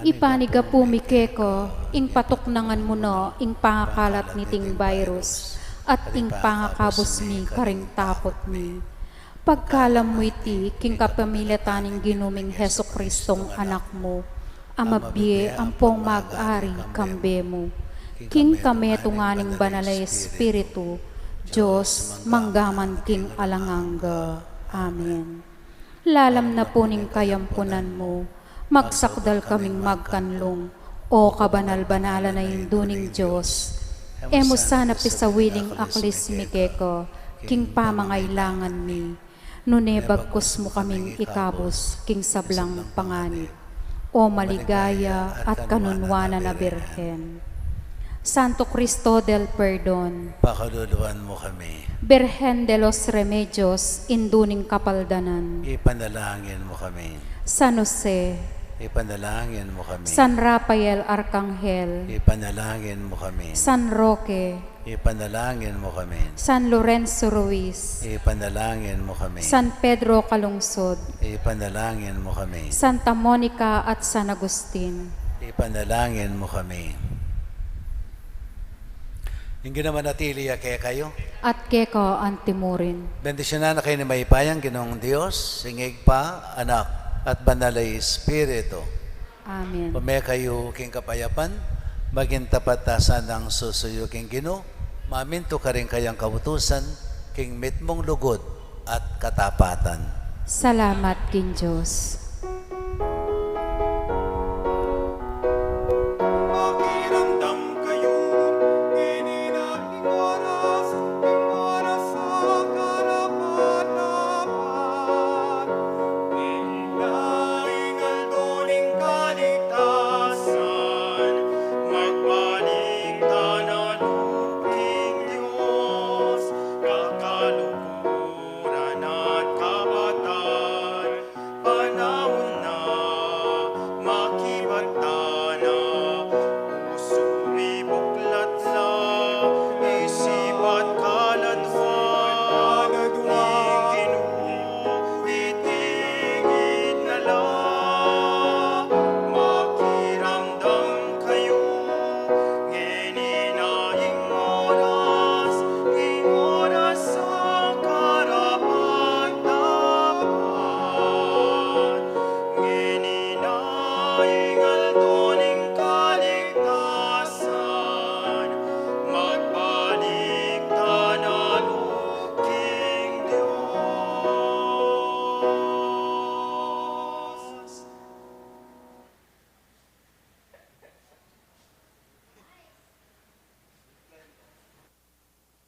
Ipanigapu mi keka ing patuknangan mu na ing pangakalat niting virus at ing pangakabus mi karing takut mi. Pagkalam mu iti king kapamilatan ning Ginu ming Jesucristong Anak mu, a mabie ampong mag-ari kambe mu, king kametungan ning Banal a Espiritu, Dios, mangga man king alang angga. Amen. Lalam na pu ning kayampunan mu, magsakdal kaming magkanlung, O kabanal-banalan a Indu ning Dios. E mu sana pisawiling aklis mi keka king pamangailangan mi, nune bagkus mu kaming ikabus king sablang panganib, O maligaya at kanunwanan a Birhen. Santo Cristo del Perdon, pakaluluan mu kami. Birhen de los Remedios, Indu ning Kapaldanan, ipanalangin mu kami. San Jose, ipanalangin mu kami. San Rafael Arkanghel, ipanalangin mu kami. San Roque, ipanalangin mu kami. San Lorenzo Ruiz, ipanalangin mu kami. San Pedro Calungsod, ipanalangin mu kami. Santa Monica at San Agustin, ipanalangin mu kami. Ing Ginu manatili ya kekayu. At keka antimurin. Bendisyunan na kayu ning mayupayang Ginung Dios, ing Ibpa, Anak, at Banal a Espiritu. Amen. Ume kayu king kapayapan, maging tapat ta sanang susuyu king Ginu, mamintu karing kayang kautusan, king mitmung lugud at katapatan. Salamat king Dios. Makiramdam kayu, ini na ing oras, ing oras a karapat-dapat. Ini na ing aldo ning kaligtasan, magbalik tana lub king Dios, kakaluguran at kapatad. Panaun na, makibat tana, pusu mi buklat la, isip at kaladwa, ing Ginu iti ing itna la. Makiramdam kayu, ngeni na ing oras, ing oras a karapat-dapat. Ngeni na ing